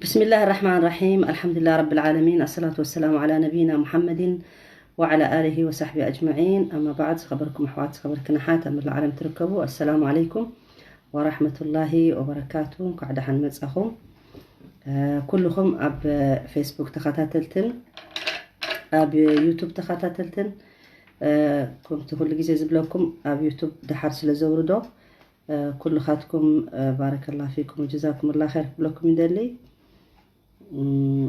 بسم الله الرحمن الرحيم. الحمد لله رب العالمين. الصلاة والسلام على نبينا محمد وعلى آله وصحبه أجمعين. أما بعد، ዝኸበርኩም ኣሕዋት፣ ዝኸበርክን ኣሓት ኣብ መላእ ዓለም ትርከቡ፣ السلام عليكم ورحمة الله وبركاته. እንኳዕ ደሓን መጻኹም። እ፣ ኩልኹም ኣብ ፌስቡክ ተኸታተልትን ኣብ ዩቱብ ተኸታተልትን፣ እ፣ ከምቲ ኩሉ ግዜ ዝብለኩም ኣብ ዩቱብ ደሓር ስለ ዘውርዶ፣ እ፣ ኩልኻትኩም፣ እ፣ ባረከላ ፊኩም ወጀዛኩም ላ ኸይር ክብለኩም ይደሊ። እም፣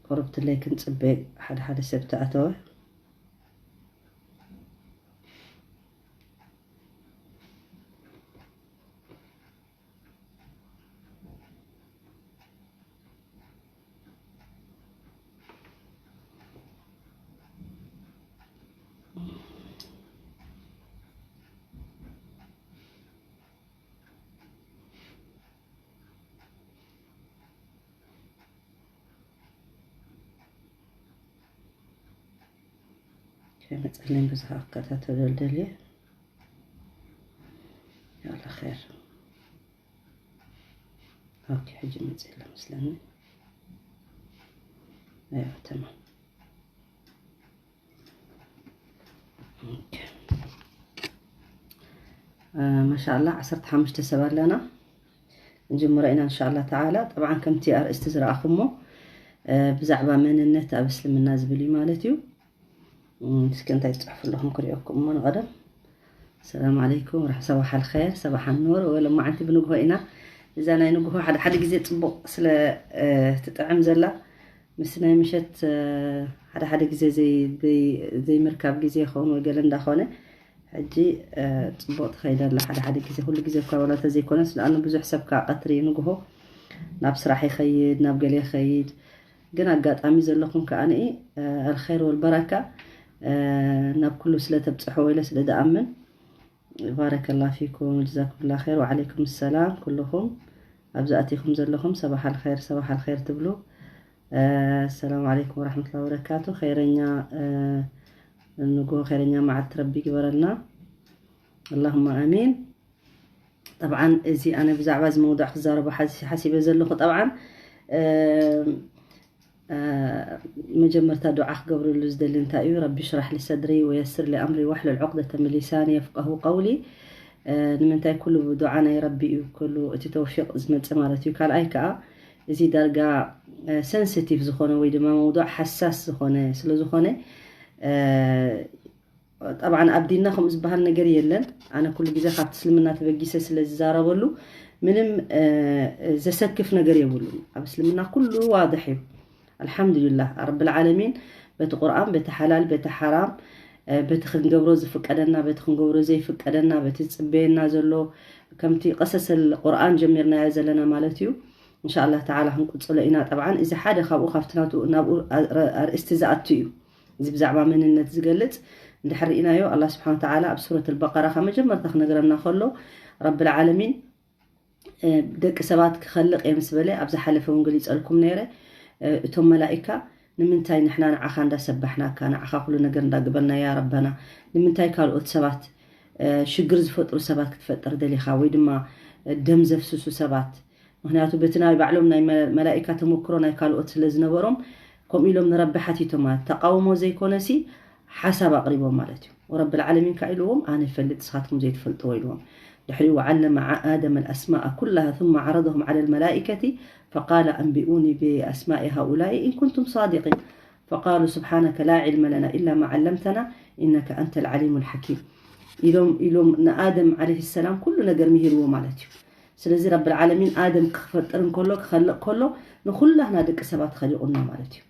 ቁርብትለይ ክንጽበ ሓደ ሓደ ሰብ ተኣተወ። ከይመጸለይ ብዙሕ ክከታተሎ ደልየ። ያላ ኸይር። ኦኬ፣ ሕጂ መጺእላ መስለኒ። ኣይዋ፣ ተማም። ኦኬ። እ፣ ማሻኣላ፣ ዓሰርተ ሓሙሽተ ሰብ ኣለና። ንጅምሮ ኢና፣ እንሻኣላ ተዓላ። ጠብዓን ከምቲ ኣርእስቲ ዝረኣኹሞ፣ እ፣ ብዛዕባ መንነት ኣብ እስልምና ዝብል እዩ ማለት እዩ። እም፣ እስኪ እንታይ ትጽሕፉ ኣለኹም ክሪኦኩም እሞ ንቐደም። ሰላም ዓለይኩም ወረሕ-፣ ሰባሕ ኣልኸይር፣ ሰባሕ ኣኑር፣ ወ-፣ ሎማዓንቲ ብንግሆ ኢና። እዛ ናይ ንግሆ ሓደ ሓደ ግዜ ጽቡቕ ስለ፣ እ፣ ትጥዕም ዘላ፣ ምስ ናይ ምሸት፣ እ፣ ሓደ ሓደ ግዜ ዘይ-፣ ዘይ-፣ ዘይምርካብ ግዜ ይኸውን ወይ ገለ እንዳኾነ፣ ሕጂ፣ እ፣ ጽቡቕ ትኸይድ ኣላ። ሓደ ሓደ ግዜ፣ ኩሉ ግዜ እኳ ዋላ ተዘይኮነስ፣ ንኣኑ ብዙሕ ሰብ ከኣ ቀትሪ ንግሆ ናብ ስራሕ ይኸይድ፣ ናብ ገለ ይኸይድ። ግን ኣጋጣሚ ዘለኹም ከኣ ንኢ፣ እ፣ ኣልኸይር ወልበረካ፣ እ፣ ናብ ኩሉ ስለ ተብጽሖ ወይለ ስለ ደኣምን፣ ባረከላ ፊኩም፣ ጀዛኩምላ ኸይር፣ ወዓለይኩም ሰላም ኩልኹም ኣብዚ ኣቲኹም ዘለኹም፣ ሰባሕ ኣልኸይር፣ ሰባሕ ኣልኸይር ትብሉ። እ፣ ሰላም ዓለይኩም ወረሕመቱላሂ ወበረካቱ። ኸይረኛ፣ እ፣ ንግሆ፣ ኸይረኛ መዓልቲ ረቢ ይግበረልና። ኣላሁመ ኣሚን። ጠብዓን፣ እዚ ኣነ ብዛዕባ እዚ መውዱዕ ክዛረቦ ሓዚ-፣ ሓሲበ ዘለኹ፣ ጠብዓን፣ እ፣ እ፣ መጀመርታ ዱዓ ክገብረሉ ዝደሊ እንታይ እዩ? ረቢ ሽራሕ ሊ ሰድሪ ወየስር ሊ ኣምሪ ዋሕሉል ዑቅደተ ምን ሊሳኒ የፍቀሁ ቀውሊ። እ፣ ንምንታይ? ኩሉ ብዱዓ ናይ ረቢ እዩ፣ ኩሉ እቲ ተውፊቅ ዝመጽእ ማለት እዩ። ካልኣይ ከኣ፣ እዚ ዳርጋ፣ እ፣ ሰንሲቲቭ ዝኾነ ወይ ድማ መውዱዕ ሓሳስ ዝኾነ ስለ ዝኾነ፣ እ፣ ጠብዓን ኣብ ዲንና ከምኡ ዝበሃል ነገር የለን። ኣነ ኩሉ ግዜ ካብቲ እስልምና ተበጊሰ ስለ ዝዛረበሉ ምንም፣ እ፣ ዘሰክፍ ነገር የብሉን። ኣብ እስልምና ኩሉ ዋድሕ እዩ። ኣልሓምዱሊላህ ረብል ዓለሚን፣ በቲ ቁርኣን፣ በቲ ሓላል፣ በቲ ሓራም፣ እ፣ በቲ ክንገብሮ ዝፍቀደና፣ በቲ ክንገብሮ ዘይፍቀደና፣ በቲ ዝጽበየና ዘሎ፣ ከምቲ ቀሰሰል ቁርኣን ጀሚርናዮ ዘለና ማለት እዩ። እንሻኣላህ ተዓላ ክንቅጽሎ ኢና። ጠብዓን እዚ ሓደ ካብኡ ካብቲ ናቱ ናብኡ ኣር-፣ ኣርእስቲ ዝኣቱ እዩ። እዚ ብዛዕባ መንነት ዝገልጽ እንድሕር ርኢናዮ፣ ኣላህ ስብሓን ወተዓላ ኣብ ሱረት ኣልበቀራ ካብ መጀመርታ ክነግረና ከሎ፣ ረብል ዓለሚን፣ እ፣ ደቂ ሰባት ክኸልቕ እየ ምስ በለ፣ ኣብ ዝሓለፈ እውን ገሊጸልኩም ነይረ። እ፣ እቶም መላኢካ፣ ንምንታይ ንሕና ንዓኻ እንዳሰባሕናካ፣ ንዓኻ ኩሉ ነገር እንዳገበርና፣ ያ ረበና፣ ንምንታይ ካልኦት ሰባት፣ እ፣ ሽግር ዝፈጥሩ ሰባት ክትፈጥር ደሊኻ? ወይ ድማ፣ እ፣ ደም ዘፍስሱ ሰባት? ምኽንያቱ በቲ ናይ ባዕሎም ናይ መ-፣ መላኢካ ተመክሮ ናይ ካልኦት ስለ ዝነበሮም፣ ከምኡ ኢሎም ንረቢ ሓቲቶም ማለት፣ ተቃውሞ ዘይኮነሲ ሓሳብ ኣቕሪቦም ማለት እዩ። ወረብል ዓለሚን ከኣ ኢልዎም፣ ኣነ ይፈልጥ ንስኻትኩም ዘይትፈልጥዎ ኢልዎም። ድሕሪኡ፣ ወዓለመ ዓ-፣ ኣደመ ኣልኣስማእ ኩላሃ ثم ዓረضሁም ዓለ ልመላኢከቲ ፈቃለ ኣንቢኡኒ ብኣስማኢ ሃኡላኢ ኢን ኩንቱም ሳዲቂን ፈቃሉ ስብሓነከ ላ ዒልመ ለና ኢላ ማ ዓለምተና ኢነከ ኣንተ ልዓሊሙ ልሓኪም ኢሎም፣ ኢሎም ንኣደም ዓለይሂ ሰላም ኩሉ ነገር ምሂርዎ ማለት እዩ። ስለዚ ረብል ዓለሚን ኣደም ክፈጥር እንከሎ፣ ክኸልቕ ከሎ፣ ንኹላህና ደቂ ሰባት ኸሊቑና ማለት እዩ።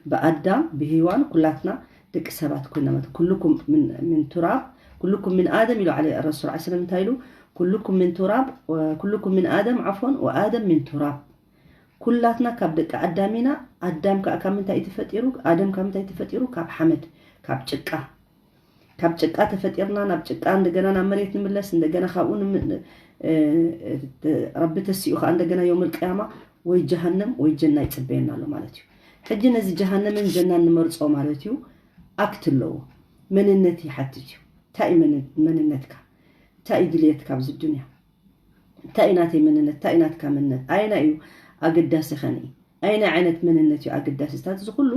ብኣዳም፣ ብሂዋን ኩላትና ደቂ ሰባት ኮይና ማለት፣ ኩልኩም ምን፣ ምን ቱራብ፣ ኩልኩም ምን ኣደም ኢሉ ዓለ ረሱል ዐለይሂ ሰላም እንታይ ኢሉ? ኩልኩም ምን ቱራብ፣ ወ-፣ ኩልኩም ምን ኣደም ዓፎን ወኣደም ምን ቱራብ። ኩላትና ካብ ደቂ ኣዳም ኢና። ኣዳም ከኣ ካብ ምንታይ እዩ ተፈጢሩ? ኣደም ካብ ምንታይ ተፈጢሩ? ካብ ሓመድ፣ ካብ ጭቃ። ካብ ጭቃ ተፈጢርና፣ ናብ ጭቃ እንደገና ናብ መሬት ንምለስ፣ እንደገና ካብኡ ንም-፣ እ፣ እ፣ ረቢ ተሲኡ ከኣ እንደገና የውመል ቅያማ ወይ ጀሃነም ወይ ጀና ይጽበየና ኣሎ ማለት እዩ። ሕጂ ነዚ ጀሃነምን ጀናን ንመርጾ ማለት እዩ፣ ኣክት ኣለዎ። መንነት ይሓትት እዩ። እንታይ እዩ መን-፣ መንነትካ? እንታይ እዩ ድልየትካ ኣብዚ ዱንያ? እንታይ እዩ ናተይ መንነት? እንታይ እዩ ናትካ መንነት? ኣየና እዩ ኣገዳሲ ኸኒ? ኣየናይ ዓይነት መንነት እዩ ኣገዳሲ? ስታት እዚ ኩሉ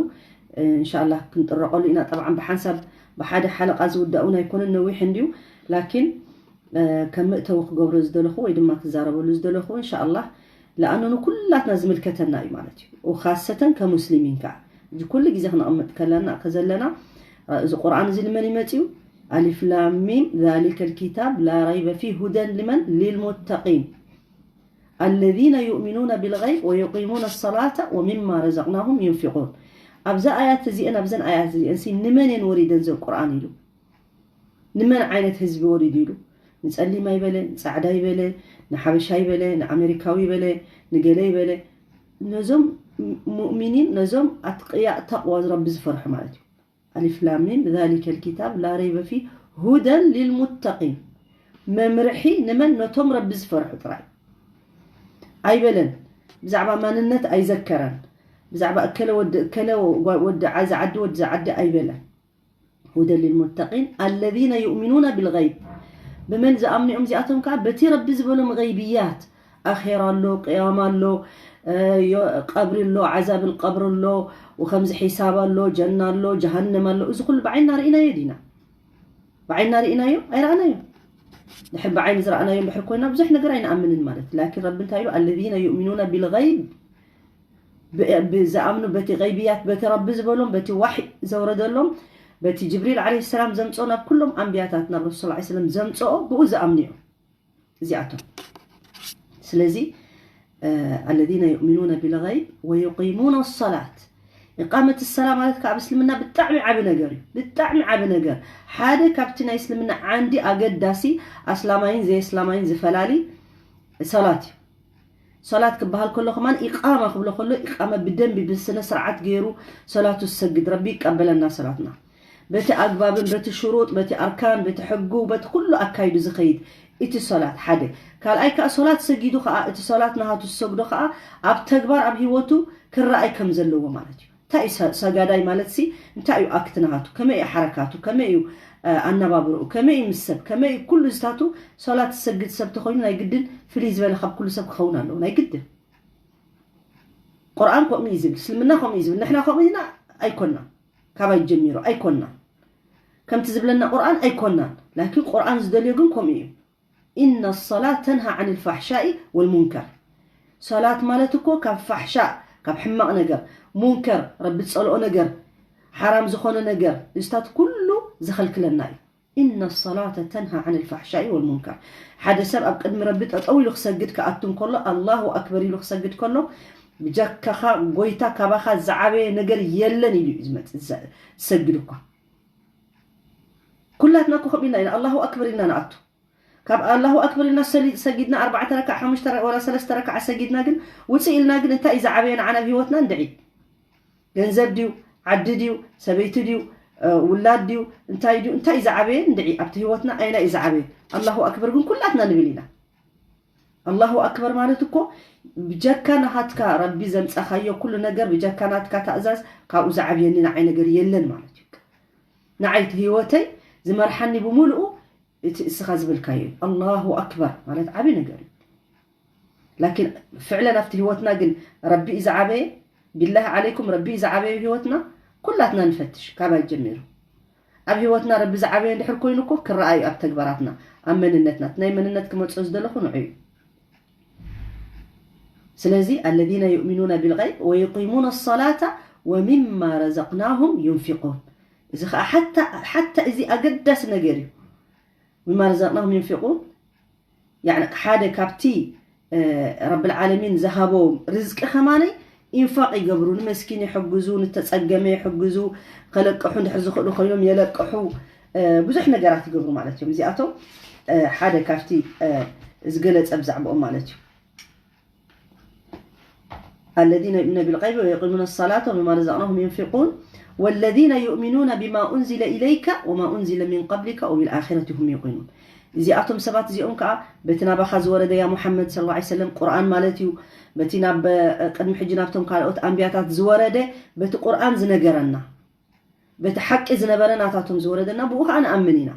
እንሻላ ክንጥረቀሉ ኢና። ጠብዓን ብሓንሳብ ብሓደ ሓለቃ ዝውዳእ እውን ኣይኮነን፣ ነዊሕ እንድዩ። ላኪን ከም መእተዊ ክገብሮ ዝደለኹ ወይ ድማ ክዛረበሉ ዝደለኹ እንሻላ ለኣኑ ንኩላትና ዝምልከተና እዩ ማለት እዩ። ወካሰተን ከሙስሊሚን ከዓ እዚ ኩሉ ግዜ ክነቕምጥ ከለና ከዘለና እዚ ቁርኣን እዚ ንመን ይመፅዩ? ኣሊፍ ላም ሚም ዛሊከ ልኪታብ ላ ረይበ ፊ ሁደን ልመን ሊልሙተቂን ኣለዚነ ዩእሚኑነ ቢልገይብ ወዩቂሙነ ሰላተ ወሚማ ረዘቅናሁም ዩንፊቁን። ኣብዛ ኣያት እዚአን ኣብዘን ኣያት እዚአን ሲ ንመን እየን ወሪደን ዘን ቁርኣን ኢሉ? ንመን ዓይነት ህዝቢ ወሪዱ ኢሉ? ንጸሊም ኣይበለ፣ ንጻዕዳ ይበለ፣ ንሓበሻ ይበለ፣ ንኣሜሪካዊ ይበለ፣ ንገለ ይበለ፣ ነዞም ሙእሚኒን ነዞም ኣትቅያ ተቕዋ ረቢ ዝፈርሑ ማለት እዩ። ኣሊፍ ላም ሚም ዛሊከ ልኪታብ ላ ረይበ ፊ ሁደን ሊልሙተቂን። መምርሒ ንመን? ነቶም ረቢ ዝፈርሑ ጥራይ ኣይበለን። ብዛዕባ ማንነት ኣይዘከረን። ብዛዕባ እከለ ወዲ እከለ ወዲ ዓዚ ዓዲ ወዲ ዓዲ ኣይበለን። ሁደን ሊልሙተቂን ኣለዚነ ዩእሚኑነ ቢልገይብ። ብመን ዝኣምኑ እዮም እዚኣቶም ከዓ? በቲ ረቢ ዝበሎም ገይብያት፣ ኣኼራ ኣሎ፣ ቅያማ ኣሎ፣ ቀብሪ ኣሎ፣ ዓዛብ ቀብሪ ኣሎ፣ ወከምዚ ሒሳብ ኣሎ፣ ጀና ኣሎ፣ ጀሃነም ኣሎ። እዚ ኩሉ ብዓይንና ርኢናዮ ዲና? ብዓይንና ርኢናዮ? ኣይረኣናዮ። ድሕር ብዓይኒ ዝረኣናዮ ድሕር ኮይና ብዙሕ ነገር ኣይንኣምንን ማለት። ላኪን ረቢ እንታይ ኢሉ? ኣለዚነ ዩእሚኑነ ቢልገይብ፣ ዝኣምኑ በቲ ገይብያት፣ በቲ ረቢ ዝበሎም፣ በቲ ዋሒ ዘውረደሎም፣ በቲ ጅብሪል ዓለይሂ ሰላም ዘምፅኦ ናብ ኩሎም ኣንብያታት፣ ናብ ረሱል ሰለላሁ ዐለይሂ ወሰለም ዘምፅኦ ብኡ ዝኣምኑ እዮም እዚኣቶም። ስለዚ ኣለዚነ ዩእሚኑነ ቢልገይብ ወዩቂሙነ ሰላት። ኢቃመት ሰላ ማለት ከዓ ኣብ እስልምና ብጣዕሚ ዓቢ ነገር እዩ። ብጣዕሚ ዓቢ ነገር። ሓደ ካብቲ ናይ እስልምና ዓንዲ ኣገዳሲ ኣስላማይን ዘየስላማይን ዝፈላሊ ሰላት እዩ። ሰላት ክበሃል ከሎ ከማን ኢቃማ ክብሎ ከሎ ኢቃማ ብደንቢ ብስነ ስርዓት ገይሩ ሰላቱ ዝሰግድ ረቢ ይቀበለና ሰላትና። በቲ ኣግባብን በቲ ሽሩጥ በቲ ኣርካን በቲ ሕጉ በቲ ኩሉ ኣካይዱ ዝኸይድ እቲ ሰላት ሓደ። ካልኣይ ከዓ ሰላት ሰጊዱ ከዓ እቲ ሰላት ናሃቱ ዝሰግዶ ከዓ ኣብ ተግባር ኣብ ህይወቱ ክረኣይ ከም ዘለዎ ማለት እዩ። እንታይ እዩ ሰ- ሰጋዳይ ማለት ሲ እንታይ እዩ ኣክት ናሃቱ? ከመይ እዩ ሓረካቱ? ከመይ እዩ ኣናባብርኡ? ከመይ እዩ ምስ ሰብ? ከመይ እዩ ኩሉ ዝታቱ? ሰላት ዝሰግድ ሰብ ተኮይኑ ናይ ግድን ፍልይ ዝበለ ካብ ኩሉ ሰብ ክኸውን ኣለዎ ናይ ግድን። ቁርኣን ከምኡ እዩ ዝብል፣ እስልምና ከምኡ እዩ ዝብል። ንሕና ከምኡ ኢና ኣይኮና፣ ካባይ ጀሚሩ ኣይኮና። ከምቲ ዝብለና ቁርኣን ኣይኮናን፣ ላኪን ቁርኣን ዝደልዮ ግን ከምኡ እዩ። ኢነ ሰላት ተንሃ ዓን ልፋሕሻኢ ወልሙንከር። ሰላት ማለት እኮ ካብ ፋሕሻእ፣ ካብ ሕማቕ ነገር፣ ሙንከር፣ ረቢ ዝጸልኦ ነገር፣ ሓራም ዝኾነ ነገር፣ እዝታት ኩሉ ዝኸልክለና እዩ። ኢነ ሰላተ ተንሃ ዓን ልፋሕሻኢ ወልሙንከር። ሓደ ሰብ ኣብ ቅድሚ ረቢ ጠጠው ኢሉ ክሰግድ ክኣቱ እንከሎ፣ ኣላሁ ኣክበር ኢሉ ክሰግድ ከሎ፣ ብጀካኻ ጎይታ ካባኻ ዝዓበየ ነገር የለን ኢሉ እዩ ዝመጽእ ዝሰግድ እኳ። ኩላትና እኮ ከምኡ ኢልና ኢና ኣላሁ ኣክበር ኢልና ንኣቱ። ካብ ኣላሁ ኣክበር ኢልና ሰሊ- ሰጊድና ኣርባዕተ ረክዓ ሓሙሽተ ረክዓ ወላ ሰለስተ ረክዓ ሰጊድና ግን ውፅእ ኢልና ግን እንታይ እዩ ዝዓበየ ንዓና ኣብ ህይወትና? እንድዒ ገንዘብ ድዩ ዓዲ ድዩ ሰበይቲ ድዩ ውላድ ድዩ እንታይ ድዩ እንታይ እዩ ዝዓበየ? እንድዒ ኣብቲ ህይወትና ኣይና እዩ ዝዓበየ? ኣላሁ ኣክበር ግን ኩላትና ንብል ኢና። ኣላሁ ኣክበር ማለት እኮ ብጀካ ናሃትካ ረቢ ዘምፀኻዮ ኩሉ ነገር ብጀካ ናትካ ታእዛዝ ካብኡ ዝዓብየኒ ንዓይ ነገር የለን ማለት እዩ። ንዓይ እቲ ህይወተይ ዝመርሓኒ ብምሉኡ እቲ እስኻ ዝበልካዮ እዩ። ኣላሁ ኣክበር ማለት ዓብዪ ነገር እዩ። ላኪን ፍዕለን ኣብቲ ህይወትና ግን ረቢ እዩ ዝዓበየ። ቢላሂ ዓለይኩም ረቢ እዩ ዝዓበየ ኣብ ህይወትና። ኩላትና ንፈትሽ ካባይ ጀሚሩ። ኣብ ህይወትና ረቢ ዝዓበየ እንድሕር ኮይኑ እኮ ክረኣዩ ኣብ ተግባራትና ኣብ መንነትና እቲ ናይ መንነት ክመፅኦ ዝደለኹ ንዑ እዩ። ስለዚ ኣለዚነ ዩእሚኑነ ቢልቀይብ ወዩቂሙነ ሰላተ ወሚማ ረዘቅናሁም ዩንፊቁን። እዚ ከዓ ሓታ ሓታ እዚ ኣገዳሲ ነገር እዩ። ሚማ ረዘቅናሁም ዩንፊቁን ያኒ ሓደ ካብቲ ረብል ዓለሚን ዝሃቦም ርዝቂ ከማነይ ኢንፋቅ ይገብሩ ንመስኪን ይሕግዙ ንተፀገመ ይሕግዙ ከለቅሑ እንድሕር ዝኽእሉ ኮይኖም የለቅሑ ብዙሕ ነገራት ይገብሩ ማለት እዮም እዚኣቶም ሓደ ካብቲ ዝገለፀ ብዛዕባኦም ማለት እዩ الذين يؤمنون بالغيب ويقيمون الصلاة ومما رزقناهم ينفقون والذين يؤمنون بما أنزل إليك وما أنزل من قبلك وبالآخرة هم يوقنون እዚኣቶም ሰባት እዚኦም ከዓ በቲ ናባኻ ዝወረደ ያ ሙሓመድ صلى الله عليه وسلم ቁርኣን ማለት እዩ በቲ ናብ ቅድሚ ሕጂ ናብቶም ካልኦት ኣንብያታት ዝወረደ በቲ ቁርኣን ዝነገረና በቲ ሓቂ ዝነበረ ናታቶም ዝወረደና ብኡ ከዓ ንኣምን ኢና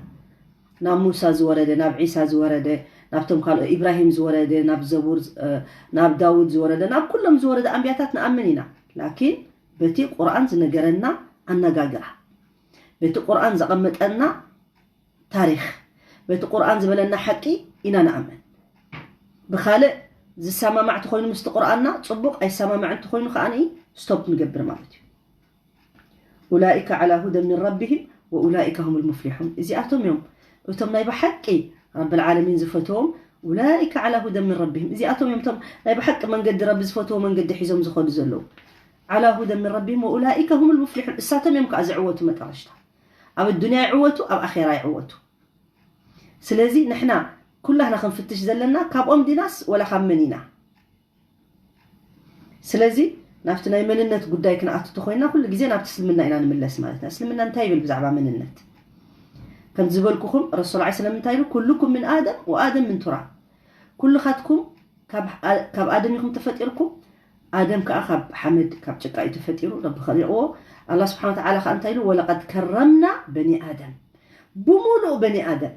ናብ ሙሳ ዝወረደ ናብ ዒሳ ዝወረደ ናብቶም ካልኦ ኢብራሂም ዝወረደ፣ ናብ ዘቡር፣ እ፣ ናብ ዳውድ ዝወረደ፣ ናብ ኩሎም ዝወረደ ኣንብያታት ንኣምን ኢና። ላኪን በቲ ቁርኣን ዝነገረና ኣነጋግራ፣ በቲ ቁርኣን ዘቐመጠና ታሪኽ፣ በቲ ቁርኣን ዝበለና ሓቂ ኢና ንኣምን። ብኻልእ ዝሰማማዕ ተኾይኑ ምስቲ ቁርኣንና ጽቡቕ፣ ኣይሰማማዕን ተኾይኑ ከኣ ስቶፕ ንገብር ማለት እዩ። ኡላኢከ ዓላ ሁደ ሚን ረቢሂም ወኡላኢከ ሁሙል ሙፍሊሑን። እዚኣቶም እዮም እቶም ናይ ብሓቂ ረብል ዓለሚን ዝፈትዎም። ኡላኢከ ዓላ ሁደ ሚን ረቢሂም። እዚኣቶም እዮም እቶም ናይ ብሓቂ መንገዲ ረቢ ዝፈትዎ መንገዲ ሒዞም ዝኸዱ ዘለዉ። ዓላ ሁደ ሚን ረቢሂም ወኡላኢከ ሁሙል ሙፍሊሑን። እሳቶም እዮም ከኣ ዝዕወቱ መጠረሽታ። ኣብ ኣዱንያ ይዕወቱ፣ ኣብ ኣኼራ ይዕወቱ። ስለዚ ንሕና ኩላህና ክንፍትሽ ዘለና ካብኦም ዲናስ ወላ ካብ መን ኢና? ስለዚ ናብቲ ናይ መንነት ጉዳይ ክንኣቱ ተኾይና ኩሉ ግዜ ናብቲ እስልምና ኢና ንምለስ ማለት ኢና። እስልምና እንታይ ይብል ብዛዕባ መንነት? ከም ዝበልኩኹም ረሱል ዐለይሂ ሰላም እንታይ ኢሉ? ኩሉኩም ምን ኣደም ወኣደም ምን ቱራብ። ኩልኻትኩም ካብ ኣ-፣ ካብ ኣደም ኢኹም ተፈጢርኩም፣ ኣደም ከኣ ካብ ሓመድ ካብ ጭቃ እዩ ተፈጢሩ። ረቢ ኸሊቕዎ። ኣላህ ስብሓን ወተዓላ ከኣ እንታይ ኢሉ? ወለቀድ ከረምና በኒ ኣደም፣ ብሙሉእ በኒ ኣደም።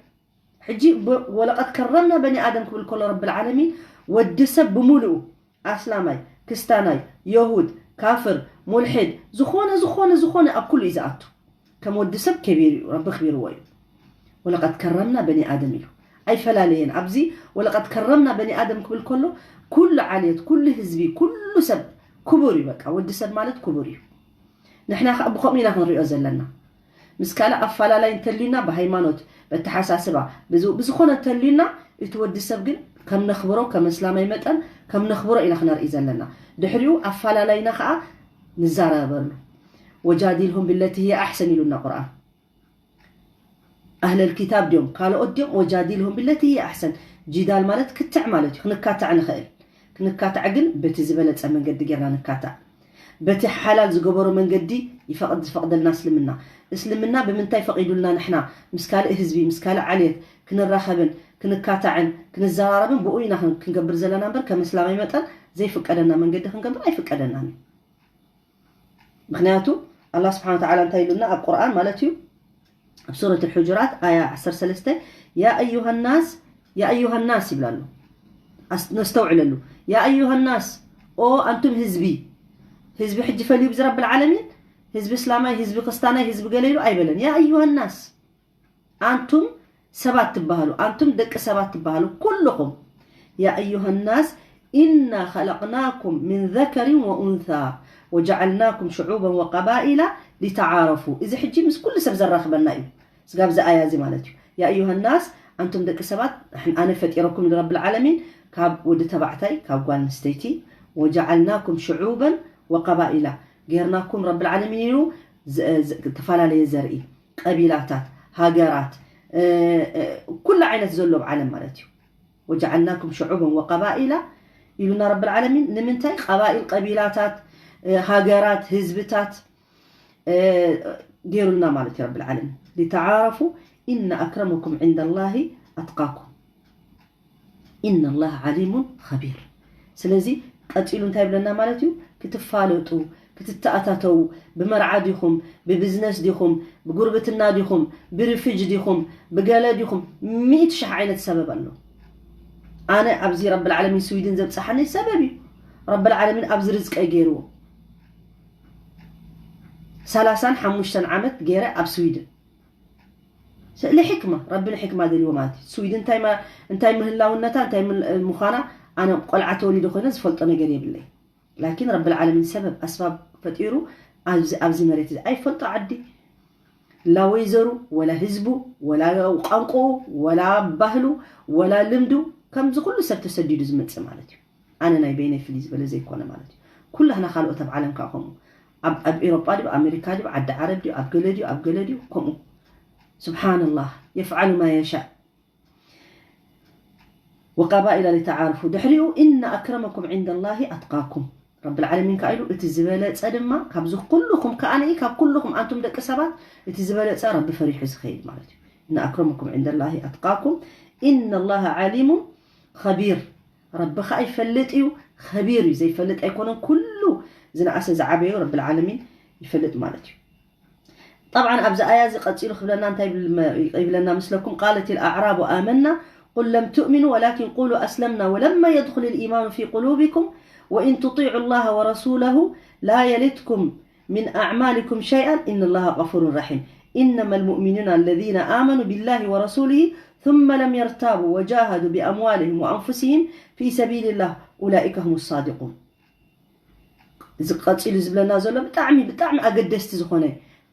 ሕጂ ብ-፣ ወለቀድ ከረምና በኒ ኣደም ክብል ከሎ ረብል ዓለሚን ወዲ ሰብ ብሙሉኡ ኣስላማይ፣ ክስታናይ፣ የሁድ፣ ካፍር፣ ሙልሕድ፣ ዝኾነ፣ ዝኾነ፣ ዝኾነ ኣብ ኩሉ እዩ ዝኣቱ። ከም ወዲ ሰብ ከቢሩ እዩ፣ ረቢ ኣኽቢርዎ እዩ። ወለቀድ ከረምና በኒ ኣደም ኢሉ። ኣይፈላለየን። ኣብዚ ወለቀድ ከረምና በኒ ኣደም ክብል ከሎ ኩሉ ዓልየት፣ ኩሉ ህዝቢ፣ ኩሉ ሰብ ክቡር እዩ። በቃ ወዲ ሰብ ማለት ክቡር እዩ። ንሕና ከኣ ብኸምኡ ኢና ክንሪኦ ዘለና። ምስ ካልእ ኣፈላላይ እንተልዩና ብሃይማኖት፣ በተሓሳስባ፣ ብዝ-፣ ብዝኾነ እንተልዩና እቲ ወዲ ሰብ ግን ከም ነኽብሮ፣ ከም እስላማይ መጠን ከም ነኽብሮ ኢና ክነርኢ ዘለና። ድሕሪኡ ኣፈላላይና ከኣ ንዛረበሉ። ወጃዲልሁም ብለቲ ህየ ኣሕሰን ኢሉና ቁርኣን። ኣህለል ኪታብ ድዮም ካልኦት ድዮም? ወጃዲልሁም ብለቲ ህየ ኣሕሰን። ጂዳል ማለት ክትዕ ማለት እዩ። ክንካታዕ ንኽእል። ክንካታዕ ግን በቲ ዝበለጸ መንገዲ ጌርና ንካታዕ። በቲ ሓላል ዝገበሮ መንገዲ ይፈቕድ ዝፈቕደልና እስልምና። እስልምና ብምንታይ ፈቒዱልና ንሕና ምስ ካልእ ህዝቢ፣ ምስ ካልእ ዓልየት ክንራኸብን ክንካታዕን ክንዘራረብን ብኡ ኢና ክን-፣ ክንገብር ዘለና እምበር ከም እስላማይ መጠን ዘይፍቀደና መንገዲ ክንገብር ኣይፍቀደናን እዩ። ምኽንያቱ ኣላህ ስብሓን ወተዓላ እንታይ ኢሉና ኣብ ቁርኣን ማለት እዩ? ኣብ ሱረት ኣልሑጁራት ኣያ ዓሰርተ ሰለስተ፣ ያ ኣዩሃ ናስ፣ ያ ኣዩሃ ናስ ይብል ኣሎ። ኣስ-፣ ነስተውዕለሉ። ያ ኣዩሃ ናስ፣ ኦ ኣንቱም ህዝቢ። ህዝቢ ሕጂ ፈልዩ ብዚ ረብል ዓለሚን፣ ህዝቢ እስላማይ፣ ህዝቢ ክስታናይ፣ ህዝቢ ገለ ኢሉ ኣይበለን። ያ ኣዩሃ ናስ፣ ኣንቱም ሰባት ትበሃሉ፣ ኣንቱም ደቂ ሰባት ትበሃሉ፣ ኩልኹም። ያ ኣዩሃ ናስ፣ ኢና ኸለቅናኩም ምን ዘከሪን ወኡንሳ ወጀዓልናኩም ሽዑበን ወቀባኢላ ሊተዓረፉ። እዚ ሕጂ ምስ ኩሉ ሰብ ዘራኽበና እዩ። ስጋብ እዚ ኣያ እዚ ማለት እዩ። ያ ኣዩሃ ናስ፣ ኣንቱም ደቂ ሰባት፣ ኣሕ-፣ ኣነ ፈጢረኩም ኢሉ ረብል ዓለሚን፣ ካብ ወዲ ተባዕታይ፣ ካብ ጓል ኣንስተይቲ፣ ወጀዓልናኩም ሽዑበን ወቀባኢላ፣ ጌርናኩም ረብል ዓለሚን ኢሉ ዝ-፣ ዝ-፣ ዝተፈላለየ ዘርኢ፣ ቀቢላታት፣ ሃገራት፣ እ፣ እ፣ ኩሉ ዓይነት ዘሎ ኣብ ዓለም ማለት እዩ። ወጀዓልናኩም ሽዑበን ወቀባኢላ ኢሉና ረብል ዓለሚን። ንምንታይ? ቀባኢል፣ ቀቢላታት፣ እ፣ ሃገራት፣ ህዝብታት፣ እ፣ ገይሩልና ማለት እዩ ረብል ዓለሚን። ሊተዓረፉ፣ ኢነ ኣክረመኩም ዒንደላሂ ኣትቃኩም። ኢነ ላህ ዓሊሙን ኸቢር። ስለዚ ቀጺሉ እንታይ ይብለና ማለት እዩ? ክትፋለጡ፣ ክትተኣታተው፣ ብመርዓ ዲኹም፣ ብቢዝነስ ዲኹም፣ ብጉርብትና ዲኹም፣ ብሪፍጅ ዲኹም፣ ብገለ ዲኹም፣ ሚእቲ ሽሕ ዓይነት ሰበብ ኣሎ። ኣነ ኣብዚ ረብል ዓለሚን ስዊድን ዘብጽሓኒ ሰበብ እዩ። ረብል ዓለሚን ኣብዚ ርዝቀይ ገይርዎ። ሰላሳን ሓሙሽተን ዓመት ገይረ ኣብ ስዊድን። ስእሊ ሕክማ፣ ረቢ ንሕክማ ደልዎ ማለት እዩ። ስዊድን እንታይ ማ-፣ እንታይ ምህላውነታ፣ እንታይ ምን-፣ ምዃና ኣነ ቆልዓ ተወሊደ ኮይነ ዝፈልጦ ነገር የብለይ። ላኪን ረብል ዓለሚን ሰበብ ኣስባብ ፈጢሩ ኣብዚ፣ ኣብዚ መሬት እዚ ኣይፈልጦ ዓዲ፣ ላ ወይዘሩ፣ ወላ ህዝቡ፣ ወላ ቋንቋኡ፣ ወላ ባህሉ፣ ወላ ልምዱ፣ ከምዚ ኩሉ ሰብ ተሰዲዱ ዝመጽእ ማለት እዩ። ኣነ ናይ በይነይ ፍልይ ዝበለ ዘይኮነ ማለት እዩ። ኩላህና ካልኦት ኣብ ዓለም ከኣ ከምኡ። ኣብ፣ ኣብ ኤሮጳ ድዩ፣ ኣሜሪካ ድዩ፣ ዓዲ ዓረብ ድዩ፣ ኣብ ገለ ድዩ፣ ኣብ ገለ ድዩ፣ ከምኡ። ስብሓንላህ፣ የፍዓሉ ማ የሻእ። ወቀባኢላ ሊተዓረፉ። ድሕሪኡ፣ ኢነ ኣክረመኩም ዒንደላሂ ኣትቃኩም። ረብል ዓለሚን ከኣ ኢሉ፣ እቲ ዝበለጸ ድማ፣ ካብዚ ኩልኹም ከኣ ንኢ፣ ካብ ኩልኹም ኣንቱም ደቂ ሰባት፣ እቲ ዝበለጸ ረቢ ፈሪሑ ዝኸይድ ማለት እዩ። ኢነ ኣክረመኩም ዒንደላሂ ኣትቃኩም። ኢነላሃ ዓሊሙን ኸቢር። ረቢ ከኣ ይፈልጥ እዩ፣ ኸቢር እዩ። ዘይፈልጥ ኣይኮነን። ኩሉ ዝነኣሰ ዝዓበዮ ረብል ዓለሚን ይፈልጥ ማለት እዩ። ጠብዓን ኣብዚ ኣያ እዚ ቀጺሉ ክብለና እንታይ ይብል መ-፣ ይብለና ምስለኩም? ቃለት ኣልኣዕራቡ ኣመና قل لم تؤمنوا ولكن قولوا أسلمنا ولما يدخل الإيمان في قلوبكم وإن تطيعوا الله ورسوله لا يلتكم من أعمالكم شيئا إن الله غفور رحيم. إنما المؤمنون الذين آمنوا بالله ورسوله ثم لم يرتابوا وجاهدوا بأموالهم وأنفسهم في سبيل الله أولئك هم الصادقون. እዚ ቀፂሉ ዝብለና ዘሎ ብጣዕሚ ብጣዕሚ ኣገደስቲ ዝኾነ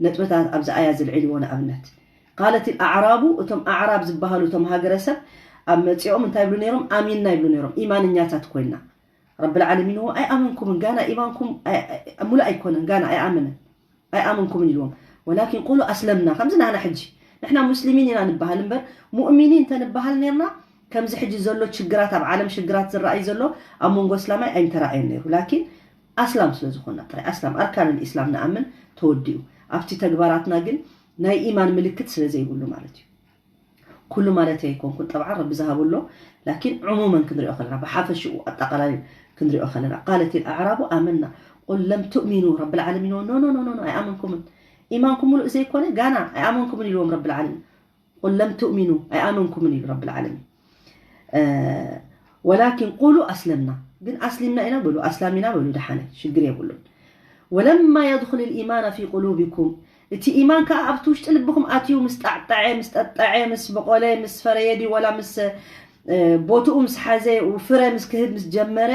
ነጥብታት ኣብዚ ኣያ ዝልዕልዎ። ንኣብነት قالت الأعراب፣ እቶም ኣዕራብ ዝበሃሉ እቶም ሃገረሰብ ኣብ መፂኦም እንታይ ይብሉ ነይሮም? ኣሚንና ይብሉ ነይሮም። ኢማንኛታት ኮይና ረብል ዓለሚን እዎ ኣይኣመንኩምን፣ ጋና ኢማንኩም ኣይ- ኣይ- ሙሉእ ኣይኮነን፣ ጋና ኣይኣመነን ኣይኣመንኩምን ኢልዎም። ወላኪን ቁሉ ኣስለምና፣ ከምዚ ናህና ሕጂ ንሕና ሙስሊሚን ኢና ንበሃል እምበር ሙእሚኒን እንተንበሃል ነርና ከምዚ ሕጂ ዘሎ ችግራት፣ ኣብ ዓለም ሽግራት ዝረኣይ ዘሎ ኣብ መንጎ እስላማይ ኣይምተራእየን ነይሩ። ላኪን ኣስላም ስለ ዝኾንና ጥራይ፣ ኣስላም ኣርካን ልኢስላም ንኣምን፣ ተወዲኡ። ኣብቲ ተግባራትና ግን ናይ ኢማን ምልክት ስለ ዘይብሉ ማለት እዩ። ኩሉ ማለት ኣይኮንኩን፣ ጠብዓ ረቢ ዝሃበሎ፣ ላኪን ዕሙመን ክንሪኦ ከለና፣ ብሓፈሽኡ ኣጠቓላሊ ክንሪኦ ከለና፣ قالت الأعراب آمنا قل لم تؤمنوا، ረብል ዓለሚን ኖ ኖ ኖ ኖ ኣይኣመንኩምን። ኢማንኩም ሙሉእ ዘይኮነ ጋና ኣይኣመንኩምን ኢልዎም ረብል ዓለሚን። قل لم تؤمنوا ኣይኣመንኩምን ኢሉ ረብል ዓለሚን። ወላኪን ቁሉ ኣስለምና፣ ግን ኣስሊምና ኢና በሉ፣ ኣስላም ኢና በሉ፣ ደሓነ ሽግር የብሉን። ولما يدخل الإيمان في قلوبكم، እቲ ኢማን ከዓ ኣብቲ ውሽጢ ልብኹም ኣትዩ ምስ ጣዕጣዐ፣ ምስ ጠጠዐ፣ ምስ በቆለ፣ ምስ ፈረየ ድዩ ወላ ምስ እ፣ ቦትኡ ምስ ሓዘ፣ ፍረ ምስ ክህብ ምስ ጀመረ፣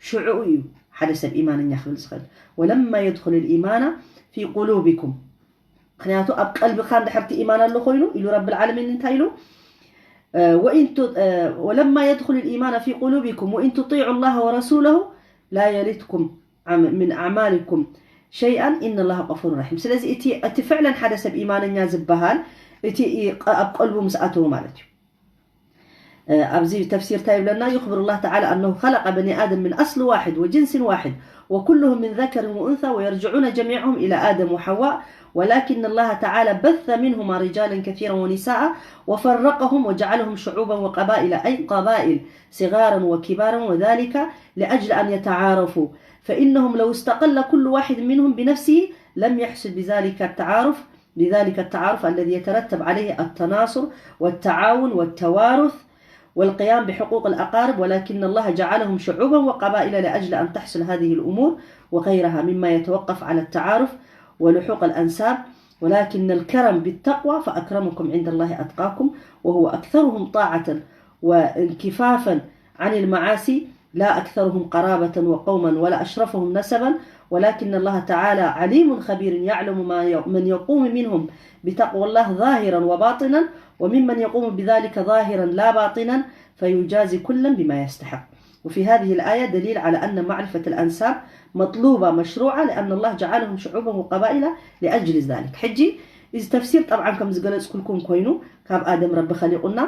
ሽዑኡ እዩ ሓደ ሰብ ኢማንኛ ክብል ዝኽእል። ولما يدخل الإيمان في قلوبكم، ምክንያቱ ኣብ ቀልብኻ እንድሕር እቲ ኢማን ኣሎ ኮይኑ ኢሉ ረብል ዓለሚን እንታይ ኢሉ? ولما يدخل الإيمان في قلوبكم وإن تطيعوا الله ورسوله لا يلتكم من أعمالكم شيئا إن الله غفور رحيم። ስለዚ እቲ እቲ ፍዕለን ሓደ ሰብ ኢማነኛ ዝበሃል እቲ ኣብ ቀልቡ ምስ ኣተወ ማለት እዩ። ኣብዚ ተፍሲር እንታይ ይብለና? يخبر الله تعالى أنه خلق بني آدم من أصل واحد وجنس واحد وكلهم من ذكر وأنثى ويرجعون جميعهم إلى آدم وحواء ولكن الله تعالى بث منهما رجالا كثيرا ونساء وفرقهم وجعلهم شعوبا وقبائل، أي قبائل، صغارا وكبارا، وذلك لأجل أن يتعارفوا، فإنهم لو استقل كل واحد منهم بنفسه لم يحصل بذلك التعارف، بذلك التعارف الذي يترتب عليه التناصر والتعاون والتوارث والقيام بحقوق الأقارب، ولكن الله جعلهم شعوبا وقبائل لأجل أن تحصل هذه الأمور وغيرها مما يتوقف على التعارف ولحوق الأنساب، ولكن الكرم بالتقوى فأكرمكم عند الله أتقاكم، وهو أكثرهم طاعة وانكفافا عن المعاصي، لا أكثرهم قرابة وقوما ولا أشرفهم نسبا، ولكن الله تعالى عليم خبير يعلم ما ي-، من يقوم منهم بتقوى الله ظاهرا وباطنا، وممن يقوم بذلك ظاهرا لا باطنا، فيجازي كلا بما يستحق. وفي هذه الآية دليل على أن معرفة الأنساب مطلوبة مشروعة لأن الله جعلهم شعوبا وقبائل لأجل ذلك. ሕጂ እዚ ተፍሲር ጠብዓን ከም ዝገለጽኩልኩም ኮይኑ ካብ ኣደም ረቢ ኸሊቁና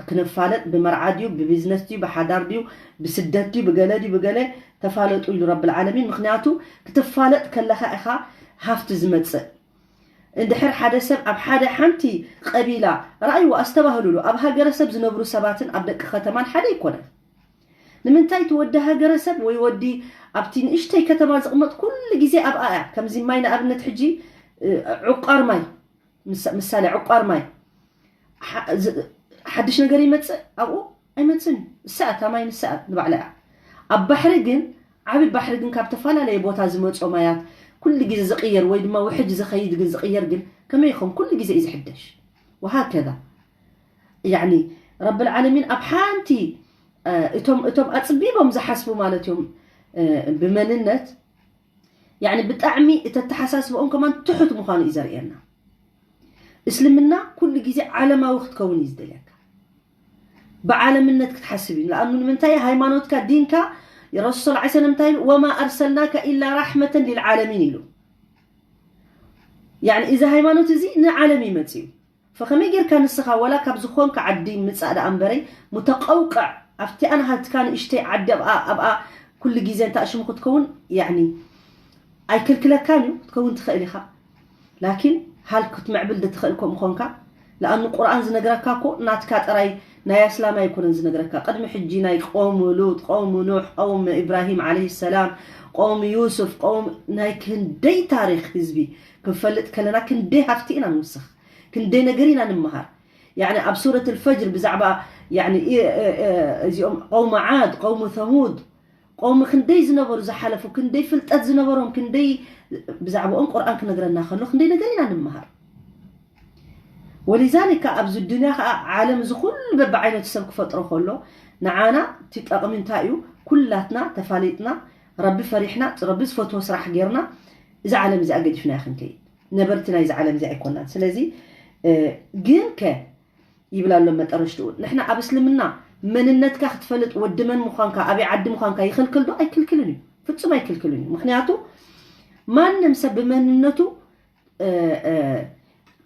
ክንፋለጥ ብመርዓ ድዩ ብቢዝነስ ድዩ ብሓዳር ድዩ ብስደት ድዩ ብገለ ድዩ ብገለ ተፋለጡ ኢሉ ረብል ዓለሚን። ምክንያቱ ክትፋለጥ ከለኻ ኢኻ ሃፍቲ ዝመጽእ። እንድሕር ሓደ ሰብ ኣብ ሓደ ሓንቲ ቀቢላ ረኣይዎ ኣስተባህሉሉ ኣብ ሃገረሰብ ዝነብሩ ሰባትን ኣብ ደቂ ከተማን ሓደ ኣይኮነን። ንምንታይ እቲ ወዲ ሃገረሰብ ወይ ወዲ ኣብቲ ንእሽተይ ከተማ ዝቕመጥ ኩሉ ግዜ ኣብኣ እያ። ከምዚ ማይ ንኣብነት ሕጂ እ፣ ዕቋር ማይ ምሳ- ምሳሌ ዕቋር ማይ ሓ- ዝ- ሓድሽ ነገር ይመፅእ ኣብኡ ኣይመፅን። ንስኣ እታ ማይ ንስኣ ንባዕላ እያ። ኣብ ባሕሪ ግን ዓብዪ ባሕሪ ግን ካብ ተፈላለየ ቦታ ዝመፁ ማያት ኩሉ ግዜ ዝቕየር ወይ ድማ ውሕጅ ዝኸይድ ግን ዝቕየር ግን ከመይ ይኸውን ኩሉ ግዜ እዩ ዝሕደሽ። وهكذا يعني رب العالمين ኣብ ሓንቲ እ፣ እቶም እቶም ኣፅቢቦም ዝሓስቡ ማለት እዮም እ፣ ብመንነት ያኒ ብጣዕሚ እቲ ኣተሓሳስባኦም ከማን ትሑት ምዃኑ እዩ ዘርእየና። እስልምና ኩሉ ግዜ ዓለማዊ ክትከውን እዩ ዝደልየካ። ብዓለምነት ክትሓስብ እዩ። ለኣኑ ንምንታይ ሃይማኖትካ ዲንካ ረሱል ሰለላሁ ዐለይሂ ወሰለም እንታይ ኢሉ? ወማ ኣርሰልናከ ኢላ ራሕመተን ሊልዓለሚን ኢሉ። ያኒ እዚ ሃይማኖት እዚ ንዓለም እዩ መፅኡ። ፈኸመይ ጌርካ ንስኻ ወላ ካብ ዝኾንካ ዓዲ ምጻእ ደኣ እምበረይ ሙተቐውቀዕ ኣብቲኣ ናሃትካ ንእሽተይ ዓዲ ኣብኣ ኣብኣ ኩሉ ግዜ እንተ ኣሽሙ ክትከውን ያኒ ኣይክልክለካን እዩ ክትከውን ትኽእል ኢኻ። ላኪን ሃል ክትምዕብል ዶ ትኽእል ከምኡ ኾንካ? ለኣኑ ቁርኣን ዝነግረካ እኮ ናትካ ጥራይ ናይ ኣስላም ኣይኮነን ዝነግረካ። ቅድሚ ሕጂ ናይ ቀውሚ ሉጥ፣ ቀውሚ ኑሕ፣ ቀውሚ ኢብራሂም ዓለይሂ ሰላም፣ ቀውሚ ዩሱፍ፣ ቀውሚ ናይ ክንደይ ታሪኽ ህዝቢ ክንፈልጥ ከለና ክንደይ ሃፍቲ ኢና ንውስኽ፣ ክንደይ ነገር ኢና ንምሃር። ያኒ ኣብ ሱረት ኣልፈጅር ብዛዕባ ያኒ እ- እ- እ- እዚኦም ቀውሚ ዓድ፣ ቀውሚ ተሙድ፣ ቀውሚ ክንደይ ዝነበሩ ዝሓለፉ፣ ክንደይ ፍልጠት ዝነበሮም፣ ክንደይ ብዛዕባኦም ቁርኣን ክነግረና ከሎ ክንደይ ነገር ኢና ንምሃር። ወሊዛሊካ ኣብዚ ዱንያ ከዓ ዓለም እዚ ኩሉ በብዓይነቱ ሰብ ክፈጥሮ ከሎ ንዓና እቲ ጠቕሚ እንታይ እዩ? ኩላትና ተፋሊጥና ረቢ ፈሪሕና ረቢ ዝፈትዎ ስራሕ ጌርና እዛ ዓለም እዚኣ ገዲፍና ክንከይድ ነበርቲ ናይዚ ዓለም እዚኣ ኣይኮናን። ስለዚ ግን ከ ይብል ኣሎ መጠረሽትኡ። ንሕና ኣብ እስልምና መንነትካ ክትፈልጥ ወዲ መን ምዃንካ ኣበይ ዓዲ ምዃንካ ይኽልክል ዶ? ኣይክልክልን እዩ። ፍጹም ኣይክልክልን እዩ። ምክንያቱ ማንም ሰብ ብመንነቱ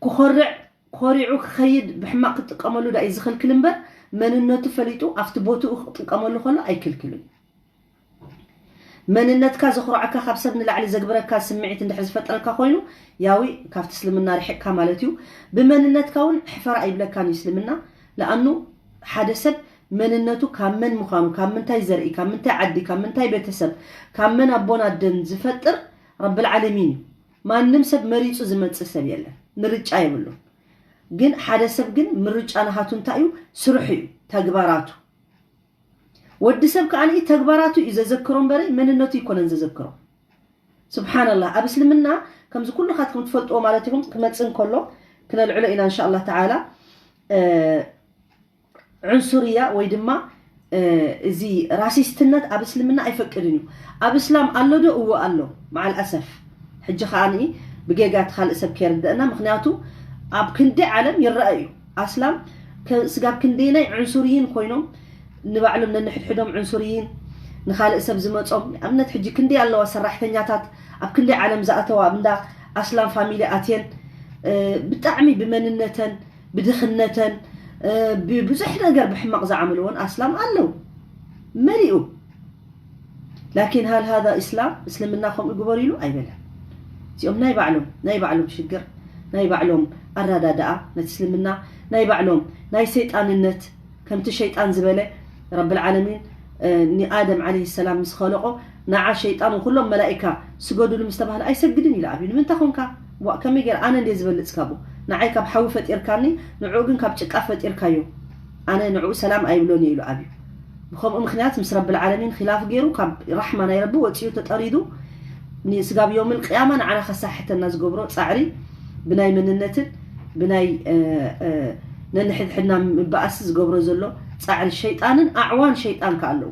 ክኾርዕ ኮሪዑ ክኸይድ ብሕማቕ ክጥቀመሉ ዳ እዩ ዝኽልክል እምበር መንነቱ ፈሊጡ ኣብቲ ቦትኡ ክጥቀመሉ ከሎ ኣይክልክልን እዩ። መንነትካ ዘኹርዓካ ካብ ሰብ ንላዕሊ ዘግብረካ ስምዒት እንድሕር ዝፈጥረካ ኮይኑ ያዊ ካብቲ እስልምና ርሕቅካ ማለት እዩ። ብመንነትካ እውን ሕፈር ኣይብለካን እዩ እስልምና። ለኣኑ ሓደ ሰብ መንነቱ ካብ መን ምዃኑ፣ ካብ ምንታይ ዘርኢ፣ ካብ ምንታይ ዓዲ፣ ካብ ምንታይ ቤተሰብ፣ ካብ መን ኣቦን ኣደን ዝፈጥር ረብል ዓለሚን እዩ። ማንም ሰብ መሪፁ ዝመፅእ ሰብ የለን፣ ምርጫ የብሉን። ግን ሓደ ሰብ ግን ምርጫ ናሃቱ እንታይ እዩ? ስርሑ እዩ፣ ተግባራቱ። ወዲ ሰብ ከዓ ንኢ ተግባራቱ እዩ ዘዘክሮ እምበረ መንነቱ ይኮነን ዘዘክሮ። ስብሓንላህ ኣብ እስልምና ከምዚ ኩልኻትኩም ትፈልጥዎ ማለት ኢኹም ክመፅእ እንከሎ ክነልዕሎ ኢና እንሻ ኣላህ ተዓላ። ዕንሱርያ ወይ ድማ እዚ ራሲስትነት ኣብ እስልምና ኣይፈቅድን እዩ። ኣብ እስላም ኣሎ ዶ? እወ ኣሎ። መዓል ኣሰፍ ሕጂ ከዓ ንኢ ብጌጋ እቲ ካልእ ሰብ ከይርደአና፣ ምክንያቱ ኣብ ክንዲ ዓለም ይረአ እዩ። ኣስላም ስጋብ ክንደይናይ ዕንሱርይን ኮይኖም ንባዕሎም ነንሕድሕዶም ዕንሱርይን ንካልእ ሰብ ዝመጾም ኣብነት ሕጂ ክንደይ ኣለዋ ሰራሕተኛታት ኣብ ክንደይ ዓለም ዝኣተዋ ኣብ እንዳ ኣስላም ፋሚሊ ኣትየን ብጣዕሚ ብመንነተን ብድኽነተን ብብዙሕ ነገር ብሕማቕ ዝዓመልዎን ኣስላም ኣለዉ መሊኡ። ላኪን ሃል ሃዛ ኢስላም እስልምና ከምኡ ግበሩ ኢሉ ኣይበለን። እዚኦም ናይ ባዕሎም ናይ ባዕሎም ሽግር ናይ ባዕሎም ኣረዳድኣ ነቲ እስልምና ናይ ባዕሎም ናይ ሰይጣንነት ከምቲ ሸይጣን ዝበለ ረብል ዓለሚን ንኣደም ዓለይሂ ሰላም ምስ ኸለቆ ንዓ ሸይጣን ኩሎም መላኢካ ስገዱሉ ምስ ተባህለ ኣይሰግድን ኢሉ ኣብዩ። ንምንታይ ኮንካ? ዋእ ከመይ ገይረ ኣነ እንድየ ዝበልጽ ካብኡ? ንዓይ ካብ ሓዊ ፈጢርካኒ ንዕኡ ግን ካብ ጭቃ ፈጢርካዮ። ኣነ ንዕኡ ሰላም ኣይብሎን እየ ኢሉ ኣብዩ። ብኸምኡ ምኽንያት ምስ ረብል ዓለሚን ኺላፍ ገይሩ ካብ ራሕማ ናይ ረቢ ወጺኡ ተጠሪዱ ንስጋብ ዮምል ቅያማ ንዓና ከሳሕተና ዝገብሮ ጻዕሪ ብናይ መንነትን ብናይ ነንሕድሕድና ምባኣስ ዝገብሮ ዘሎ ጻዕሪ ሸይጣንን ኣዕዋን ሸይጣን ከ ኣለዉ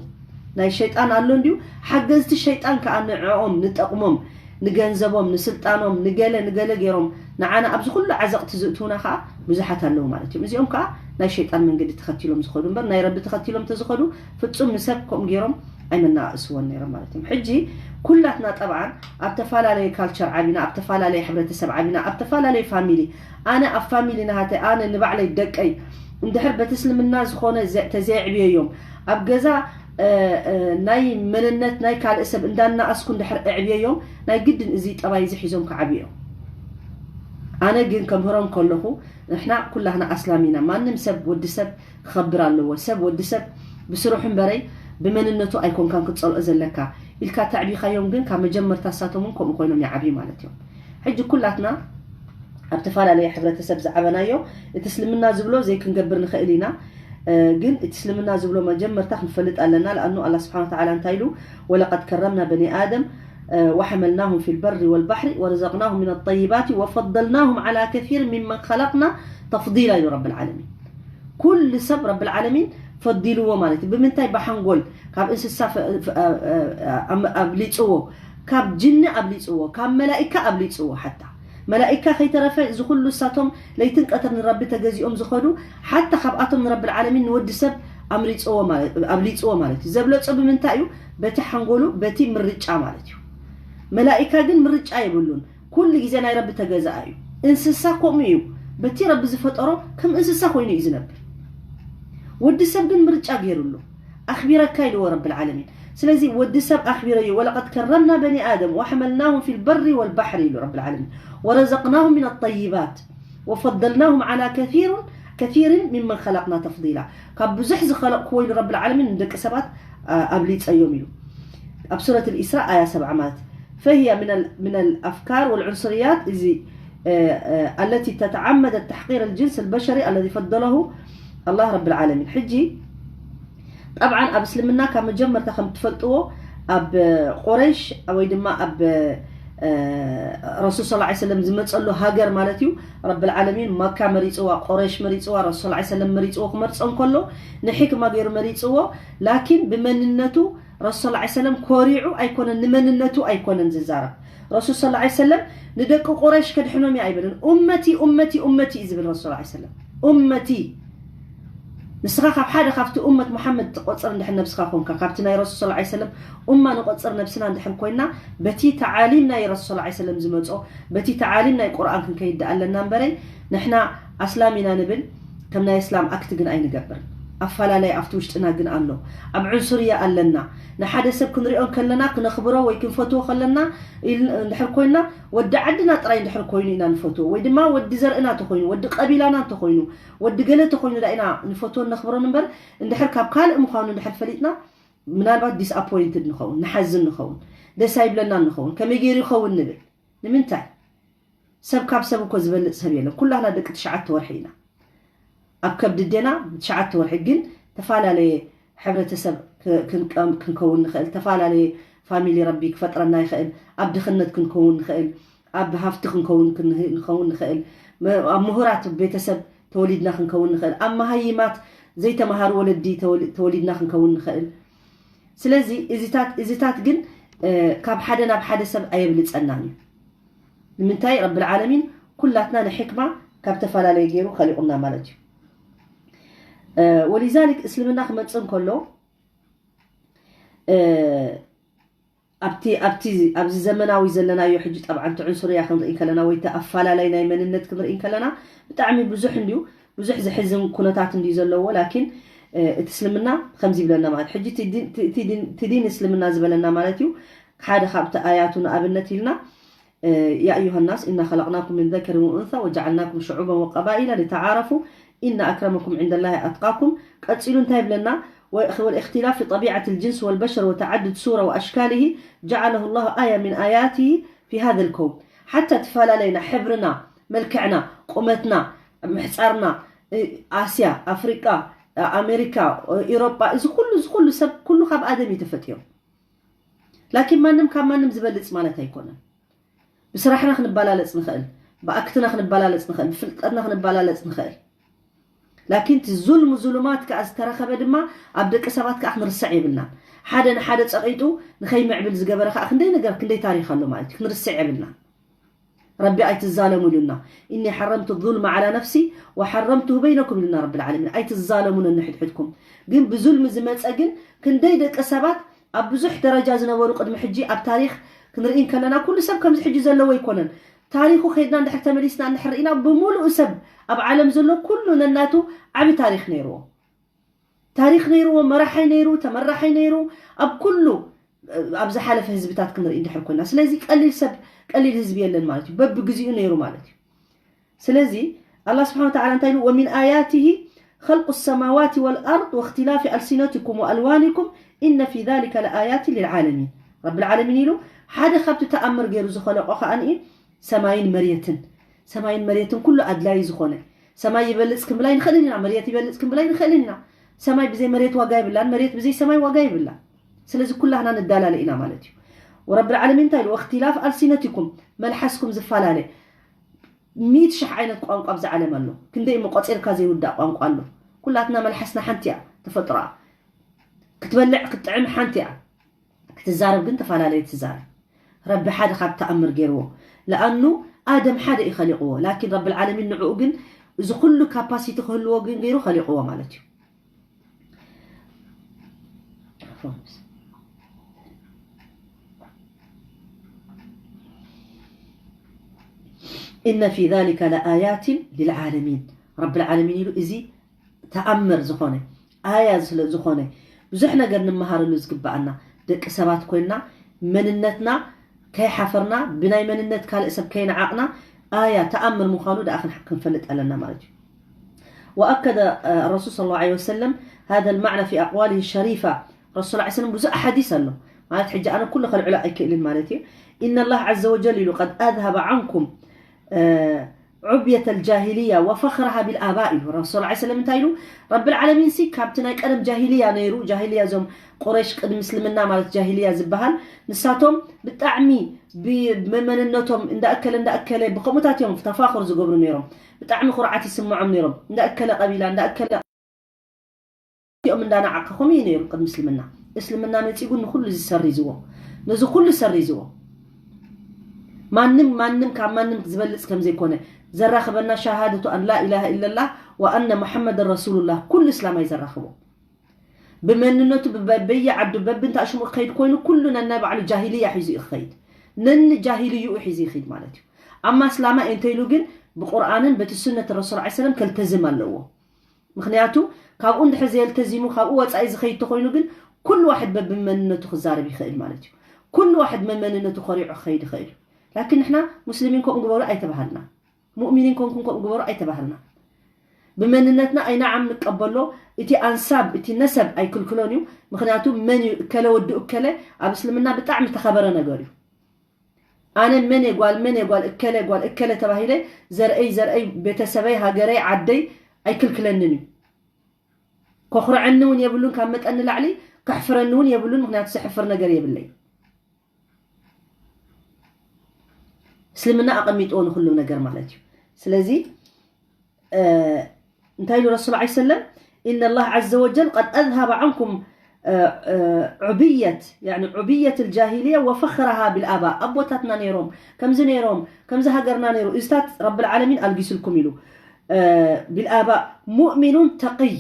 ናይ ሸይጣን ኣሎ እንዲዩ ሓገዝቲ ሸይጣን ከኣ ንዕኦም ንጠቕሞም ንገንዘቦም ንስልጣኖም ንገለ ንገለ ገይሮም ንዓና ኣብዚ ኩሉ ዓዘቕቲ ዝእትውና ከኣ ብዙሓት ኣለዉ ማለት እዮም። እዚኦም ከኣ ናይ ሸይጣን መንገዲ ተኸቲሎም ዝኸዱ እምበር ናይ ረቢ ተኸቲሎም ተዝኸዱ ፍጹም ንሰብ ከምኡ ገይሮም ኣይመናኣእስዎን ነይሮም ማለት እዮም። ሕጂ ኩላትና ጠብዓን ኣብ ተፈላለየ ካልቸር ዓቢና ኣብ ተፈላለየ ሕብረተሰብ ዓቢና ኣብ ተፈላለየ ፋሚሊ ኣነ ኣብ ፋሚሊ ናሃተይ ኣነ ንባዕለይ ደቀይ እንድሕር በቲ እስልምና ዝኾነ ተዘየዕብየዮም ኣብ ገዛ ናይ መንነት ናይ ካልእ ሰብ እንዳናኣስኩ እንድሕር እዕብየዮም ናይ ግድን እዚ ጠባይ እዚ ሒዞም ክዓብዩ እዮም። ኣነ ግን ከምህሮም ከለኹ ንሕና ኩላህና ኣስላም ኢና። ማንም ሰብ ወዲ ሰብ ክኸብር ኣለዎ። ሰብ ወዲ ሰብ ብስርሑ እምበረይ ብመንነቱ ኣይኮንካን ክትፀልኦ ዘለካ ኢልካ ተዕቢኻዮም ግን ካብ መጀመርታ እሳቶም እውን ከምኡ ኮይኖም ይዓብዩ ማለት እዮም። ሕጂ ኩላትና ኣብ ተፈላለየ ሕብረተሰብ ዝዓበናዮ እቲ እስልምና ዝብሎ ዘይክንገብር ንኽእል ኢና። ግን እቲ እስልምና ዝብሎ መጀመርታ ክንፈልጥ ኣለና። ለኣኑ ኣላ ስብሓን ተዓላ እንታይ ኢሉ ወለቀድ ከረምና በኒ ኣደም ወሐመልናሁም ፊ ልበሪ ወልባሕሪ ወረዘቅናሁም ምን ጠይባት ወፈደልናሁም ዓላ ከሲር ሚመን ከለቅና ተፍዲላ ኢሉ ረብል ዓለሚን። ኩሉ ሰብ ረብል ዓለሚን ፈዲልዎ ማለት እዩ። ብምንታይ? ብሓንጎል ካብ እንስሳ ኣብሊፅዎ፣ ካብ ጅኒ ኣብሊፅዎ፣ ካብ መላኢካ ኣብሊፅዎ። ሓታ መላኢካ ከይተረፈ እዚ ኩሉ እሳቶም ለይትን ቀትር ንረቢ ተገዚኦም ዝኸዱ ሓታ ካብኣቶም ንረብል ዓለሚን ንወዲ ሰብ ኣምሪፅዎ ማለት ኣብሊፅዎ ማለት እዩ። ዘብለፆ ብምንታይ እዩ? በቲ ሓንጎሉ በቲ ምርጫ ማለት እዩ። መላኢካ ግን ምርጫ የብሉን። ኩሉ ግዜ ናይ ረቢ ተገዛኣ እዩ። እንስሳ ከምኡ እዩ። በቲ ረቢ ዝፈጠሮ ከም እንስሳ ኮይኑ እዩ ዝነብር። ወዲ ሰብ ግን ምርጫ ገይሩሉ ኣኽቢረካ ኢልዎ ረብል ዓለሚን። ስለዚ ወዲ ሰብ ኣኽቢረዮ ወለቀድ ከረምና በኒ ኣደም ወሐመልናሁም ፊ ልበሪ ወልባሕሪ ኢሉ ረብል ዓለሚን ወረዘቅናሁም ሚን ጠይባት ወፈደልናሁም ዓላ ከሲሩን ከሲርን ሚመን ከለቅና ተፍዲላ። ካብ ብዙሕ ዝኸለቅክዎ ኢሉ ረብል ዓለሚን ንደቂ ሰባት ኣብሊፀዮም ኢሉ ኣብ ሱረት ልኢስራ ኣያ ሰብዓ ማለት فهي من ال من الأفكار والعنصريات التي تتعمد التحقير الجنس البشري الذي فضله ኣላህ ረብል ዓለሚን። ሕጂ ጠብዓን ኣብ እስልምና ካብ መጀመርታ ከም ትፈልጥዎ ኣብ ቁረይሽ ወይ ድማ ኣብ ረሱል ስ ሰለም ዝመፀሉ ሃገር ማለት እዩ። ረብል ዓለሚን መካ መሪፅዋ፣ ቁረይሽ መሪፅዋ፣ ረሱል ስ ሰለም መሪፅዎ። ክመርፆ እንከሎ ንሕክማ ገይሩ መሪፅዎ። ላኪን ብመንነቱ ረሱል ስ ሰለም ኮሪዑ ኣይኮነን፣ ንመንነቱ ኣይኮነን ዝዛረብ። ረሱል ስ ሰለም ንደቂ ቁረይሽ ከድሕኖም እዩ ኣይበለን። ኡመቲ ኡመቲ ኡመቲ እዩ ዝብል ረሱል ስ ሰለም። ኡመቲ ንስኻ ካብ ሓደ ካብቲ ኡመት ሙሓመድ ትቆጽር እንድሕር ነብስኻ ኮንካ፣ ካብቲ ናይ ረሱል ሰለላሁ ዐለይሂ ወሰለም ኡማ ንቆጽር ነብስና እንድሕር ኮይና፣ በቲ ተዓሊም ናይ ረሱል ሰለላሁ ዐለይሂ ወሰለም ዝመጾ፣ በቲ ተዓሊም ናይ ቁርኣን ክንከይድ ኣለና እምበረይ፣ ንሕና ኣስላም ኢና ንብል፣ ከም ናይ እስላም ኣክት ግን ኣይንገብር። ኣፈላለይ ኣብቲ ውሽጥና ግን ኣሎ። ኣብ ዑንሱርያ ኣለና። ንሓደ ሰብ ክንሪኦ ከለና፣ ክነኽብሮ ወይ ክንፈትዎ ከለና ኢል-፣ እንድሕር ኮይና፣ ወዲ ዓድና ጥራይ እንድሕር ኮይኑ ኢና ንፈትዎ፣ ወይ ድማ ወዲ ዘርእና እንተኾይኑ፣ ወዲ ቀቢላና እንተኾይኑ፣ ወዲ ገለ ተኾይኑ ዳ ኢና ንፈትዎን ነኽብሮን እምበር፣ እንድሕር ካብ ካልእ ምዃኑ እንድሕር ፈሊጥና፣ ምናልባት ዲስኣፖይንትድ ንኸውን፣ ንሓዝን ንኸውን፣ ደስ ኣይብለናን ንኸውን። ከመይ ገይሩ ይኸውን ንብል። ንምንታይ? ሰብ ካብ ሰብ እኮ ዝበልጽ ሰብ የለን። ኩላህና ደቂ ትሽዓተ ወርሒ ኢና። ኣብ ከብዲ ኣዴና ትሽዓተ ወርሒ ግን ተፈላለየ ሕብረተሰብ ክ-፣ ክንቀም-፣ ክንከውን ንኽእል፣ ተፈላለየ ፋሚሊ ረቢ ክፈጥረና ይኽእል፣ ኣብ ድኽነት ክንከውን ንኽእል፣ ኣብ ሃፍቲ ክንከውን ክንህ-፣ ንኸውን ንኽእል፣ መ-፣ ኣብ ምሁራት ቤተሰብ ተወሊድና ክንከውን ንኽእል፣ ኣብ መሃይማት ዘይተምሃሩ ወለዲ ተወሊ-፣ ተወሊድና ክንከውን ንኽእል። ስለዚ እዚታት፣ እዚታት ግን፣ እ፣ ካብ ሓደ ናብ ሓደ ሰብ ኣየብልጸናን እዩ። ንምንታይ? ረብል ዓለሚን ኩላትና ንሕክማ ካብ ተፈላለየ ገይሩ ከሊቑና ማለት እዩ። እ፣ ወሊዛሊክ እስልምና ክመጽእ እንከሎ፣ እ፣ ኣብቲ፣ ኣብቲ፣ ኣብዚ ዘመናዊ ዘለናዮ ሕጂ ጠብዓን እቲ ዑንሱርያ ክንርኢ ከለና ወይ እቲ ኣፋላላይ ናይ መንነት ክንርኢ ከለና ብጣዕሚ ብዙሕ እንድዩ፣ ብዙሕ ዘሕዝን ኩነታት እንድዩ ዘለዎ። ላኪን፣ እ፣ እቲ እስልምና ከምዚ ይብለና ማለት፣ ሕጂ እቲ ዲን፣ እቲ፣ እቲ ዲን፣ እቲ ዲን እስልምና ዝበለና ማለት እዩ። ሓደ ካብቲ ኣያቱ ንኣብነት ኢልና፣ እ፣ يا أيها الناس إنا خلقناكم من ذكر وأنثى وجعلناكم شعوبا وقبائل لتعارفوا إن أكرمكم عند الله أتقاكم። ቀጺሉ እንታይ ይብለና? و-، والاختلاف في طبيعة الجنس والبشر وتعدد صور وأشكاله جعله الله آية من آياته في هذا الكون. ሓታ ትፈላለይና፣ ሕብርና፣ መልክዕና፣ ቁመትና፣ ምሕጻርና፣ እ፣ ኣስያ፣ ኣፍሪቃ፣ ኣሜሪካ፣ ኢሮጳ፣ እዚ ኩሉ፣ እዚ ኩሉ ሰብ፣ ኩሉ ካብ ኣደም እዩ ተፈጢሩ። ላኪን ማንም ካብ ማንም ዝበልጽ ማለት ኣይኮነን። ብስራሕና ክንበላለጽ ንኽእል፣ ብኣክትና ክንበላለጽ ንኽእል፣ ብፍልጠትና ክንበላለጽ ንኽእል። ላኪን እቲ ዙልም ዙሉማት ከኣ ዝተረኸበ ድማ ኣብ ደቂ ሰባት ከኣ ክንርስዕ የብልናን። ሓደ ንሓደ ጸቒጡ ንኸይምዕብል ዝገበረ ከኣ ክንደይ ነገር፣ ክንደይ ታሪኽ ኣሎ ማለት እዩ። ክንርስዕ የብልናን። ረቢ ኣይትዛለሙ ኢሉና። إني حرمت الظلم على نفسي وحرمته بينكم ኢሉና ረብል ዓለሚን። ኣይትዛለሙ ነንሕድሕድኩም። ግን ብዙልሚ ዝመጸ ግን ክንደይ ደቂ ሰባት ኣብ ብዙሕ ደረጃ ዝነበሩ ቅድሚ ሕጂ ኣብ ታሪኽ ክንርኢ እንከለና፣ ኩሉ ሰብ ከምዚ ሕጂ ዘለዎ ኣይኮነን። ታሪኹ ከይድና እንድሕር ተመሊስና እንድሕር ርኢና፣ ብምሉኡ ሰብ ኣብ ዓለም ዘሎ ኩሉ ነናቱ ዓቢ ታሪኽ ነይርዎ። ታሪኽ ነይርዎ፣ መራሓይ ነይሩ፣ ተመራሓይ ነይሩ። ኣብ ኩሉ፣ ኣብ ዝሓለፈ ህዝብታት ክንርኢ እንድሕር ኮይና። ስለዚ ቀሊል ሰብ፣ ቀሊል ህዝቢ የለን ማለት እዩ። በብግዚኡ ነይሩ ማለት እዩ። ስለዚ ኣላህ ስብሓነ ወተዓላ እንታይ ኢሉ? ومن آياته خلق السماوات والأرض واختلاف ألسنتكم وألوانكم إن في ذلك لآيات للعالمين። ረብል ዓለሚን ኢሉ ሓደ ካብቲ ተኣምር ገይሩ ዝኸለቆ ከኣ ሰማይን መሬትን፣ ሰማይን መሬትን ኩሉ ኣድላዪ ዝኾነ። ሰማይ ይበልጽ ክንብል ኣይንኽእልን ኢና፣ መሬት ይበልጽ ክንብል ኣይንኽእልን ኢና። ሰማይ ብዘይ መሬት ዋጋ የብላን፣ መሬት ብዘይ ሰማይ ዋጋ የብላን። ስለዚ ኩላህና ንዳላለ ኢና ማለት እዩ። ወረብል ዓለሚን እንታይ ኢሉ? واختلاف ألسنتكم፣ መልሓስኩም ዝፈላለ። ሚእቲ ሽሕ ዓይነት ቋንቋ ኣብዛ ዓለም ኣሎ። ክንደይ እሞ ቆጺርካ ዘይውዳእ ቋንቋ ኣሎ። ኩላትና መልሓስና ሓንቲ እያ፣ ተፈጥሮኣ። ክትበልዕ ክትጥዕም ሓንቲ እያ። ክትዛረብ ግን ተፈላለየ ትዛረብ። ረቢ ሓደ ካብ ተኣምር ገይርዎ። ለኣኑ ኣደም ሓደ እዩ ኸሊቕዎ። ላኪን ረብል ዓለሚን ንዕኡ ግን እዚ ኩሉ ካፓሲቲ ክህልዎ ግን ገይሩ ኸሊቕዎ ማለት እዩ። إن في ذلك لآيات للعالمين። ረብል ዓለሚን ኢሉ እዚ ተኣምር ዝኾነ፣ ኣያ ስለ ዝኾነ፣ ብዙሕ ነገር ንመሃረሉ ዝግበኣና፣ ደቂ ሰባት ኮይንና፣ መንነትና ከይሓፈርና፣ ብናይ መንነት ካልእ ሰብ ከይነዓቕና፣ ኣያ ተኣምር ምዃኑ ደኣ ክን-፣ ክንፈልጥ ኣለና ማለት እዩ። وأكد، آه، الرسول صلى الله عليه وسلم هذا المعنى في أقواله الشريفة። ረሱል ዐለይሂ ሰላም ብዙሕ ኣሓዲስ ኣሎ። ማለት ሕጂ ኣነ ኩሉ ከልዕሎ ኣይክእልን ማለት እዩ። إن الله عز وجل ኢሉ قد أذهب عنكم، آه، ዑብየት ኣልጃሂልያ ወፈኽረሃ ቢልኣባእ ኢሉ ረሱል ላ ሰለም። እንታይ ኢሉ? ረብል ዓለሚን ሲ ካብቲ ናይ ቀደም ጃሂልያ ነይሩ። ጃሂልያ እዞም ቁረይሽ ቅድሚ እስልምና ማለት ጃሂልያ ዝበሃል፣ ንሳቶም ብጣዕሚ ብመመንነቶም እንዳእከለ እንዳእከለ ብከምኡታት እዮም ተፋኽር ዝገብሩ ነይሮም። ብጣዕሚ ኩርዓት ይስምዖም ነይሮም። እንዳእከለ ቀቢላ እንዳእከለ እዚኦም እንዳነዓቀኹም እዩ ነይሩ ቅድሚ እስልምና። እስልምና መፂኡ ግን ንኩሉ እዚ ሰሪዝዎ፣ ነዚ ኩሉ ሰሪዝዎ። ማንም ማንም ካብ ማንም ዝበልፅ ከም ዘይኮነ ዘራኽበና ሸሃደቱ ኣን ላ ኢላሃ ኢለላህ ወኣነ ሙሐመድን ረሱሉላህ ኩሉ እስላማይ ዘራኽቦ። ብመንነቱ በየዓዱ በብንታ ሽሙ ክኸይድ ኮይኑ ኩሉ ነናይ ባዕሉ ጃሂልያ ሒዙ እዩ ክኸይድ። ነኒ ጃሂልይኡ ሒዙ ይኸይድ ማለት እዩ። ኣማ እስላማይ እንተይሉ ግን ብቁርኣንን በቲ ሱነት ረሱል ላ ሰለም ከልተዝም ኣለዎ። ምክንያቱ ካብኡ እንድሕር ዘየልተዚሙ ካብኡ ወፃኢ ዝኸይድ ተኮይኑ ግን ኩሉ ዋሕድ በብመንነቱ ክዛረብ ይኽእል ማለት እዩ። ኩሉ ዋሕድ መመንነቱ ኮሪዑ ክኸይድ ይኽእል እዩ። ላኪን ንሕና ሙስሊሚን ከምኡ ግበሩ ኣይተባሃልና፣ ሙእሚኒን ኮንኩም ከምኡ ግበሩ ኣይተባሃልና። ብመንነትና ኣይናዓም ንቀበሎ። እቲ ኣንሳብ እቲ ነሰብ ኣይክልክሎን እዩ። ምክንያቱ መን እዩ እከለ ወዲ እከለ ኣብ እስልምና ብጣዕሚ ተኸበረ ነገር እዩ። ኣነ መን እየ ጓል መን እየ ጓል እከለ ጓል እከለ ተባሂለ ዘርእይ ዘርእይ ቤተሰበይ ሃገረይ ዓደይ ኣይክልክለንን እዩ። ከኹርዐኒ እውን የብሉን፣ ካብ መጠን ንላዕሊ ከሕፍረኒ እውን የብሉን። ምክንያቱ ዘሕፍር ነገር የብለይ። እስልምና ኣቐሚጥዎ ንኩሉ ነገር ማለት እዩ። ስለዚ እንታይ ኢሉ ረሱል ላ ሰለም? إن الله عز وجل قد أذهب عنكم عبية يعني عبية الجاهلية وفخرها بالآباء ኣቦታትና ነይሮም ከምዚ ነይሮም ከምዚ ሃገርና ነይሩ እዚታት ረብል ዓለሚን ኣልጊስልኩም ኢሉ። بالآباء مؤمن تقي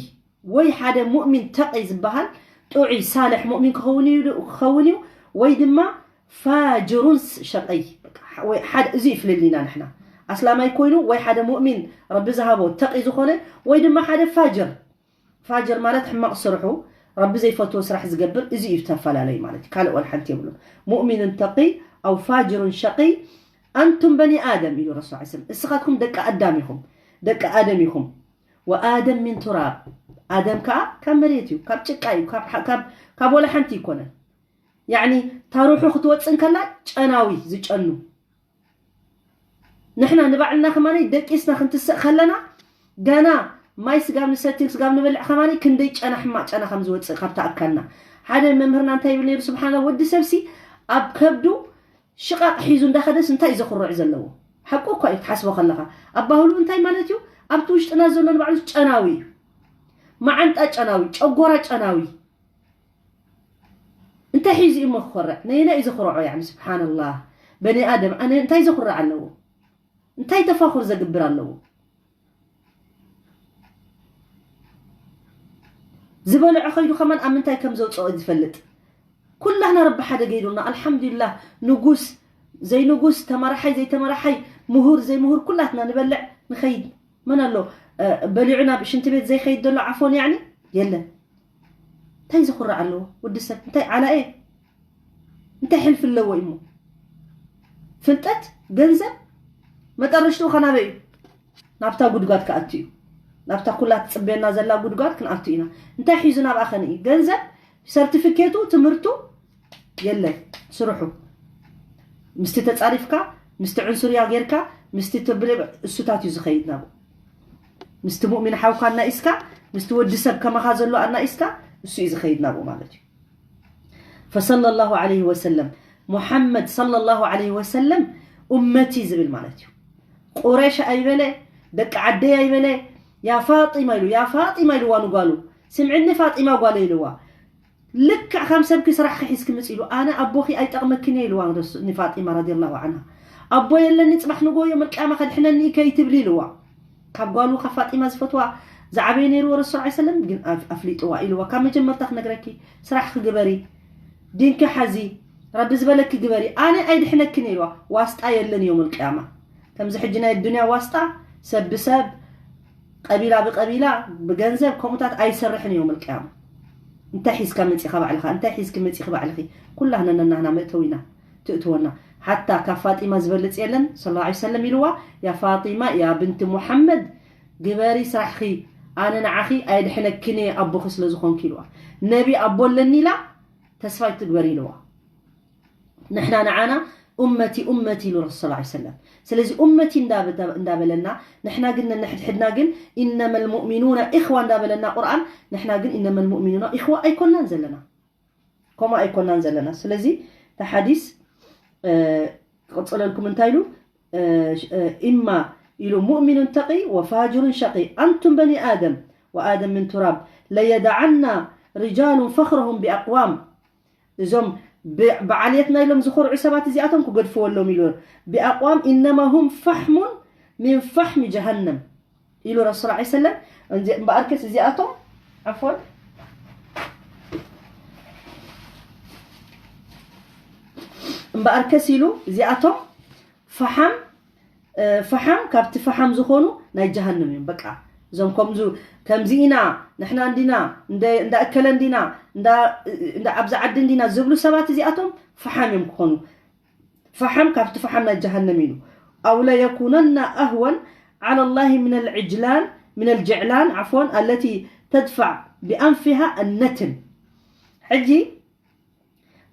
ወይ ሓደ ሙእሚን ተቂ ዝበሃል ጥዑይ ሳልሕ ሙእሚን ክኸውን እዩ ክኸውን እዩ ወይ ድማ ፋጅሩን ሸቀይ። እዚ እዩ ፍልልይና ንሕና ኣስላማይ ኮይኑ ወይ ሓደ ሙእሚን ረቢ ዝሃቦ ተቂ ዝኾነ ወይ ድማ ሓደ ፋጅር። ፋጅር ማለት ሕማቕ ስርሑ ረቢ ዘይፈትዎ ስራሕ ዝገብር እዚ እዩ ተፈላለዩ ማለት እዩ። ካልእ ወላ ሓንቲ የብሉን። ሙእሚኑን ተቂ ኣው ፋጅሩን ሸቂ ኣንቱም በኒ ኣደም ኢሉ ረሱል ላ ሰለም። እስኻትኩም ደቂ ኣዳም ኢኹም ደቂ ኣደም ኢኹም። ወኣደም ሚን ቱራብ ኣደም ከዓ ካብ መሬት እዩ ካብ ጭቃ እዩ ካብ ወላ ሓንቲ ይኮነን። ያኒ ታሩሑ ክትወፅእ እንከላ ጨናዊ ዝጨኑ ንሕና ንባዕልና ከማነይ ደቂስና ክንትስእ ከለና ገና ማይ ስጋብ ንሰትን ስጋብ ንበልዕ ከማነይ ክንደይ ጨና ሕማቅ ጨና ከም ዝወፅእ ካብታ ኣካልና ሓደ መምህርና እንታይ ይብል ነይሩ ስብሓና ወዲ ሰብሲ ኣብ ከብዱ ሽቓቕ ሒዙ እንዳኸደስ እንታይ እዩ ዘኹርዕ ዘለዎ ሓቁ እኳ እዩ ክትሓስቦ ከለኻ ኣባህሉ እንታይ ማለት እዩ ኣብቲ ውሽጥና ዘሎ ንባዕሉ ጨናዊ እዩ መዓንጣ ጨናዊ ጨጎራ ጨናዊ እንታይ ሒዙ እዩ ክኾርዕ ነየናይ እዩ ዘኹርዖ ያኒ ስብሓንላህ በኒ ኣደም ኣነ እንታይ ዘኹርዕ ኣለዎ እንታይ ተፋኹር ዘግብር ኣለዎ ዝበልዖ ከይዱ ከማን ኣብ ምንታይ ከም ዘውፅኦ ዝፈልጥ ኩላህና ረቢ ሓደ ገይሩና ኣልሓምዱሊላህ ንጉስ ዘይንጉስ ተመራሓይ ዘይተመራሓይ ምሁር ዘይምሁር ኩላትና ንበልዕ ንኸይድ መን ኣሎ በሊዑ ናብ ሽንቲ ቤት ዘይኸይድ ዘሎ ዓፎን ያኒ የለን እንታይ ዝኹርዕ ኣለዎ ወዲ ሰብ እንታይ ዓላኤ እንታይ ሕልፊ ኣለዎ እሞ ፍልጠት ገንዘብ መጠረሽትኡ ከናበይ እዩ ናብታ ጉድጓድ ክኣቱ እዩ ናብታ ኩላ ትፅበየና ዘላ ጉድጓድ ክንኣቱ ኢና እንታይ ሒዙ ናብኣ ከንኢ ገንዘብ ሰርቲፊኬቱ ትምህርቱ የለን ስርሑ ምስቲ ተፃሪፍካ ምስቲ ዕንሱርያ ጌርካ ምስቲ ትብል እሱታት እዩ ዝኸይድ ናብኡ ምስቲ ሙእሚን ሓውካ ኣናኢስካ ምስቲ ወዲ ሰብ ከማኻ ዘሎ ኣናኢስካ እሱ እዩ ዝኸይድ ናብኡ ማለት እዩ ፈሰለ ላሁ ዓለይሂ ወሰለም ሙሓመድ ሰለ ላሁ ዓለይሂ ወሰለም ኡመቲ ዝብል ማለት እዩ ቁረሽ ኣይበለ ደቂ ዓደይ ኣይበለ ያ ፋጢማ ኢሉ ያ ፋጢማ ኢልዋ ንጓሉ ስምዕኒ ፋጢማ ጓለ ኢልዋ ልክዕ ከም ሰብኪ ስራሕኪ ሒዝኪ ምፂ ኢሉ ኣነ ኣቦኺ ኣይጠቕመክን እየ ኢልዋ ንፋጢማ ረዲየላሁ ዓንሃ ኣቦ የለኒ ፅባሕ ንጎ ዮም ልቅያማ ከድሕነኒ እዩ ከይትብሊ ኢልዋ ካብ ጓሉ ካብ ፋጢማ ዝፈትዋ ዝዓበየ ነይርዎ ረሱል ዓ ሰለም ግን ኣፍሊጥዋ ኢልዋ ካብ መጀመርታ ክነግረኪ ስራሕኪ ግበሪ ዲንኪ ሓዚ ረቢ ዝበለኪ ግበሪ ኣነ ኣይድሕነክን ኢልዋ ዋስጣ የለን ዮም ልቅያማ ከምዚ ሕጂ ናይ ኣዱንያ ዋስጣ ሰብ ብሰብ ቀቢላ ብቀቢላ ብገንዘብ ከምኡታት ኣይሰርሕን እዮም ልቅያማ እንታይ ሒዝካ መፂኻ ባዕልኻ እንታይ ሒዝኪ መፂኺ ባዕልኺ ኩላህና ነናህና መእተዊና ትእትወና ሓታ ካብ ፋጢማ ዝበልፅ የለን ስለ ላ ሰለም ኢልዋ ያ ፋጢማ ያ ብንቲ ሙሓመድ ግበሪ ስራሕኺ ኣነ ንዓኺ ኣየድሕነክን እየ ኣቦኺ ስለ ዝኾንኪ ኢልዋ ነቢ ኣቦ ኣለኒ ኢላ ተስፋ ይትግበሪ ኢልዋ ንሕና ንዓና ኡመቲ ኡመቲ ኢሉ ረሱል ሰለላሁ ዐለይሂ ወሰለም። ስለዚ ኡመቲ እንዳበ- እንዳበለና፣ ንሕና ግን ነንሕድሕድና ግን ኢነመል ሙእሚኑና ኢኽዋ እንዳበለና ቁርኣን፣ ንሕና ግን ኢነመል ሙእሚኑና ኢኽዋ ኣይኮናን ዘለና። ከምኡ ኣይኮናን ዘለና። ስለዚ እቲ ሓዲስ ክቕፅለልኩም እንታይ ኢሉ? ኢማ ኢሉ ሙእሚኑን ተቂ ወፋጅሩን ሸቂ። ኣንቱም በኒ ኣደም ወኣደም ምን ቱራብ ለየዳዓና ሪጃሉን ፈኽረሁም ቢኣቅዋም። እዞም ብዓልየትና ኢሎም ዝኾርዑ ሰባት እዚኣቶም ክገድፍዎ ኣሎም ኢሉ። ቢኣቅዋም ኢነማ ሁም ፋሕሙን ሚን ፋሕሚ ጀሃነም ኢሉ ረሱል ዐለይሂ ሰለም። እምበኣርከስ እዚኣቶም ዓፎን እምበኣርከስ ኢሉ እዚኣቶም ፈሓም ፈሓም ካብቲ ፈሓም ዝኾኑ ናይ ጀሃንም እዮም። በቃ እዞም ከምዙ ከምዚ ኢና ንሕና እንዲና እንዳ እከለ እንዲና እንዳ ኣብዚ ዓዲ እንዲና ዝብሉ ሰባት እዚኣቶም ፈሓም እዮም ክኾኑ። ፈሓም ካብቲ ፈሓም ናይ ጀሃንም ኢሉ። أو ليكونن أهون على الله من العجلان من الجعلان عفوا التي تدفع بأنفها النتن. ሕጂ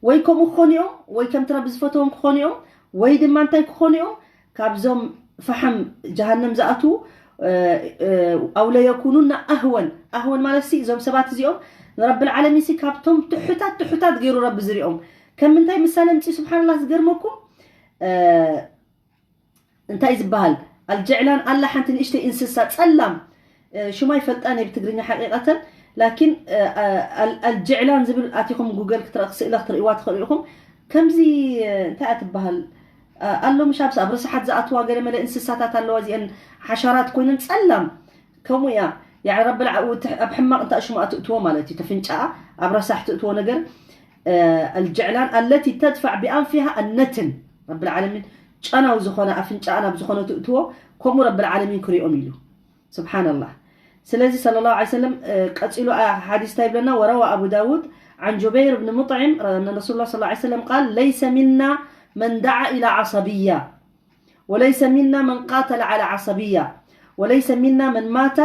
ወይ ከምኡ ክኾኑ እዮም፣ ወይ ከምቲ ረቢ ዝፈትዎም ክኾኑ እዮም፣ ወይ ድማ እንታይ ክኾኑ እዮም? ካብዞም ፈሓም ጀሃነም ዝኣትዉ ኣው ለየኩኑና ኣህወን ኣህወን ማለት ሲ እዞም ሰባት እዚኦም ንረብል ዓለሚን ሲ ካብቶም ትሑታት ትሑታት ገይሩ ረቢ ዝሪኦም። ከም ምንታይ ምሳሌ ምፅኡ? ስብሓንላ ዝገርመኩም እንታይ ዝበሃል ኣልጀዕላን ኣላ ሓንቲ ንእሽተይ እንስሳ ጸላም ሽማ ይፈልጣን እየ ብትግርኛ ሓቂቀተን ላኪን ኣልጀዕላን ዝብል ኣቲኹም ጉገል ክትረእ ስእለ ክትርእዋ ትኽእሉ ኢኹም። ከምዚ እንታይ እያ ትበሃል ኣሎ ምሻብስ ኣብ ረሳሓት ዝኣትዋ ገለ መለ እንስሳታት ኣለዋ እዚአን ሓሻራት ኮይነን ጸላም ከምኡ እያ። ያዕ ረብል ኣብ ሕማቕ እንታይ ሽሙ ኣትእትዎ ማለት እዩ ተፍንጫኣ ኣብ ረሳሕ ትእትዎ ነገር ኣልጀዕላን ኣለቲ ተድፋዕ ብኣንፊሃ ኣነትን ረብል ዓለሚን ጨናው ዝኾነ ኣፍንጫኣ ናብ ዝኾነ ትእትዎ ከምኡ ረብል ዓለሚን ክሪኦም ኢሉ። ስብሓንላህ። ስለዚ ሰለላሁ ዐለይሂ ወሰለም ቀጺሉ ሓዲስ እንታይ ይብለና? ወረዋ ኣቡ ዳውድ عن جبير بن مطعم أن رسول الله صلى الله عليه وسلم قال ليس منا من دعا إلى عصبية وليس منا من قاتل على عصبية وليس منا من مات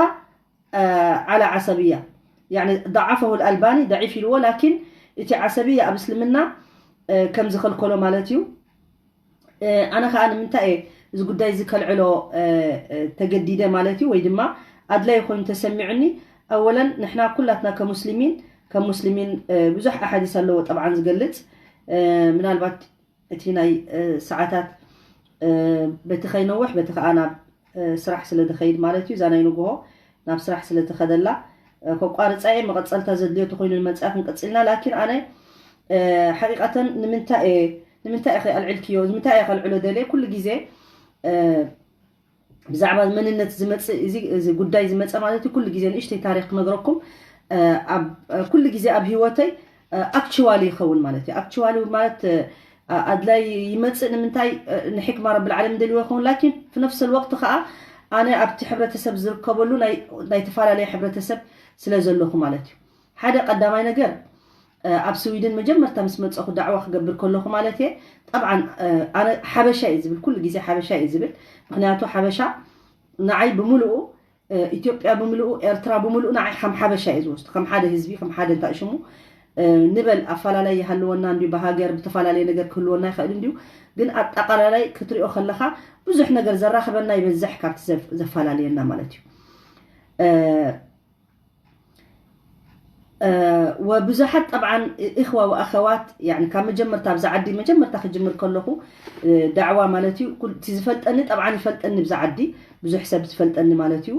على عصبية يعني ضعفه الألباني ضعيف ኢልዎ ላኪን እቲ ዓሰብያ ኣብ እስልምና ከም ዝኸልከሎ ማለት እዩ። ኣነ ከዓ ንምንታይ እየ እዚ ጉዳይ እዚ ከልዕሎ ተገዲደ ማለት እዩ ወይ ድማ ኣድላይ ኮይኑ ተሰሚዑኒ? ኣወለን ንሕና ኩላትና ከሙስሊሚን ከም ሙስሊሚን ብዙሕ ኣሓዲስ ኣለዎ ጠብዓን ዝገልፅ ምናልባት እቲ ናይ ሰዓታት በቲ ከይነውሕ በቲ ከዓ ናብ ስራሕ ስለ ዝኸይድ ማለት እዩ እዛ ናይ ንግሆ ናብ ስራሕ ስለ ትኸደላ ከቋርፃ እየ መቐፀልታ ዘድልዮ ተኮይኑ ንመፅኣ ክንቀፅልና ላኪን ኣነ ሓቂቀተን ንምንታይ እየ ንምንታይ ኢኸ ኣልዕልክዮ ንምንታይ እየ ከልዕሎ ደልየ ኩሉ ግዜ ብዛዕባ መንነት ዝመፅእ እዚ ጉዳይ ዝመፀ ማለት እዩ ኩሉ ግዜ ንእሽተይ ታሪክ ክነግረኩም ኩሉ ግዜ ኣብ ህይወተይ ኣክችዋሊ ይኸውን ማለት እዩ ኣክችዋሊ ማለት ኣድላይ ይመፅእ ንምንታይ ንሕክማ ረብል ዓለም ደልዎ ይኸውን ላኪን في نفس الوقت ከዓ ኣነ ኣብቲ ሕብረተሰብ ዝርከበሉ ናይ ተፈላለየ ሕብረተሰብ ስለ ዘለኹ ማለት እዩ ሓደ ቀዳማይ ነገር ኣብ ስዊድን መጀመርታ ምስ መፀኹ ዳዕዋ ክገብር ከለኹ ማለት እየ ጠብዓን ኣነ ሓበሻ እዩ ዝብል ኩሉ ግዜ ሓበሻ እዩ ዝብል ምክንያቱ ሓበሻ ንዓይ ብምልኡ ኢትዮጵያ ብምልኡ ኤርትራ ብምልኡ ንዓይ ከም ሓበሻ እዩ ዝወስዱ ከም ሓደ ህዝቢ ከም ሓደ እንታይ ሽሙ ንበል ኣፈላለይ ይሃልወና እንዲዩ ብሃገር ብተፈላለየ ነገር ክህልወና ይኽእል እንዲዩ ግን ኣጠቃላላይ ክትሪኦ ከለካ ብዙሕ ነገር ዘራኽበና ይበዝሕ ካብቲ ዘፈላለየና ማለት እዩ ወብዙሓት ጠብዓን እኽዋ ወኣኸዋት ካብ መጀመርታ ኣብዚ ዓዲ መጀመርታ ክጅምር ከለኹ ዳዕዋ ማለት እዩ እቲ ዝፈልጠኒ ጠብዓን ይፈልጠኒ ብዚ ዓዲ ብዙሕ ሰብ ዝፈልጠኒ ማለት እዩ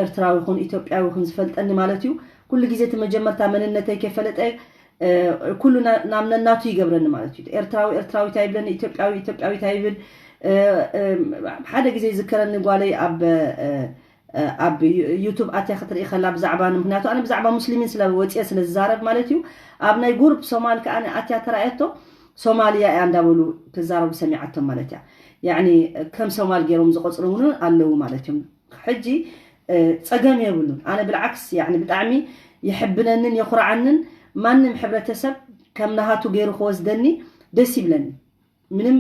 ኤርትራዊ ይኹን ኢትዮጵያዊ ይኹን ዝፈልጠኒ ማለት እዩ ኩሉ ግዜ እቲ መጀመርታ መንነተይ ከይፈለጠ ኩሉ ናብ ነናቱ ይገብረኒ ማለት እዩ ኤርትራዊ ኤርትራዊት ኣይብለኒ ኢትዮጵያዊ ኢትዮጵያዊት ኣይብል ሓደ ግዜ ዝከረኒ ጓለይ ኣብ ኣብ ዩቱብ ኣትያ ክትርኢ ከላ ብዛዕባ ምክንያቱ ኣነ ብዛዕባ ሙስሊሚን ስለ ወፅየ ስለ ዝዛረብ ማለት እዩ ኣብ ናይ ጉሩፕ ሶማል ከዓ ኣትያ ተራእየቶ ሶማልያ እያ እንዳበሉ ክዛረቡ ሰሚዓቶም ማለት እያ ያኒ ከም ሶማል ገይሮም ዝቆፅሩ እውን ኣለዉ ማለት እዮም ሕጂ ፀገም የብሉን ኣነ ብልዓክስ ያኒ ብጣዕሚ የሕብነንን የኹርዓንን ማንም ሕብረተሰብ ከም ናሃቱ ገይሩ ክወስደኒ ደስ ይብለኒ ምንም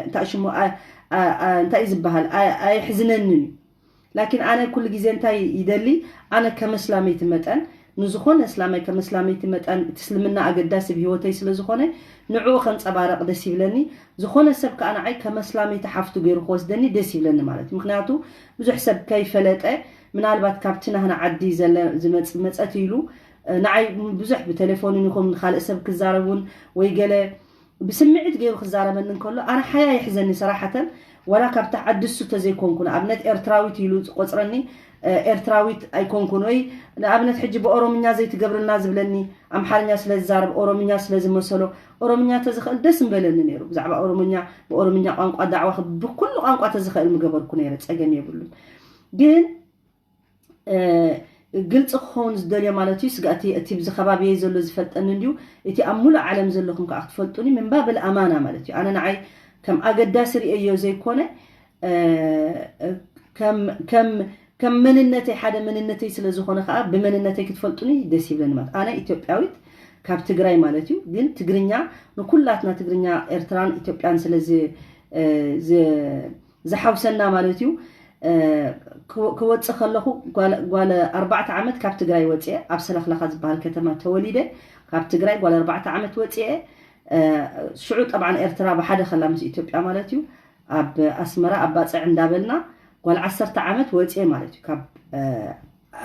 እንታይ ሽሙ እንታይ እዩ ዝበሃል ኣይሕዝነንን እዩ ላኪን ኣነ ኩሉ ግዜ እንታይ ይደሊ ኣነ ከም እስላመይቲ መጠን ንዝኾነ እስላማይ ከም እስላመይቲ መጠን እቲ እስልምና ኣገዳሲ ብህይወተይ ስለ ዝኾነ ንዕኡ ከንፀባረቕ ደስ ይብለኒ። ዝኾነ ሰብ ከዓ ንዓይ ከም እስላመይቲ ሓፍቱ ገይሩ ክወስደኒ ደስ ይብለኒ ማለት እዩ። ምክንያቱ ብዙሕ ሰብ ከይፈለጠ ምናልባት ካብቲ ናህና ዓዲ ዘለ ዝመፅ መፀት ኢሉ ንዓይ ብዙሕ ብቴሌፎንን ይኹን ካልእ ሰብ ክዛረብ እውን ወይ ገለ ብስምዒት ገይሩ ክዛረበኒ እንከሎ ኣነ ሓያ ይሕዘኒ ሰራሓተን። ዋላ ካብታ ዓዲ እሱ ተዘይኮንኩ ንኣብነት ኤርትራዊት ኢሉ ዝቆፅረኒ ኤርትራዊት ኣይኮንኩን። ወይ ንኣብነት ሕጂ ብኦሮምኛ ዘይትገብርልና ዝብለኒ ኣምሓርኛ ስለ ዝዛረብ ኦሮምኛ ስለ ዝመሰሎ ኦሮምኛ ተዝኽእል ደስ ምበለኒ ነይሩ። ብዛዕባ ኦሮምኛ ብኦሮምኛ ቋንቋ ዳዕዋ ብኩሉ ቋንቋ ተዝኽእል ምገበርኩ ነይረ፣ ፀገም የብሉን። ግን ግልፂ ክኸውን ዝደልዮ ማለት እዩ ስጋእቲ እቲ ብዚ ከባቢየ ዘሎ ዝፈልጠኒ እንድዩ። እቲ ኣብ ሙሉእ ዓለም ዘለኹም ከዓ ክትፈልጡኒ ምንባብል ኣማና ማለት እዩ። ኣነ ንዓይ ከም ኣገዳሲ ርእዮ ዘይኮነ ከም መንነተይ ሓደ መንነተይ ስለ ዝኾነ ከዓ ብመንነተይ ክትፈልጡኒ ደስ ይብለኒ ማለት ኣነ ኢትዮጵያዊት ካብ ትግራይ ማለት እዩ። ግን ትግርኛ ንኩላትና ትግርኛ ኤርትራን ኢትዮጵያን ስለ ዝሓውሰና ማለት እዩ። ክወፅእ ከለኹ ጓል ኣርባዕተ ዓመት ካብ ትግራይ ወፅአ ኣብ ሰለኽለኻ ዝበሃል ከተማ ተወሊደ ካብ ትግራይ ጓል ኣርባዕተ ዓመት ወፅአ። ሽዑ ጠብዓን ኤርትራ ብሓደ ከላ ምስ ኢትዮጵያ ማለት እዩ ኣብ ኣስመራ ኣብ ባፅዕ እንዳበልና ጓል ዓሰርተ ዓመት ወፅአ ማለት እዩ ካብ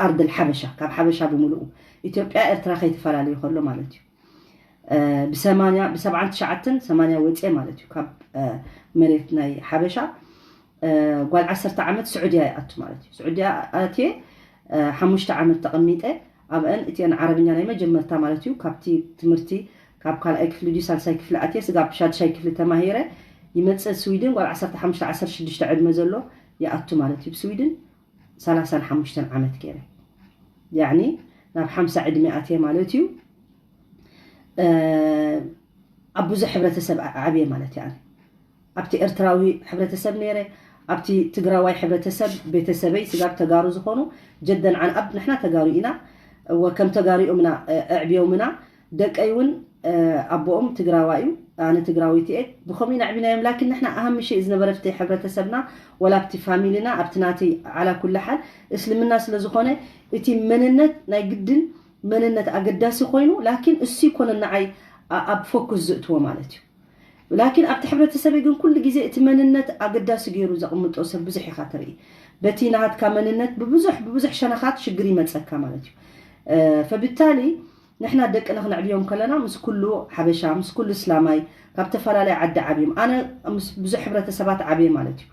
ኣርድል ሓበሻ ካብ ሓበሻ ብምልኡ ኢትዮጵያ ኤርትራ ከይተፈላለዩ ከሎ ማለት እዩ። ብሰማንያ ብሰብዓን ትሽዓተን ሰማንያ ወፅአ ማለት እዩ ካብ መሬት ናይ ሓበሻ ጓል ዓሰርተ ዓመት ስዑድያ ይኣቱ ማለት እዩ። ስዑድያ ኣትየ ሓሙሽተ ዓመት ተቐሚጠ ኣብአን እቲአን ዓረብኛ ናይ መጀመርታ ማለት እዩ ካብቲ ትምህርቲ ካብ ካልኣይ ክፍሊ ድዩ ሳልሳይ ክፍሊ ኣትየ ስጋብ ሻድሻይ ክፍሊ ተማሂረ ይመፅእ ስዊድን ጓል ዓሰርተ ሓሙሽተ ዓሰርተ ሽዱሽተ ዕድመ ዘሎ ይኣቱ ማለት እዩ። ብስዊድን ሰላሳን ሓሙሽተን ዓመት ገይረ ያኒ ናብ ሓምሳ ዕድመ ኣትየ ማለት እዩ። ኣብ ብዙሕ ሕብረተሰብ ዓብየ ማለት እዩ። ኣብቲ ኤርትራዊ ሕብረተሰብ ነይረ፣ ኣብቲ ትግራዋይ ሕብረተሰብ ቤተሰበይ ስጋብ ተጋሩ ዝኾኑ ጀደን ዓንኣብ ንሕና ተጋሩ ኢና ወከም ተጋሪኦምና ኣዕብዮምና ደቀይ እውን ኣቦኦም ትግራዋ እዩ ኣነ ትግራወይቲ እየ ብኸምኡ ኢና ዕቢናዮም ላኪን ንሕና ኣሃም ምሽ ዝነበረ ፍቲ ሕብረተሰብና ወላ ኣብቲ ፋሚልና ኣብቲ ናተይ ዓላ ኩሉ ሓል እስልምና ስለ ዝኾነ እቲ መንነት ናይ ግድን መንነት ኣገዳሲ ኮይኑ ላኪን እሱ ይኮነ ንዓይ ኣብ ፎኩስ ዝእትዎ ማለት እዩ። ላኪን ኣብቲ ሕብረተሰበይ ግን ኩሉ ግዜ እቲ መንነት ኣገዳሲ ገይሩ ዘቕምጦ ሰብ ብዙሕ ኢኻ ትርኢ። በቲ ናሃትካ መንነት ብብዙሕ ብብዙሕ ሸነኻት ሽግር ይመፀካ ማለት እዩ። ፈብታሊ ንሕና ደቅና ክነዕብዮም ከለና ምስ ኩሉ ሓበሻ ምስ ኩሉ እስላማይ ካብ ተፈላለየ ዓዲ ዓብዮም ኣነ ምስ ብዙሕ ሕብረተሰባት ዓብየ ማለት እዩ።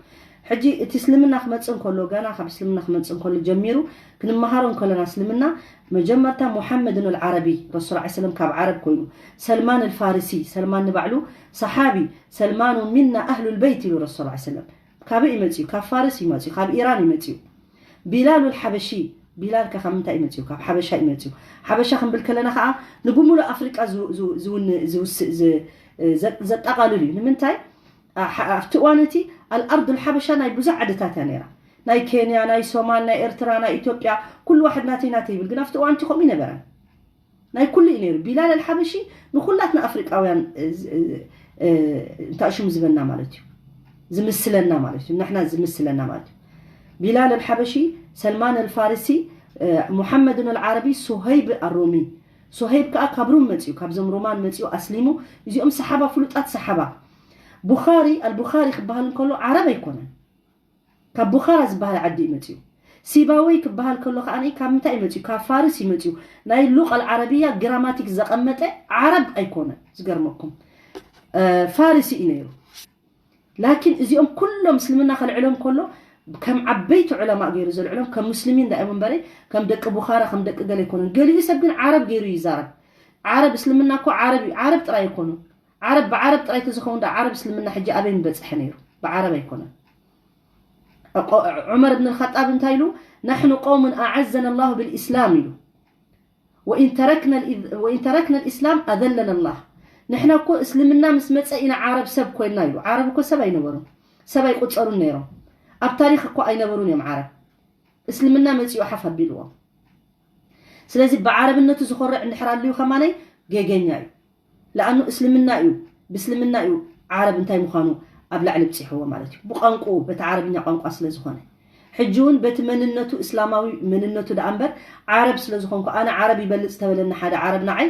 ሕጂ እቲ እስልምና ክመፅእ እንከሎ ገና ካብ እስልምና ክመፅእ እንከሎ ጀሚሩ ክንመሃሮ እንከለና እስልምና መጀመርታ ሙሓመድን ኣልዓረቢ ረሱል ዓ ሰለም ካብ ዓረብ ኮይኑ ሰልማን ኣልፋርሲ ሰልማን ንባዕሉ ሰሓቢ ሰልማኑ ሚና ኣህሉ ልበይት ኢሉ ረሱል ዓ ሰለም ካበይ ይመፅኡ ካብ ፋርስ ይመፅኡ ካብ ኢራን ይመፅኡ ቢላሉ ልሓበሺ ቢላል ከ ካብ ምንታይ ይመፅኡ ካብ ሓበሻ ይመፅኡ ሓበሻ ክንብል ከለና ከዓ ንብሙሉእ ኣፍሪቃ ዘጠቃልል እዩ ንምንታይ ኣብቲ እዋን እቲ ኣልኣርዱ ልሓበሻ ናይ ብዙሕ ዓድታት እያ ነይራ ናይ ኬንያ ናይ ሶማል ናይ ኤርትራ ናይ ኢትዮጵያ ኩሉ ዋሕድ ናተይ ናተይ ይብል ግን ኣብቲ እዋን እቲ ከምኡ ይነበረን ናይ ኩሉ እዩ ነይሩ ቢላል ኣልሓበሺ ንኩላትና ኣፍሪቃውያን እንታይ ሽሙ ዝበና ማለት እዩ ዝምስለና ማለት እዩ ንሕና ዝምስለና ማለት እዩ ቢላል ኣልሓበሺ ሰልማን ኣልፋርሲ ሙሓመድን ኣልዓረቢ ሱሀይብ ኣሮሚ ሱሀይብ ከዓ ካብ ሩም መፅኡ ካብዞም ሮማን መፅኡ ኣስሊሙ እዚኦም ሰሓባ ፍሉጣት ሰሓባ ቡኻሪ ኣልቡኻሪ ክበሃል እንከሎ ዓረብ ኣይኮነን ካብ ቡኻራ ዝበሃል ዓዲ እዩ መፅኡ ሲባወይ ክበሃል ከሎ ከዓ ካብ ምንታይ እዩ መፅኡ ካብ ፋርስ እዩ መፅኡ ናይ ሉቅ ኣልዓረብያ ግራማቲክ ዘቐመጠ ዓረብ ኣይኮነን ዝገርመኩም ፋርሲ እዩ ነይሩ ላኪን እዚኦም ኩሎም እስልምና ከልዕሎም ከሎ ከም ዓበይቲ ዑለማ ገይሩ ዘልዕሎም ከም ሙስሊሚን ዳእዮም እምበረ ከም ደቂ ቡኻራ ከም ደቂ ገለ ኣይኮኑን ገሊኡ ሰብ ግን ዓረብ ገይሩ ይዛረብ ዓረብ እስልምና እኮ ዓረብ እዩ ዓረብ ጥራይ ኣይኮኑን ዓረብ ብዓረብ ጥራይ ተዝኸውን ዳ ዓረብ እስልምና ሕጂ ኣበይ ምበፅሐ ነይሩ ብዓረብ ኣይኮነን ዑመር እብን ልኸጣብ እንታይ ኢሉ ናሕኑ ቀውምን ኣዓዘና ላሁ ብልእስላም ኢሉ ወኢን ተረክና ልእስላም ኣዘለና ላህ ንሕና እኮ እስልምና ምስ መፀ ኢና ዓረብ ሰብ ኮይንና ኢሉ ዓረብ እኮ ሰብ ኣይነበሩን ሰብ ኣይቁፀሩን ነይሮም ኣብ ታሪክ እኮ ኣይነበሩን እዮም ዓረብ እስልምና መፂኡ ሓፍ ኣቢልዎም ስለዚ ብዓረብነቱ ዝኾርዕ እንድሕር ኣልዩ ከማነይ ጌገኛ እዩ ለኣኑ እስልምና እዩ ብእስልምና እዩ ዓረብ እንታይ ምዃኑ ኣብ ላዕሊ ብፂሕዎ ማለት እዩ ብቋንቁኡ በቲ ዓረብኛ ቋንቋ ስለ ዝኾነ ሕጂ እውን በቲ መንነቱ፣ እስላማዊ መንነቱ ደኣ እምበር፣ ዓረብ ስለ ዝኾንኩ፣ ኣነ ዓረብ ይበልጽ ተበለኒ ሓደ ዓረብ፣ ንዓይ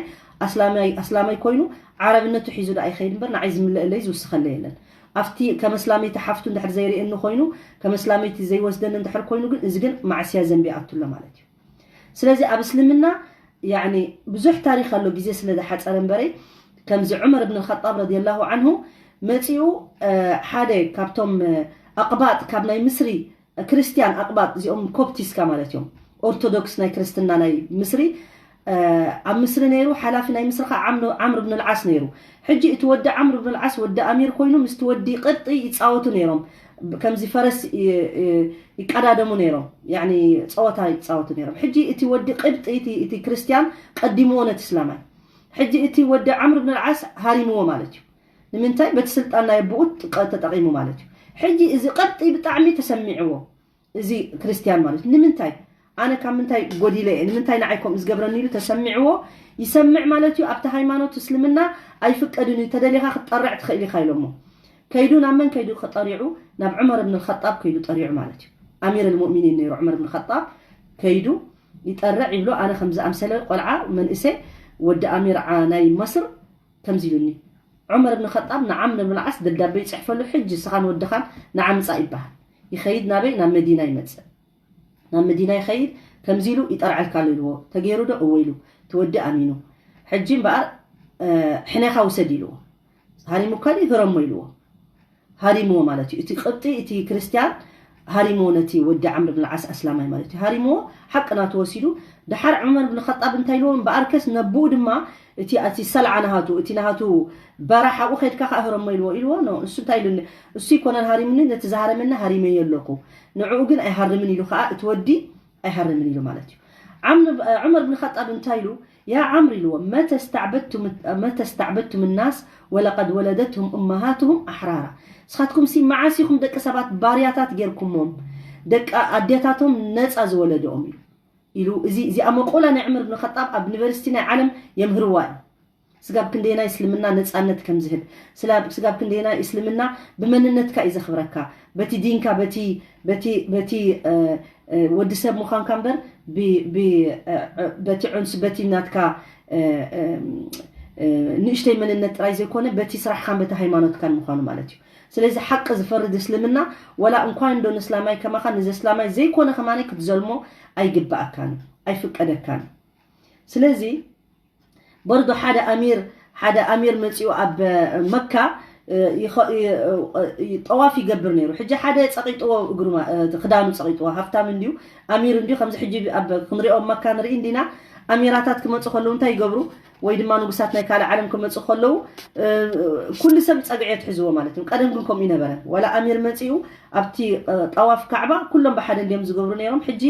ኣስላማይ ኣስላማይ ኮይኑ፣ ዓረብነቱ ሒዙ ደኣ ይኸይድ እምበር ንዓይ ዝምለአለይ ዝውስኸለይ የለን። ኣብቲ ከም ኣስላመይቲ ሓፍቱ እንድሕር ዘይርእየኒ ኮይኑ፣ ከም ኣስላመይቲ ዘይወስደኒ እንድሕር ኮይኑ ግን፣ እዚ ግን ማዕስያ ዘንቢ ኣቱሎ ማለት እዩ። ስለዚ ኣብ እስልምና ያኒ ብዙሕ ታሪኽ ኣሎ፣ ግዜ ስለ ዝሓጸረ እምበረይ፣ ከምዚ ዑመር እብን ኸጣብ ረዲየላሁ ዓንሁ መጺኡ፣ ሓደ ካብቶም ኣቕባጥ፣ ካብ ናይ ምስሪ ክርስትያን ኣቕባጥ፣ እዚኦም ኮፕቲስካ ማለት እዮም፣ ኦርቶዶክስ ናይ ክርስትና ናይ ምስሪ፣ ኣብ ምስሪ ነይሩ። ሓላፊ ናይ ምስሪ ከዓ ዓምር ብን ልዓስ ነይሩ። ሕጂ እቲ ወዲ ዓምር ብን ልዓስ ወዲ ኣሚር ኮይኑ ምስቲ ወዲ ቅብጢ ይፃወቱ ነይሮም። ከምዚ ፈረስ ይቀዳደሙ ነይሮም፣ ያኒ ፀወታ ይፃወቱ ነይሮም። ሕጂ እቲ ወዲ ቅብጢ፣ እቲ ክርስትያን ቀዲምዎ ነቲ እስላማይ። ሕጂ እቲ ወዲ ዓምር ብን ልዓስ ሃሪምዎ ማለት እዩ። ንምንታይ? በቲ ስልጣን ናይ ኣቦኡ ተጠቂሙ ማለት እዩ። ሕጂ እዚ ቅብጢ ብጣዕሚ ተሰሚዕዎ፣ እዚ ክርስትያን ማለት እዩ። ንምንታይ? ኣነ ካብ ምንታይ ጎዲለ እየ? ንምንታይ ንዓይ ከምኡ ዝገብረኒ ኢሉ ተሰሚዕዎ። ይሰምዕ ማለት እዩ። ኣብቲ ሃይማኖት እስልምና ኣይፍቀድን እዩ፣ ተደሊኻ ክትጠርዕ ትኽእል ኢኻ ኢሎሞ። ከይዱ ናብ መን ከይዱ ከጠሪዑ? ናብ ዑመር እብን ኸጣብ ከይዱ ጠሪዑ ማለት እዩ። ኣሚር ልሙእሚኒን ነይሩ ዑመር እብን ኸጣብ። ከይዱ ይጠርዕ ይብሎ፣ ኣነ ከም ዝኣምሰለ ቆልዓ መንእሰ ወዲ ኣሚር ናይ መስር ከምዚ ኢሉኒ። ዑመር እብን ኸጣብ ንዓምር ብን ዓስ ደብዳቤ ይፅሕፈሉ፣ ሕጂ ስኻን ወድኻን ንዓምፃ ይበሃል። ይኸይድ ናበይ? ናብ መዲና ይመፅእ። ናብ መዲና ይኸይድ። ከምዚ ኢሉ ይጠርዐልካ ኣሎ ኢልዎ። ተገይሩ ዶ? እወ ኢሉ። እቲ ወዲ ኣሚኑ። ሕጂ እምበኣር ሕኔኻ ውሰድ ኢልዎ። ሃሪሙካ ድዩ? ህረሞ ኢልዎ። ሃሪምዎ ማለት እዩ። እቲ ቅብጢ፣ እቲ ክርስትያን ሃሪምዎ ነቲ ወዲ ዓምር ብን ዓስ ኣስላማይ ማለት እዩ። ሃሪምዎ፣ ሓቂ ናቱ ወሲዱ። ደሓር ዑመር ብን ኸጣብ እንታይ ኢልዎ? እምበኣርከስ ነብኡ ድማ እቲ እቲ ሰልዓ ናሃቱ፣ እቲ ናሃቱ በራሕ ኣብኡ ከድካ ከኣ ህረሞ ኢልዎ። ኢልዎ፣ ኖ፣ እሱ እንታይ ኢሉኒ? እሱ ይኮነን ሃሪሙኒ፣ ነቲ ዝሃረመኒ ሃሪመዮ ኣለኹ። ንዕኡ ግን ኣይሃርምን ኢሉ ከኣ እቲ ወዲ ኣይሃርምን ኢሉ ማለት እዩ። ዓምር ዑመር ብን ኸጣብ እንታይ ኢሉ? ያ ዓምር ኢልዎ፣ መተ ስተዕበድቱም ናስ ወለቀድ ወለደትሁም እመሃትሁም ኣሕራራ። ንስኻትኩም ሲ መዓስ ኢኹም ደቂ ሰባት ባርያታት ጌርኩሞም፣ ደቂ ኣዴታቶም ነፃ ዝወለደኦም ኢሉ። ኢሉ እዚ እዚኣ መቆላ ናይ ዑመር ብን ኸጣብ ኣብ ዩኒቨርሲቲ ናይ ዓለም የምህርዋ እዩ። ስጋብ ክንደየናይ እስልምና ነፃነት ከም ዝህብ፣ ስጋብ ክንደየናይ እስልምና ብመንነትካ እዩ ዘኽብረካ፣ በቲ ዲንካ፣ በቲ በቲ በቲ ወዲ ሰብ ምዃንካ እምበር በቲ ዑንስ በቲ ናትካ ንእሽተይ መንነት ጥራይ ዘይኮነ በቲ ስራሕካን በቲ ሃይማኖትካን ምዃኑ ማለት እዩ። ስለዚ ሓቂ ዝፈርድ እስልምና ወላ እንኳን ዶ ንእስላማይ ከማኻ ንዘስላማይ ዘይኮነ ከማነ ክትዘልሞ ኣይግባኣካን፣ ኣይፍቀደካን። ስለዚ በርዶ ሓደ ኣሚር ሓደ ኣሚር መፂኡ ኣብ መካ ጠዋፍ ይገብር ነይሩ። ሕጂ ሓደ ፀቂጥዎ እግሩ ክዳኑ ፀቂጥዎ ሃፍታም እንዲዩ ኣሚር እንዲዩ ከምዚ ሕጂ ኣብ ክንሪኦ መካ ንርኢ እንዲና። ኣሚራታት ክመፁ ከለዉ እንታይ ይገብሩ? ወይ ድማ ንጉሳት ናይ ካልእ ዓለም ክመፁ ከለዉ ኩሉ ሰብ ፀግዒ ትሕዝዎ ማለት እዩ። ቀደም ግን ከምኡ ይነበረ። ዋላ ኣሚር መፂኡ ኣብቲ ጠዋፍ ካዕባ ኩሎም ብሓደ እንዲዮም ዝገብሩ ነይሮም። ሕጂ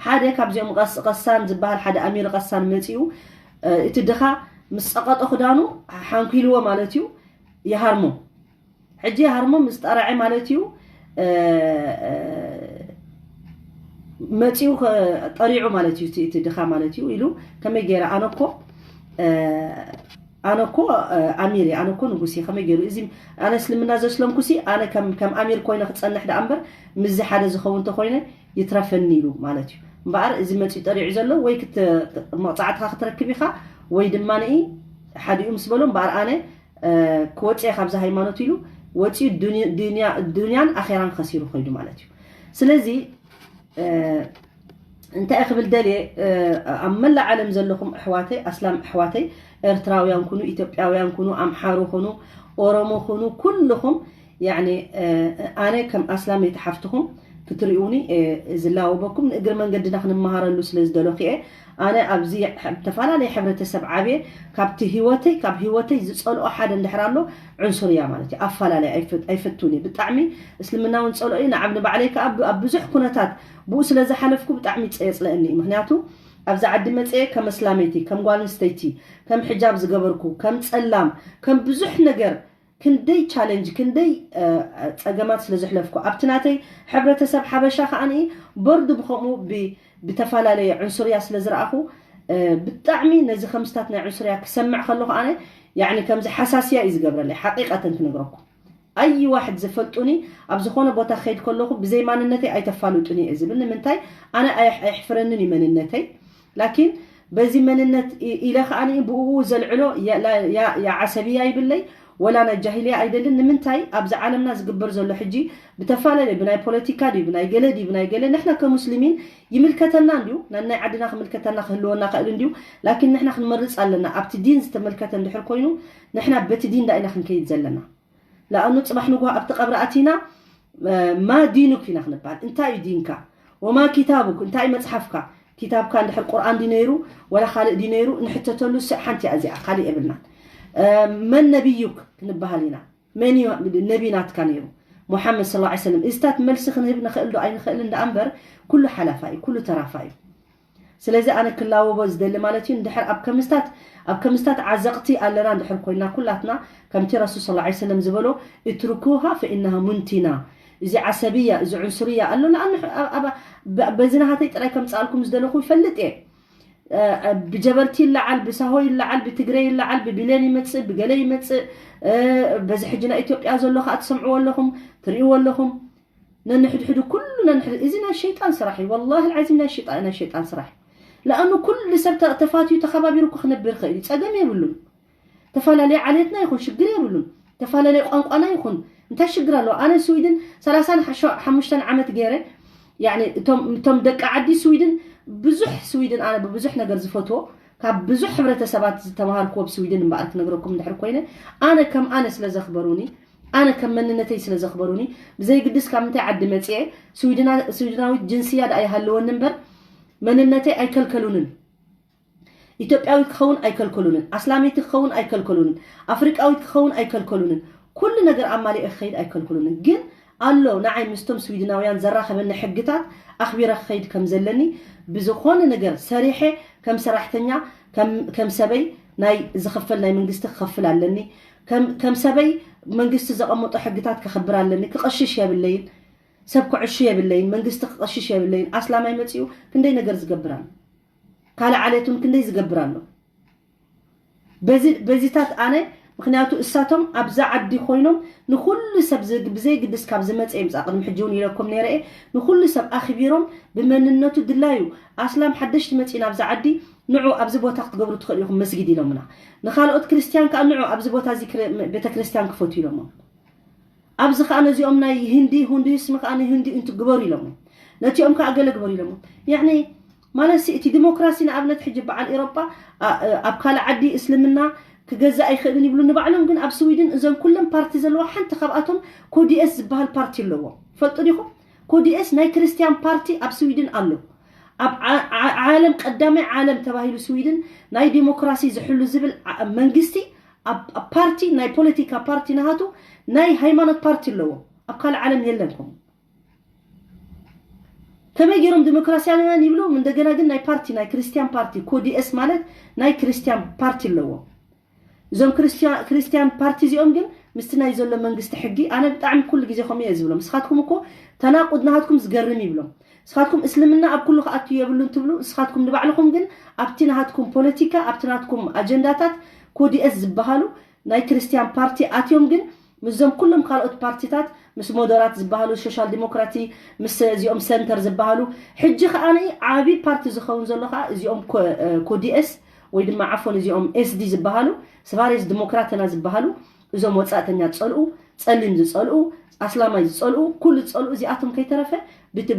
ሓደ ካብዚኦም ቀሳን ዝበሃል ሓደ ኣሚር ቀሳን መፂኡ እቲ ድኻ ምስ ጸቐጦ ክዳኑ ሓንኪልዎ ማለት እዩ። ይሃርሞ ሕጂ ይሃርሞ ምስ ጠረዐ ማለት እዩ። መፂኡ ጠሪዑ ማለት እዩ። እቲ ድኻ ማለት እዩ ኢሉ ከመይ ገይረ ኣነኮ ኣነኮ ኣሚር ኣነኮ ንጉስ ከመይ ገይሩ እዚ ኣነ እስልምና ዘስለምኩሲ ኣነ ከም ኣሚር ኮይነ ክፀንሕ ደኣ እምበር ምስዚ ሓደ ዝኸውን ተኮይነ ይትረፈኒ ኢሉ ማለት እዩ። እምበኣር እዚ መፂኡ ጠሪዑ ዘሎ ወይ መቕፃዕትኻ ክትረክብ ኢኻ ወይ ድማ ንኢ ሓዲኡ ምስ በሎ እምበኣር ኣነ ክወፅእ እየ ካብዚ ሃይማኖት ኢሉ ወፂኡ ዱንያን ኣኼራን ከሲሩ ከይዱ ማለት እዩ። ስለዚ እንታይ ክብል ደልየ ኣብ መላእ ዓለም ዘለኹም ኣሕዋተይ ኣስላም ኣሕዋተይ ኤርትራውያን ኩኑ ኢትዮጵያውያን ኩኑ ኣምሓሩ ኩኑ ኦሮሞ ኩኑ ኩልኹም ያኒ ኣነ ከም ኣስላመይቲ ሓፍትኹም ክትሪኡኒ ዝላወበኩም ንእግሪ መንገድና ክንመሃረሉ ስለ ዝደለኹ እየ። ኣነ ኣብዚ ዝተፈላለየ ሕብረተሰብ ዓብየ ካብቲ ህይወተይ ካብ ህይወተይ ዝፀልኦ ሓደ እንድሕር ኣሎ ዕንሱር እያ ማለት እዩ። ኣፈላለይ ኣይፈቱን እየ ብጣዕሚ እስልምና እውን ፀልኦ እዩ። ንዓብ ንባዕለይ ከዓ ኣብ ብዙሕ ኩነታት ብኡ ስለ ዝሓለፍኩ ብጣዕሚ የፅለእኒ እዩ። ምክንያቱ ኣብዚ ዓዲ መፅየ ከም ኣስላመይቲ ከም ጓል ኣንስተይቲ ከም ሕጃብ ዝገበርኩ ከም ፀላም ከም ብዙሕ ነገር ክንደይ ቻለንጅ ክንደይ ፀገማት ስለ ዘሕለፍኩ ኣብቲ ናተይ ሕብረተሰብ ሓበሻ ከዓ በርዱ ብከምኡ ብተፈላለየ ዕንሱርያ ስለ ዝረኣኹ ብጣዕሚ ነዚ ከምስታት ናይ ዕንሱርያ ክሰምዕ ከለኹ ኣነ ያኒ ከምዚ ሓሳስያ እዩ ዝገብረለይ ሓቂቀተን ክነግረኩም። ኣይ ዋሕድ ዝፈልጡኒ ኣብ ዝኾነ ቦታ ክኸይድ ከለኹ ብዘይ ማንነተይ ኣይተፋልጡኒ እየ ዝብል። ንምንታይ? ኣነ ኣየሕ- ኣየሕፍረንን እዩ መንነተይ። ላኪን በዚ መንነት ኢ- ኢለ ከኣ ብኡ ዘልዕሎ ያ- ላ- ያ- ያ ዓሰብያ ይብለይ ወላ ናይ ጃሂልያ ኣይደልን። ንምንታይ? ኣብዚ ዓለምና ዝግበር ዘሎ ሕጂ ብተፈላለየ ብናይ ፖለቲካ ድዩ ብናይ ገለ ድዩ ብናይ ገለ ንሕና ከሙስሊሚን ይምልከተና እንድዩ፣ ናይ ዓድና ክምልከተና ክህልወና ክእል እንድዩ። ላኪን ንሕና ክንመርፅ ኣለና። ኣብቲ ዲን ዝተመልከተ እንድሕር ኮይኑ ንሕና በቲ ዲን ዳ ኢና ክንከይድ ዘለና። ለኣኑ ፅባሕ ንግሆ ኣብቲ ቀብሪ ኣቲና ማ ዲኑክ ኢና ክንበሃል። እንታይ እዩ ዲንካ? ወማ ኪታቡክ? እንታይ እዩ መፅሓፍካ? ኪታብካ እንድሕር ቁርኣን ድዩ ነይሩ ወላ ካልእ ድዩ ነይሩ ንሕተተሉ ስእ ሓንቲ እያ እዚኣ፣ ካልእ የብልናን። መን ነቢዩክ ክንበሃል ኢና። መን እዩ ነቢ ናትካ ነይሩ? ሙሓመድ ስለ ላ ሰለም። እዚታት መልሲ ክንህብ ንኽእል ዶ ኣይንኽእልን ደኣ እምበር ኩሉ ሓላፋ እዩ፣ ኩሉ ተራፋ እዩ። ስለዚ ኣነ ክላወቦ ዝደሊ ማለት እዩ እንድሕር ኣብ ከምስታት ኣብ ከምስታት ዓዘቕቲ ኣለና እንድሕር ኮይና ኩላትና ከምቲ ረሱል ስለ ላ ሰለም ዝበሎ እትርኩሃ ፈኢናሃ ሙንቲና። እዚ ዓሰብያ እዚ ዕንሱርያ ኣሎ ንኣን በዚ ናሃተይ ጥራይ ከምፅኣልኩም ዝደለኹ ይፈልጥ እየ። ብጀበርቲ ይለዓል፣ ብሳሆ ይለዓል፣ ብትግረ ይለዓል፣ ብቢልዮን ይመፅእ፣ ብገለ ይመፅእ። በዚ ሕጂ ናይ ኢትዮጵያ ዘሎ ከዓ ትሰምዕዎ ኣለኹም፣ ትርእይዎ ኣለኹም። ነንሕድሕዱ ኩሉ ነንሕድ እዚ ናይ ሸይጣን ስራሕ እዩ። ወላሂ ልዓዚም ናይ ሸይጣን ናይ ሸይጣን ስራሕ እዩ። ለኣኑ ኩሉ ሰብ ተ- ተፋትዩ ተኸባቢሩ እኮ ክነብር ይኽእል እዩ። ፀገም የብሉን። ተፈላለየ ዓሌትና ይኹን ሽግር የብሉን። ተፈላለየ ቋንቋና ይኹን እንታይ ሽግር ኣለዎ? ኣነ ስዊድን ሰላሳን ሓሙሽተን ዓመት ገይረ ያኒ እቶም እቶም ደቂ ዓዲ ስዊድን ብዙሕ ስዊድን ኣነ ብብዙሕ ነገር ዝፈትዎ ካብ ብዙሕ ሕብረተሰባት ዝተምሃርክዎ ብ ስዊድን እምበኣር ክነግረኩም እንድሕር ኮይነ ኣነ ከም ኣነ ስለ ዘኽበሩኒ ኣነ ከም መንነተይ ስለ ዘኽበሩኒ ብዘይግድስ ካብ ምንታይ ዓዲ መፅየ ስዊድና- ስዊድናዊት ጅንስያ ደኣ ይሃልወኒ እምበር መንነተይ ኣይከልከሉንን ኢትዮጵያዊት ክኸውን ኣይከልከሉንን ኣስላመይቲ ክኸውን ኣይከልከሉንን ኣፍሪቃዊት ክኸውን ኣይከልከሉንን ኩሉ ነገር ኣማሊኤ ክኸይድ ኣይከልከሉንን ግን ኣሎ ንዓይ ምስቶም ስዊድናውያን ዘራኸበኒ ሕግታት ኣኽቢረ ክኸይድ ከም ዘለኒ ብዝኾነ ነገር ሰሪሐ ከም ሰራሕተኛ ከም- ከም ሰበይ ናይ ዝኽፈል ናይ መንግስቲ ክኸፍል ኣለኒ ከም- ከም ሰበይ መንግስቲ ዘቐመጦ ሕግታት ከኽብር ኣለኒ ክቐሽሽ የብለይን ሰብ ክዕሹ የብለይን መንግስቲ ክቐሽሽ የብለይን ኣስላማይ መፂኡ ክንደይ ነገር ዝገብር ኣሎ ካልእ ዓሌት እውን ክንደይ ዝገብር ኣሎ በዚ- በዚታት ኣነ ምክንያቱ እሳቶም ኣብዛ ዓዲ ኮይኖም ንኩሉ ሰብ ዝ- ብዘይግድስ ካብ ዝመፀ ይምፃእ ቅድሚ ሕጂ እውን ኢለኩም ነይረ እየ ንኩሉ ሰብ ኣኽቢሮም ብመንነቱ ድላዩ ኣስላም ሓደሽቲ መፂኡ ናብዛ ዓዲ ንዑ ኣብዚ ቦታ ክትገብሩ ትኽእሉ ኢኹም መስጊድ ኢሎምና ንካልኦት ክርስትያን ከዓ ንዑ ኣብዚ ቦታ እዚ ክረ- ቤተክርስትያን ክፈቱ ኢሎሞም ኣብዚ ከዓ ነዚኦም ናይ ህንዲ ሁንዱይስም ከዓ ንህንዲ እንትግበሩ ኢሎሞም ነቲኦም ከዓ ገለ ግበሩ ኢሎሞም ያኒ ማለት እቲ ዲሞክራሲ ንኣብነት ሕጂ በዓል ኤሮጳ ኣብ ካልእ ዓዲ እስልምና ክገዝእ ኣይኽእልን ይብሉ ንባዕሎም ግን ኣብ ስዊድን እዞም ኩለን ፓርቲ ዘለዋ ሓንቲ ካብኣቶም ኮዲኤስ ዝበሃል ፓርቲ ኣለዎ ፈልጡ ዲኹም ኮዲኤስ ናይ ክርስትያን ፓርቲ ኣብ ስዊድን ኣሎ ኣብ ዓለም ቀዳማይ ዓለም ተባሂሉ ስዊድን ናይ ዲሞክራሲ ዝሕሉ ዝብል መንግስቲ ኣብ ፓርቲ ናይ ፖለቲካ ፓርቲ ናሃቱ ናይ ሃይማኖት ፓርቲ ኣለዎ ኣብ ካልእ ዓለም የለን ከምኡ ከመይ ገይሮም ዲሞክራሲያውያን ይብሉ እንደገና ግን ናይ ፓርቲ ናይ ክርስትያን ፓርቲ ኮዲኤስ ማለት ናይ ክርስትያን ፓርቲ ኣለዎ እዞም ክርስትያን ፓርቲ እዚኦም ግን ምስቲ ናይ ዘሎ መንግስቲ ሕጊ ኣነ ብጣዕሚ ኩሉ ግዜ ከምኡ እየ ዝብሎም ንስኻትኩም እኮ ተናቁድ ናሃትኩም ዝገርም ይብሎም ንስኻትኩም እስልምና ኣብ ኩሉ ክኣቱ የብሉን ትብሉ ንስኻትኩም ንባዕልኹም ግን ኣብቲ ናሃትኩም ፖለቲካ ኣብቲ ናትኩም ኣጀንዳታት ኮዲኤስ ዝበሃሉ ናይ ክርስትያን ፓርቲ ኣትዮም ግን ምስዞም ኩሎም ካልኦት ፓርቲታት ምስ ሞደራት ዝበሃሉ ሶሻል ዲሞክራቲ ምስ እዚኦም ሰንተር ዝበሃሉ ሕጂ ከዓ ዓብይ ፓርቲ ዝኸውን ዘሎ ከዓ እዚኦም ኮዲኤስ ወይ ድማ ዓፎን እዚኦም ኤስዲ ዝበሃሉ ስቫሬስ ዲሞክራተና ዝበሃሉ እዞም ወፃእተኛ ዝፀልኡ ፀሊም ዝፀልኡ ኣስላማይ ዝፀልኡ ኩሉ ዝፀልኡ እዚኣቶም ከይተረፈ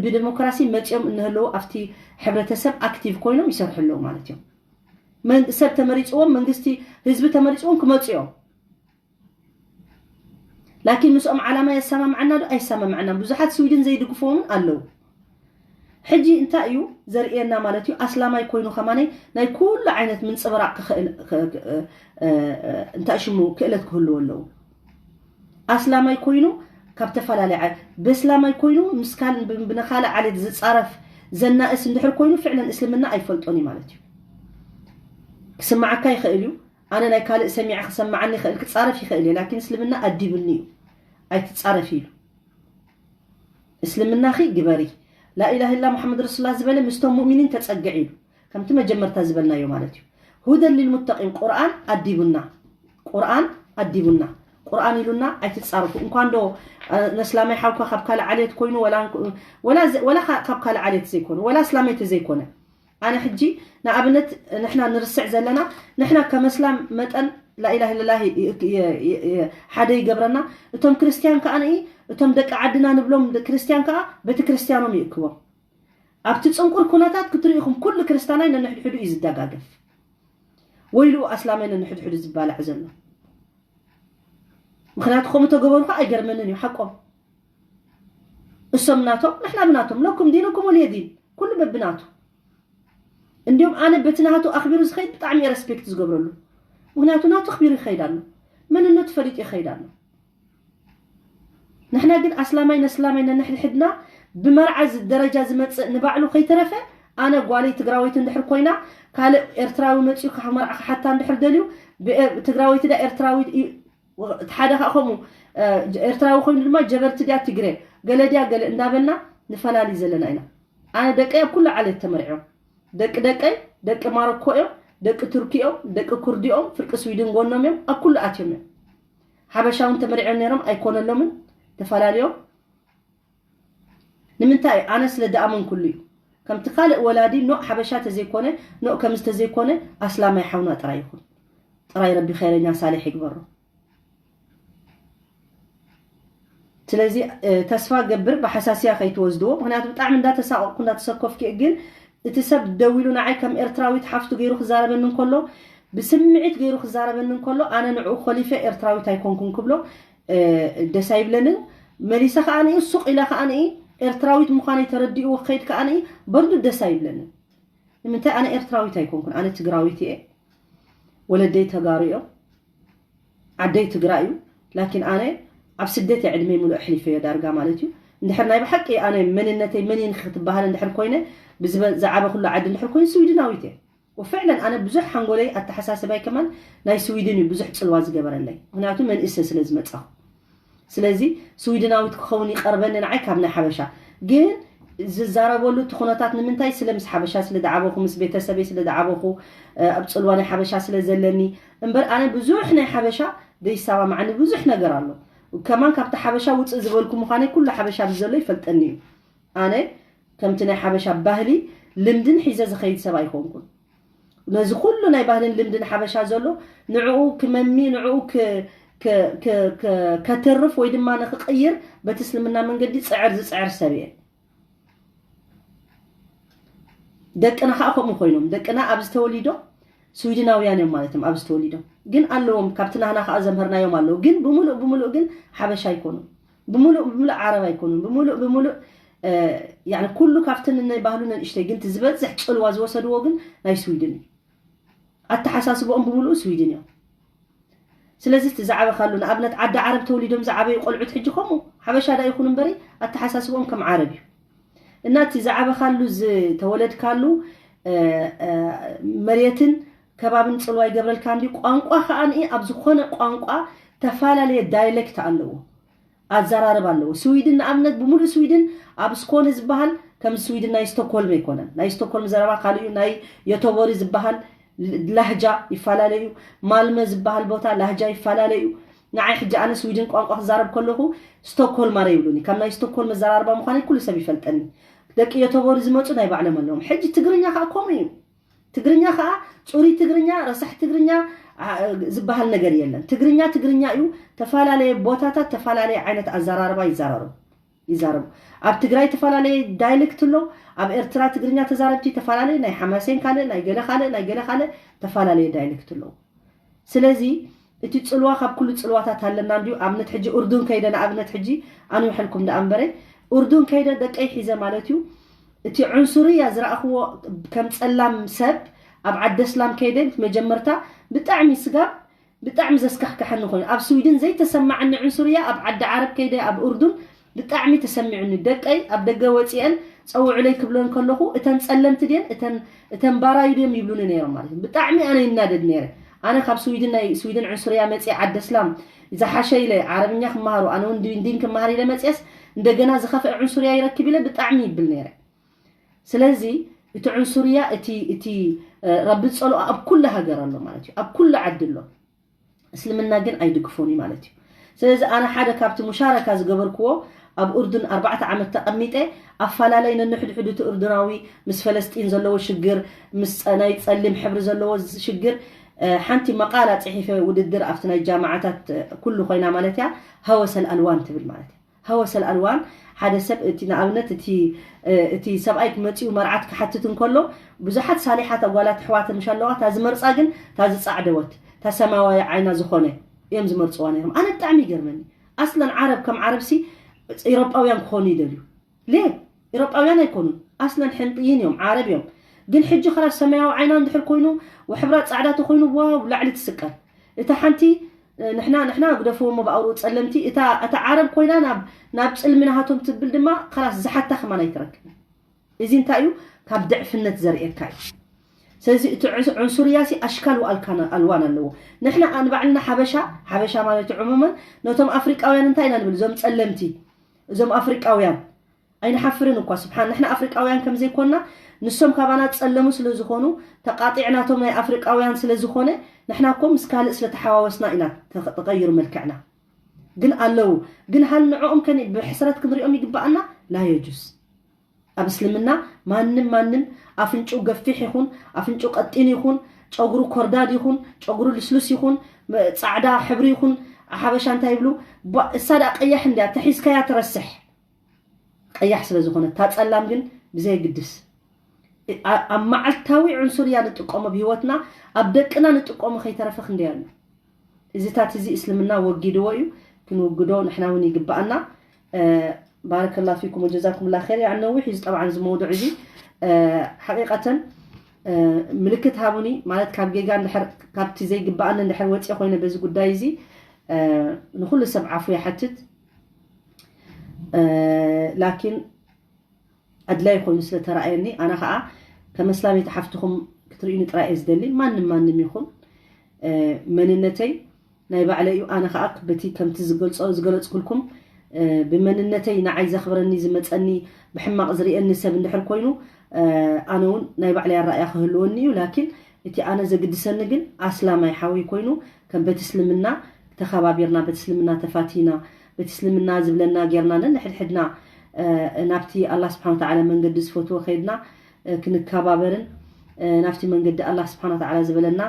ብዲሞክራሲ መፂኦም እንህለዉ ኣብቲ ሕብረተሰብ ኣክቲቭ ኮይኖም ይሰርሑ ኣለዉ ማለት እዮም ሰብ ተመሪፅዎም መንግስቲ ህዝቢ ተመሪፅዎም ክመፁ እዮም ላኪን ምስኦም ዓላማ የሰማምዓና ዶ ኣይሰማምዓና ብዙሓት ስዊድን ዘይድግፍዎምን ኣለዉ ሕጂ እንታይ እዩ ዘርእየና ማለት እዩ ኣስላማይ ኮይኑ ከማነይ ናይ ኩሉ ዓይነት ምንፅብራቅ ክኽእል እንታይ ሽሙ ክእለት ክህልዎ ኣለዉ ኣስላማይ ኮይኑ ካብ ተፈላለየ ዓሌት በስላማይ ኮይኑ ምስ ካል ብነካልእ ዓሌት ዝፃረፍ ዘናእስ እንድሕር ኮይኑ ፍዕለን እስልምና ኣይፈልጦን እዩ ማለት እዩ ክስማዓካ ይኽእል እዩ ኣነ ናይ ካልእ ሰሚዐ ክሰማዓኒ ይኽእል ክፃረፍ ይኽእል እየ ላኪን እስልምና ኣዲብኒ እዩ ኣይትፃረፊ ኢሉ እስልምናኺ ግበሪ ላኢላህ ኢላ ሙሐመድ ረሱሉላህ ዝበለ ምስቶም ሙእሚኒን ተፀግዒ ኢሉ ከምቲ መጀመርታ ዝበልናዮ ማለት እዩ ሁደን ሊልሙተቂን ቁርኣን ኣዲቡና ቁርኣን ኣዲቡና ቁርኣን ኢሉና ኣይትጻረፉ። እንኳን ዶ ነስላማይ ሓውካ ካብ ካልእ ዓሌት ኮይኑ ወላ ወላ ካብ ካልእ ዓሌት ዘይኮነ ወላ እስላማይ ተዘይኮነ ኣነ ሕጂ ንኣብነት ንሕና ንርስዕ ዘለና ንሕና ከመስላም መጠን ላኢላህ ለላህ ሓደ ይገብረና። እቶም ክርስትያን ከዓ ንኢ እቶም ደቂ ዓድና ንብሎም ክርስትያን ከዓ በቲ ክርስትያኖም ይእክቦም። ኣብቲ ፅንቁር ኩነታት ክትርኢኹም ኩሉ ክርስታናይ ነንሕድሕዱ እዩ ዝደጋገፍ። ወይሉ ኣስላማይ ነንሕድሕዱ ዝባላዕ ዘሎ ምክንያቱ ከምኡ ተገበሩ ከዓ ኣይገርመንን እዩ ሓቆም። እሶም ናቶም ንሕና ብናቶም ለኩም ዲንኩም ወልየ ዲን ኩሉ በብናቱ። እንዲሁም ኣነ በቲ ናቱ ኣኽቢሩ ዝኸይድ ብጣዕሚ እየ ረስፔክት ዝገብረሉ። ምክንያቱ ናቱ ኣኽቢሩ ይኸይድ ኣሎ፣ መንነቱ ፈሊጡ ይኸይድ ኣሎ። ንሕና ግን ኣስላማይ ነስላማይ ነንሕድሕድና ብመርዓ ደረጃ ዝመፅእ ንባዕሉ ከይተረፈ ኣነ ጓለይ ትግራወይቲ እንድሕር ኮይና ካልእ ኤርትራዊ መፅኡ ካብ መርዓ ክሓታ እንድሕር ደልዩ ትግራወይቲ ዳ ኤርትራዊ እቲ ሓደ ከዓ ከምኡ ኤርትራዊ ኮይኑ ድማ ጀበርቲ ድያ ትግረ ገለ ድያ ገለ እንዳበልና ንፈላሊ ዘለና ኢና። ኣነ ደቀይ ኣብ ኩሉ ዓሌት ተመርዕዮም ደቂ ደቀይ ደቂ ማሮኮ እዮም፣ ደቂ ቱርኪ እዮም፣ ደቂ ኩርዲ እዮም፣ ፍርቂ ስዊድን ጎኖም እዮም፣ ኣብ ኩሉ ኣትዮም እዮም። ሓበሻ እውን ተመርዕዮም ነይሮም ኣይኮነሎምን ተፈላለዮም። ንምንታይ ኣነ ስለ ደኣመንኩሉ እዩ። ከምቲ ካልእ ወላዲ ኖእ ሓበሻ ተዘይኮነ ኖእ ከምዚ ተዘይኮነ ኣስላማይ ሓውና ጥራይ ይኹን። ጥራይ ረቢ ኸይረኛ ሳሌሕ ይግበሮ። ስለዚ ተስፋ ገብር ብሓሳስያ ከይትወስድዎ። ምክንያቱ ብጣዕሚ እንዳተሳቀቅኩ እንዳተሰኮፍኪ ግን እቲ ሰብ ደዊሉ ንዓይ ከም ኤርትራዊት ሓፍቱ ገይሩ ክዛረበኒ እንከሎ ብስምዒት ገይሩ ክዛረበኒ እንከሎ ኣነ ንዕኡ ኮሊፈ ኤርትራዊት ኣይኮንኩን ክብሎ ደስ ኣይብለንን። መሊሰ ከዓ ንኢ ሱቅ ኢለ ከዓ ንኢ ኤርትራዊት ምዃነይ ተረዲእዎ ክኸይድ ከዓ ንኢ በርዱ ደስ ኣይብለንን። ንምንታይ ኣነ ኤርትራዊት ኣይኮንኩን ኣነ ትግራዊት እየ። ወለደይ ተጋሩ እዮም። ዓደይ ትግራይ እዩ። ላኪን ኣነ ኣብ ስደት እየ ዕድመይ ሙሉእ ኣሕሊፈዮ ዳርጋ ማለት እዩ። እንድሕር ናይ ብሓቂ ኣነ መንነተይ መን እየ ክትበሃል እንድሕር ኮይነ ብዝበ- ዝዓበኹሉ ዓዲ እንድሕር ኮይኑ ስዊድናዊት እየ። ወፍዕለን ኣነ ብዙሕ ሓንጎለይ ኣተሓሳስባይ ከማን ናይ ስዊድን እዩ ብዙሕ ፅልዋ ዝገበረለይ ምክንያቱ መንእሰ ስለ ዝመፃኹ። ስለዚ ስዊድናዊት ክኸውን ይቐርበኒ ንዓይ ካብ ናይ ሓበሻ ግን ዝዛረበሉ እቲ ኩነታት ንምንታይ ስለ ምስ ሓበሻ ስለ ዝዓበኹ ምስ ቤተሰበይ ስለ ዝዓበኹ ኣብ ፅልዋ ናይ ሓበሻ ስለ ዘለኒ እምበር ኣነ ብዙሕ ናይ ሓበሻ ዘይሰማማዓኒ ብዙሕ ነገር ኣሎ። ከማን ካብቲ ሓበሻ ውፅእ ዝበልኩ ምዃነይ ኩሉ ሓበሻ ብዘሎ ይፈልጠኒ እዩ። ኣነ ከምቲ ናይ ሓበሻ ባህሊ ልምድን ሒዘ ዝኸይድ ሰብ ኣይኮንኩን። ነዚ ኩሉ ናይ ባህልን ልምድን ሓበሻ ዘሎ ንዕኡ ክመሚ ንዕኡ ከተርፍ ወይ ድማ ንክቅይር በቲ እስልምና መንገዲ ፅዕር ዝፅዕር ሰብ እየ። ደቅና ከዓ ከምኡ ኮይኖም ደቅና ኣብዚ ተወሊዶ ስዊድናውያን እዮም ማለት እዮም ኣብዚ ተወሊዶም ግን ኣለዎም ካብቲ ናህና ከዓ ዘምህርናዮም ኣለዉ ግን ብምሉእ ብምሉእ ግን ሓበሻ ኣይኮኑን። ብምሉእ ብምሉእ ዓረብ ኣይኮኑን ብምሉእ ብምሉእ ኩሉ ካብቲ ንናይ ባህሉ ነንእሽተይ ግን ዝበዝሕ ፅልዋ ዝወሰድዎ ግን ናይ ስዊድን እዩ። ኣተሓሳስቦኦም ብምሉእ ስዊድን እዮም። ስለዚ እቲ ዝዓበኻሉ ንኣብነት ዓዲ ዓረብ ተወሊዶም ዝዓበዩ ቆልዑት ሕጂ ከምኡ ሓበሻ ዳ ይኹን እምበሪ ኣተሓሳስቦኦም ከም ዓረብ እዩ። እና እቲ ዝዓበኻሉ ዝተወለድካሉ መሬትን ከባብን ፅልዋ ይገብረልካ እንዲ ቋንቋ ከዓ ንኢ ኣብ ዝኾነ ቋንቋ ተፈላለየ ዳይሌክት ኣለዎ። ኣዘራርባ ኣለዎ። ስዊድን ንኣብነት ብምሉእ ስዊድን ኣብ ስኮነ ዝበሃል ከም ስዊድን ናይ ስቶክሆልም ኣይኮነን። ናይ ስቶክሆልም ዘረባ ካልእ እዩ። ናይ ዮቶቦሪ ዝበሃል ላህጃ ይፈላለ እዩ። ማልመ ዝበሃል ቦታ ላህጃ ይፈላለ እዩ። ንዓይ ሕጂ ኣነ ስዊድን ቋንቋ ክዛረብ ከለኹ ስቶክሆልማረ ይብሉኒ። ካብ ናይ ስቶክሆልም ኣዘራርባ ምዃነይ ኩሉ ሰብ ይፈልጠኒ። ደቂ ዮቶቦሪ ዝመፁ ናይ ባዕሎም ኣለዎም። ሕጂ ትግርኛ ከዓ ከምኡ እዩ። ትግርኛ ከዓ ፅሩይ ትግርኛ ረሳሕ ትግርኛ ዝበሃል ነገር የለን። ትግርኛ ትግርኛ እዩ። ተፈላለየ ቦታታት ተፈላለየ ዓይነት ኣዘራርባ ይዘራረቡ ይዛረቡ። ኣብ ትግራይ ተፈላለየ ዳይሌክት ኣሎ። ኣብ ኤርትራ ትግርኛ ተዛረብቲ ተፈላለየ ናይ ሓማሴን ካልእ ናይ ገለ ካልእ ናይ ገለ ካልእ ተፈላለየ ዳይሌክት ኣለዉ። ስለዚ እቲ ፅልዋ ካብ ኩሉ ፅልዋታት ኣለና እንድዩ ኣብነት ሕጂ ኡርዱን ከይደ ንኣብነት ሕጂ ኣንውሐልኩም ደኣ እምበረ ኡርዱን ከይደ ደቀይ ሒዘ ማለት እዩ። እቲ ዑንሱርያ ዝረኣኽዎ ከም ፀላም ሰብ ኣብ ዓዲ ኣስላም ከይደ መጀመርታ ብጣዕሚ ስጋብ ብጣዕሚ ዘስካሕክሐኒ ኮይኑ ኣብ ስዊድን ዘይተሰማዓኒ ዑንሱርያ ኣብ ዓዲ ዓረብ ከይደ ኣብ ኡርዱን ብጣዕሚ ተሰሚዑኒ። ደቀይ ኣብ ደገ ወፂአን ፀውዕለይ ክብለን ከለኹ እተን ፀለምቲ ድየን እተን እተን ባራዩ ድዮም ይብሉኒ ነይሮም ማለት እዩ። ብጣዕሚ ኣነ ይናደድ ነይረ። ኣነ ካብ ስዊድን ናይ ስዊድን ዕንሱርያ መፅየ ዓዲ እስላም ዝሓሸ ኢለ ዓረብኛ ክመሃሩ ኣነ እውን ዲን ክመሃር ኢለ መፅየስ እንደገና ዝኸፍአ ዕንሱርያ ይረክብ ኢለ ብጣዕሚ ይብል ነይረ። ስለዚ እቲ ዕንሱርያ እቲ እቲ ረቢ ዝፀልኦ ኣብ ኩሉ ሃገር ኣሎ ማለት እዩ። ኣብ ኩሉ ዓዲ ኣሎ። እስልምና ግን ኣይድግፎን እዩ ማለት እዩ። ስለዚ ኣነ ሓደ ካብቲ ሙሻረካ ዝገበርክዎ ኣብ ኡርዱን ኣርባዕተ ዓመት ተቐሚጠ ኣፋላለይ ነንሕድሕዱ እቲ ኡርዱናዊ ምስ ፈለስጢን ዘለዎ ሽግር ምስ ጸ- ናይ ጸሊም ሕብሪ ዘለዎ ዝ- ሽግር እ፣ ሓንቲ መቃላ ጽሒፈ ውድድር ኣብቲ ናይ ጃማዓታት እ፣ ኩሉ ኮይና ማለት እያ። ሀወሰል ኣልዋን ትብል ማለት እያ። ሀወሰል ኣልዋን ሓደ ሰብ እቲ ንኣብነት እቲ እ፣ እቲ ሰብኣይ ክመጽኡ መርዓት ክሓትት እንከሎ ብዙሓት ሳሊሓት ኣጓላት ኣሕዋት ምሽ ኣለዋ። እታ ዝመርጻ ግን እታ ዝጻዕደወት እታ ሰማያዊ ዓይና ዝኾነ እዮም ዝመርጽዋ ነይሮም። ኣነ ብጣዕሚ ይገርመኒ። ኣስለን ዓረብ ከም ዓረብሲ ኤሮጳውያን ክኾኑ ይደልዩ። ሌ ኤሮጳውያን ኣይኮኑን። ኣስለን ሕንጥይን እዮም፣ ዓረብ እዮም። ግን ሕጂ ኸላስ ሰማያዊ ዓይና እንድሕር ኮይኑ ወሕብራ ጻዕዳ ተኮይኑ ዋው ላዕሊ ትስቀል። እታ ሓንቲ እ፣ ንሕና ንሕና ግደፍዎ እሞ ብኣውርኡ ጸለምቲ እታ እታ ዓረብ ኮይና ናብ ናብ ጽልሚ ናሃቶም ትብል ድማ ኸላስ ዝሓታ ከማን ኣይትረክብን። እዚ እንታይ እዩ? ካብ ድዕፍነት ዘርእየካ እዩ። ስለዚ እቲ ዕንስ- ዕንሱርያሲ ኣሽካል ወኣልካን ኣልዋን ኣለዎ። ንሕና ኣንባዕልና ሓበሻ ሓበሻ ማለት እዩ ዕሙመን ነቶም ኣፍሪቃውያን እንታይ ኢና ንብል? እዞም ጸለምቲ እዞም ኣፍሪቃውያን ኣይንሓፍርን እኳ ስብሓን ንሕና ኣፍሪቃውያን ከም ዘይኮንና ንሶም ካባና ጸለሙ ስለ ዝኾኑ ተቃጢዕናቶም ናይ ኣፍሪቃውያን ስለ ዝኾነ ንሕና እኮ ምስ ካልእ ስለ ተሓዋወስና ኢና ተቐይሩ መልክዕና። ግን ኣለዉ ግን ሃል ንዕኦም ከ ብሕስረት ክንሪኦም ይግባኣና? ላ የጁስ። ኣብ እስልምና ማንም ማንም ኣፍንጭኡ ገፊሕ ይኹን ኣፍንጭኡ ቀጢን ይኹን ጨጉሩ ኮርዳድ ይኹን ጨጉሩ ልስሉስ ይኹን ጻዕዳ ሕብሪ ይኹን ሓበሻ እንታይ ይብሉ? እሳ ደኣ ቀያሕ እንድያ ተሒዝካያ ትረስሕ። ቀያሕ ስለ ዝኾነ እታ ጸላም ግን ብዘየግድስ ኣብ መዓልታዊ ዕንሱር እያ ንጥቀሞ ብህይወትና ኣብ ደቅና ንጥቀሞ ከይተረፈ ክንደይ ኣሎ። እዚታት እዚ እስልምና ወጊድዎ እዩ። ክንውግዶ ንሕና እውን ይግባኣና። ባረከላ ፊኩም ወጀዛኩም ላ ር ያነዊሕ እዚ ጠብዓን እዚ መውድዕ እዚ ሓቂቀተን ምልክት ሃቡኒ ማለት ካብ ጌጋ እንድሕር ካብቲ ዘይግባኣኒ እንድሕር ወፅየ ኮይነ በዚ ጉዳይ እዚ ንኩሉ ሰብ ዓፉ ይሓትት። ላኪን ኣድላይ ኮይኑ ስለተረኣየኒ ኣነ ከዓ ከም ኣስላመይቲ ሓፍትኹም ክትርእዩኒ ጥራይ እየ ዝደሊ። ማንም ማንም ይኹን መንነተይ ናይ ባዕለይ እዩ። ኣነ ከዓ በቲ ከምቲ ዝገልፆ ዝገለፅኩልኩም ብመንነተይ ንዓይ ዘኽብረኒ ዝመፀኒ ብሕማቕ ዝርእየኒ ሰብ እንድሕር ኮይኑ ኣነ እውን ናይ ባዕለይ ኣረኣያ ክህልወኒ እዩ። ላኪን እቲ ኣነ ዘግድሰኒ ግን ኣስላማይ ሓወይ ኮይኑ ከም በቲ እስልምና ተኸባቢርና በቲ እስልምና ተፋቲና በቲ እስልምና ዝብለና ጌርና ነንሕድሕድና ናብቲ ኣላ ስብሓን ወተዓላ መንገዲ ዝፈትዎ ከይድና ክንከባበርን ናብቲ መንገዲ ኣላ ስብሓን ወተዓላ ዝበለና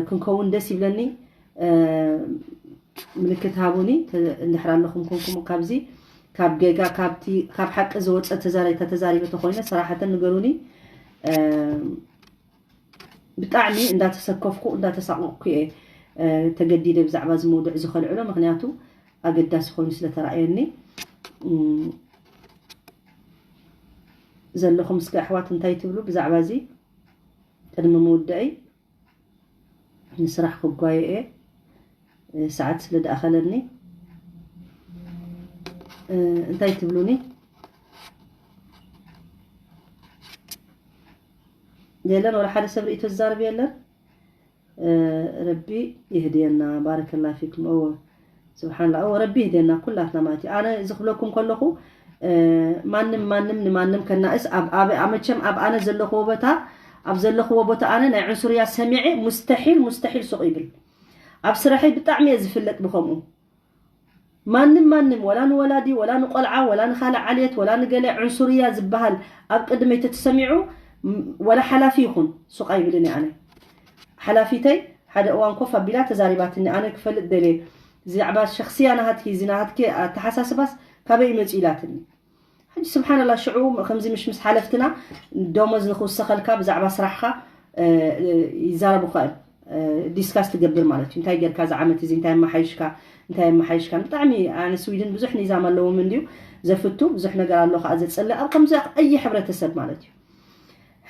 ክንከውን ደስ ይብለኒ። ምልክት ሃቡኒ እንድሕር ኣለኹም ኮንኩም ካብዚ ካብ ጌጋ ካብ ሓቂ ዝወፀ ተዛሪታ ተዛሪበ ተኮይነ ሰራሕተን ንገሩኒ። ብጣዕሚ እንዳተሰከፍኩ እንዳተሳቀቅኩ እየ ተገዲደ ብዛዕባ እዚ መውድዕ እዚ ከልዕሎ ምክንያቱ ኣገዳሲ ኮይኑ ስለተረኣየኒ። ዘለኹም እስከ ኣሕዋት እንታይ ትብሉ ብዛዕባ እዚ? ቅድሚ ምውዳእይ ንስራሕ ክጓየ እየ ሰዓት ስለ ደኣኸለኒ እንታይ ትብሉኒ? የለን ወላ ሓደ ሰብ ርእቶ ዝዛርብ የለን። ረቢ ይህድየና። ባረከላ ፊኩም። እወ ስብሓንላ እወ ረቢ ይህድየና ኩላትና ማለት እዩ። ኣነ እዚ ክብለኩም ከለኹ ማንም ማንም ንማንም ከናእስ ኣብ ኣብ ኣመቸም ኣብ ኣነ ዘለኽዎ ቦታ ኣብ ዘለኽዎ ቦታ ኣነ ናይ ዕንሱርያ ሰሚዐ ሙስተሒል ሙስተሒል ሱቕ ይብል። ኣብ ስራሐይ ብጣዕሚ እየ ዝፍለጥ ብኸምኡ። ማንም ማንም ወላ ንወላዲ ወላ ንቆልዓ ወላ ንኻልእ ዓልየት ወላ ንገለ ዕንሱርያ ዝበሃል ኣብ ቅድመይ ተተሰሚዑ ወላ ሓላፊ ይኹን ሱቕ ኣይብልን እየ ኣነ። ሓላፊተይ ሓደ እዋን ኮፍ ኣቢላ ተዛሪባትኒ ኣነ ክፈልጥ ደልየ ብዛዕባ ሸክስያ ናሃትኪ እዚ ናሃትኪ ኣተሓሳስባስ ካበይ ይመጽ ኢላትኒ። ሕጂ ስብሓንላ ሽዑ ከምዚ ምሽ ምስ ሓለፍትና ደሞዝ ንክውሰኸልካ ብዛዕባ ስራሕካ ይዛረቡካ እዮም። ዲስካስ ትገብር ማለት እዩ እንታይ ጌርካ እዚ ዓመት እዚ እንታይ ኣመሓይሽካ እንታይ ኣመሓይሽካ ብጣዕሚ ኣነ ስዊድን ብዙሕ ኒዛም ኣለዎም እንድዩ ዘፍቱ ብዙሕ ነገር ኣሎ ከዓ ዘፅልእ ኣብ ከምዚ ቀይ ሕብረተሰብ ማለት እዩ።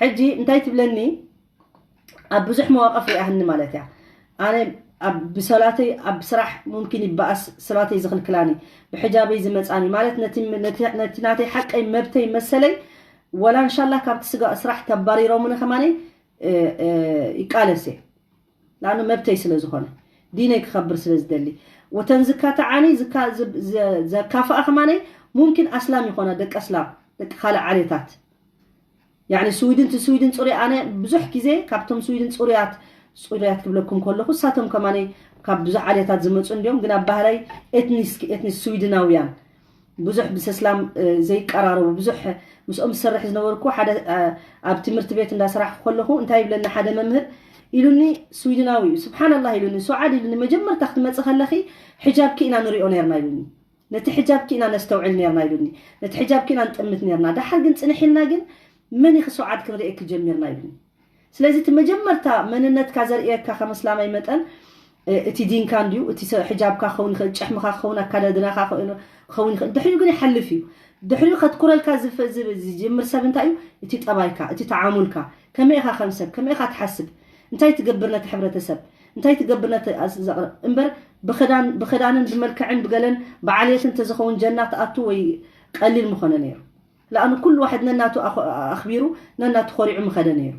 ሕጂ እንታይ ትብለኒ ኣብ ብዙሕ መዋቀፍ ሪኣህኒ ማለት እያ። ኣነ ኣብ ብሰላተይ ኣብ ስራሕ ሙምኪን ይበኣስ ስላተይ ዝኽልክላኒ ብሕጃበይ ዝመፃኒ ማለት ነቲ ናተይ ሓቀይ መብተይ መሰለይ ወላ እንሻላ ካብቲ ስጋ ስራሕ ተባሪሮምኒ ከማነይ ይቃለስ እየ። ንኣኑ መብተይ ስለ ዝኾነ ዲነይ ክኸብር ስለ ዝደሊ ወተን ዝካተዓኒ ዘካፍኣ ከማነይ ሙምኪን ኣስላም ይኾና ደቂ ኣስላም ደቂ ካልእ ዓሌታት ያኒ ስዊድን ቲ ስዊድን ፅሩይ ኣነ ብዙሕ ግዜ ካብቶም ስዊድን ፅሩያት ሱርያት ክብለኩም ከለኹ፣ እሳቶም ከማን ካብ ብዙሕ ዓሌታት ዝመፁ እንዲዮም፣ ግን ኣብ ባህላይ ኤትኒስ ኤትኒስ ስዊድናውያን ብዙሕ ብሰስላም ዘይቀራረቡ፣ ብዙሕ ምስኦም ዝሰርሕ ዝነበርኩ ሓደ ኣብ ትምህርቲ ቤት እንዳሰራሕኩ ከለኹ እንታይ ይብለኒ ሓደ መምህር ኢሉኒ፣ ስዊድናዊ እዩ። ስብሓንላህ ኢሉኒ፣ ሶዓድ ኢሉኒ፣ መጀመርታ ክትመፂ ከለኺ ሕጃብኪ ኢና ንሪኦ ነርና ኢሉኒ። ነቲ ሕጃብኪ ኢና ነስተውዕል ነርና ኢሉኒ። ነቲ ሕጃብኪ ኢና ንጥምት ነርና። ደሓር ግን ፅንሕ ኢልና ግን መን ኢኺ ሶዓድ ክንርእየኪ ጀሚርና ኢሉኒ። ስለዚ እቲ መጀመርታ መንነትካ ዘርእየካ ከም እስላማይ መጠን እቲ ዲንካ እንድዩ፣ እቲ ሕጃብካ ክኸውን ይኽእል፣ ጭሕምኻ ክኸውን፣ ኣካዳድናኻ ክኸውን ይኽእል። ድሕሪኡ ግን ይሓልፍ እዩ። ድሕሪኡ ከትኩረልካ ዝጅምር ሰብ እንታይ እዩ? እቲ ጠባይካ፣ እቲ ተዓሙልካ፣ ከመይ ኢኻ ከም ሰብ፣ ከመይ ኢኻ ትሓስብ፣ እንታይ ትገብር ነቲ ሕብረተሰብ፣ እንታይ ትገብር ነቲ እምበር ብክዳንን ብመልክዕን ብገለን ብዓልየትን ተዝኸውን ጀና ትኣቱ ወይ ቀሊል ምኾነ ነይሩ። ለኣኑ ኩሉ ዋሕድ ነናቱ ኣኽቢሩ ነናቱ ኮሪዑ ምኸደ ነይሩ።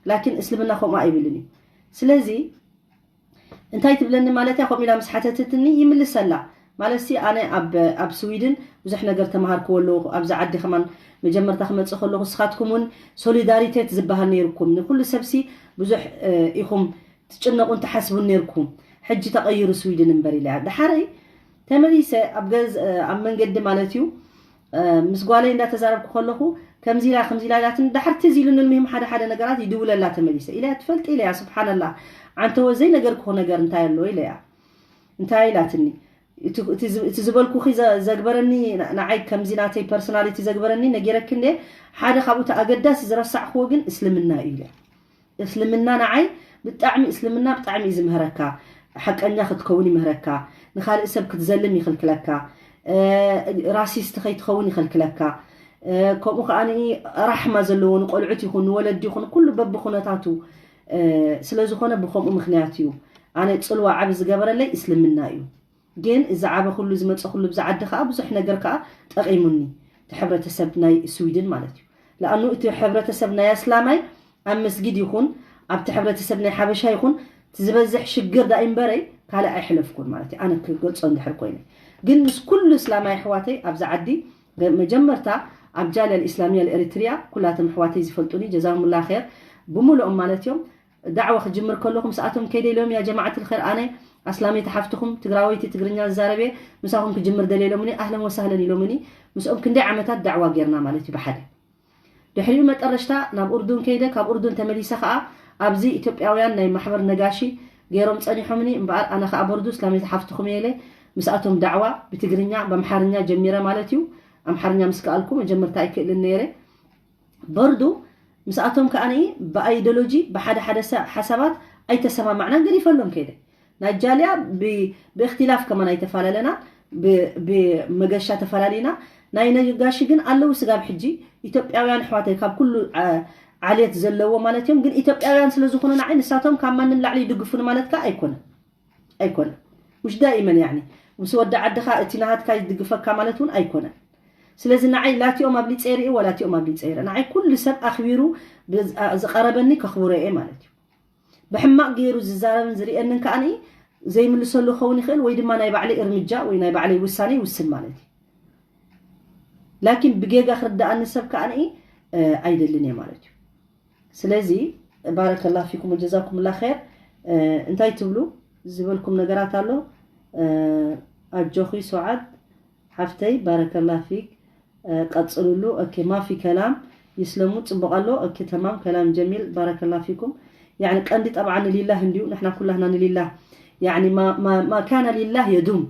ላኪን እስልምና ከምኡ ኣይብልን እዩ። ስለዚ እንታይ ትብለኒ ማለት እያ? ከምኡ ኢላ ምስ ሓተተትኒ ይምልሰላ ማለት ሲ ኣነ ኣብ ኣብ ስዊድን ብዙሕ ነገር ተማሃርክዎ ኣለኹ። ኣብዚ ዓዲ ከማን መጀመርታ ክመፅእ ከለኹ ንስኻትኩም እውን ሶሊዳሪቴት ዝበሃል ነይርኩም፣ ንኩሉ ሰብሲ ብዙሕ ኢኹም ትጭነቁን ትሓስቡን ነርኩም። ሕጂ ተቀይሩ ስዊድን እምበር ኢለያ። ድሓረይ ተመሊሰ ኣብ ገዝ ኣብ መንገዲ ማለት እዩ ምስ ጓለይ እንዳተዛረብኩ ከለኹ ከምዚ ኢላ ከምዚ ኢላ ኢላትን ድሓር ትዝ ኢሉኒ ልምህም ሓደ ሓደ ነገራት ይድውለላ ተመሊሰ ኢለያ። ትፈልጢ ኢለያ። ስብሓንላ፣ ዓንተወ ዘይነገርኩ ነገር እንታይ ኣሎ ኢለያ። እንታይ ኢላትኒ? እቲ ዝበልኩኺ ዘግበረኒ ንዓይ ከምዚ ናተይ ፐርሶናሊቲ ዘግበረኒ ነጊረኪ እንደ ሓደ ካብኡ ኣገዳሲ ዝረሳዕክዎ ግን እስልምና እዩ ኢለያ። እስልምና ንዓይ ብጣዕሚ እስልምና ብጣዕሚ እዩ ዝምህረካ። ሓቀኛ ክትከውን ይምህረካ። ንኻልእ ሰብ ክትዘልም ይኽልክለካ። ራሲስት ከይትኸውን ይኽልክለካ። ከምኡ ከዓ ራሕማ ዘለዎ ንቆልዑት ይኹን ንወለዲ ይኹን ኩሉ በብኩነታቱ ስለዝኾነ ብከምኡ ምክንያት እዩ ኣነ ፅልዋ ዓብ ዝገበረለይ እስልምና እዩ። ግን እዚ ዓበ ኩሉ ዝመፀ ኩሉ ብዛ ዓዲ ከዓ ብዙሕ ነገር ከዓ ጠቂሙኒ እቲ ሕብረተሰብ ናይ ስዊድን ማለት እዩ። ለኣኑ እቲ ሕብረተሰብ ናይ ኣስላማይ ኣብ መስጊድ ይኹን ኣብቲ ሕብረተሰብ ናይ ሓበሻ ይኹን ዝበዝሕ ሽግር ዳእምበረይ ካልእ ኣይሕለፍኩን ማለት እዩ። ኣነ ክገልፆ እንድሕር ኮይነ ግን ምስ ኩሉ እስላማይ ኣሕዋተይ ኣብዛ ዓዲ መጀመርታ ኣብ ጃልያ ልእስላሚያ ልኤሪትሪያ ኩላቶም ኣሕዋተይ ዝፈልጡኒ ጀዛሁምላ ር ብሙሉኦም ማለት እዮም። ዳዕዋ ክጅምር ከለኹ ምስኣቶም ከይደ ኢሎም ያ ጀማዓት ልኸር ኣነ ኣስላመይቲ ሓፍትኹም ትግራወይቲ ትግርኛ ዝዛረብ እየ ምሳኹም ክጅምር ደልየ ኢሎምኒ። ኣህለን ወሳህለን ኢሎምኒ። ምስኦም ክንደይ ዓመታት ዳዕዋ ጌርና ማለት እዩ ብሓደ ድሕሪኡ መጠረሽታ ናብ ኡርዱን ከይደ ካብ ኡርዱን ተመሊሰ ከዓ ኣብዚ ኢትዮጵያውያን ናይ ማሕበር ነጋሺ ገይሮም ፀኒሖምኒ። እምበኣር ኣነ ከዓ በርዱ እስላመይቲ ሓፍትኹም እየ ኢለ ምስኣቶም ዳዕዋ ብትግርኛ ብኣምሓርኛ ጀሚረ ማለት እዩ። ኣምሓርኛ ምስ ከኣልኩ መጀመርታ ኣይክእልን ነይረ። በርዱ ምስኣቶም ከኣ ብኣይዶሎጂ ብሓደ ሓደ ሓሳባት ኣይተሰማማዕናን ገዲፈሎም ከይደ። ናይ ጃልያ ብእክትላፍ ከማን ኣይተፈላለና ብመገሻ ተፈላለና። ናይ ነጋሺ ግን ኣለዉ ስጋብ ሕጂ ኢትዮጵያውያን ኣሕዋተይ ካብ ኩሉ ዓልየት ዘለዎ ማለት እዮም። ግን ኢትዮጵያውያን ስለዝኾኑ ንዓይ ንሳቶም ካብ ማንም ላዕሊ ይድግፉኒ ማለት ከ ኣይኮነ ኣይኮነ ሙሽ ዳኢመን ያኒ ምስ ወዲ ዓድኻ እቲ ናሃትካ ይድግፈካ ማለት እውን ኣይኮነን። ስለዚ ንዓይ ላቲኦም ኣብሊፀ ይርኢ ወላቲኦም ኣብሊፀ ይርኢ ንዓይ ኩሉ ሰብ ኣኽቢሩ ዝቐረበኒ ከኽብሮ እየ ማለት እዩ። ብሕማቕ ገይሩ ዝዛረብን ዝርእየንን ከኣ ዘይምልሰሉ ክኸውን ይኽእል ወይ ድማ ናይ ባዕለይ እርምጃ ወይ ናይ ባዕለይ ውሳነ ይውስን ማለት እዩ። ላኪን ብጌጋ ክርዳኣኒ ሰብ ከኣ ኣይደልን እየ ማለት እዩ። ስለዚ ባረከላ ፊኩም ወጀዛኩም ላ ር። እንታይ ትብሉ ዝበልኩም ነገራት ኣሎ። ኣጆኺ ሶዓድ ሓፍተይ ባረከላ ፊክ ቀፅልሉ። ኦኬ ማፊ ከላም ይስለሙ ፅቡቅ ኣሎ። ኦኬ ተማም ከላም ጀሚል ባረከላ ፊኩም። ያኒ ቀንዲ ጠብዓን ንሊላህ እንዲዩ ንሕና ኩላህና ንሊላህ ያኒ ማ ካነ ሊላህ የዱም።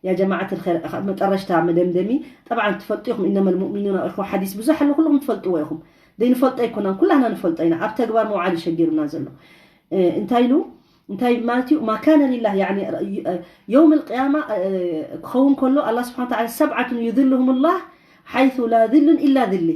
ያ ጀማዓት ልኸይር መጠረሽታ መደምደሚ ጠብዓን ትፈልጡ ኢኹም። ኢነመ ልሙእሚኑና ኢኹ ሓዲስ ብዙሕ ኣሎ ኩልኹም ትፈልጥዎ ኢኹም። ዘይንፈልጦ ኣይኮናን ኩላህና ንፈልጦ ኢና። ኣብ ተግባር መውዓል ይሸጊሩና ዘሎ እንታይ ኢሉ እንታይ ማለት እዩ? ማካነ ሊላህ ያኒ የውም ልቅያማ ክኸውን ከሎ ኣላ ስብሓን ተዓላ ሰብዓቱን ዩዝልሁም ላህ ሓይቱ ላ ዝሉን ኢላ ዝሊ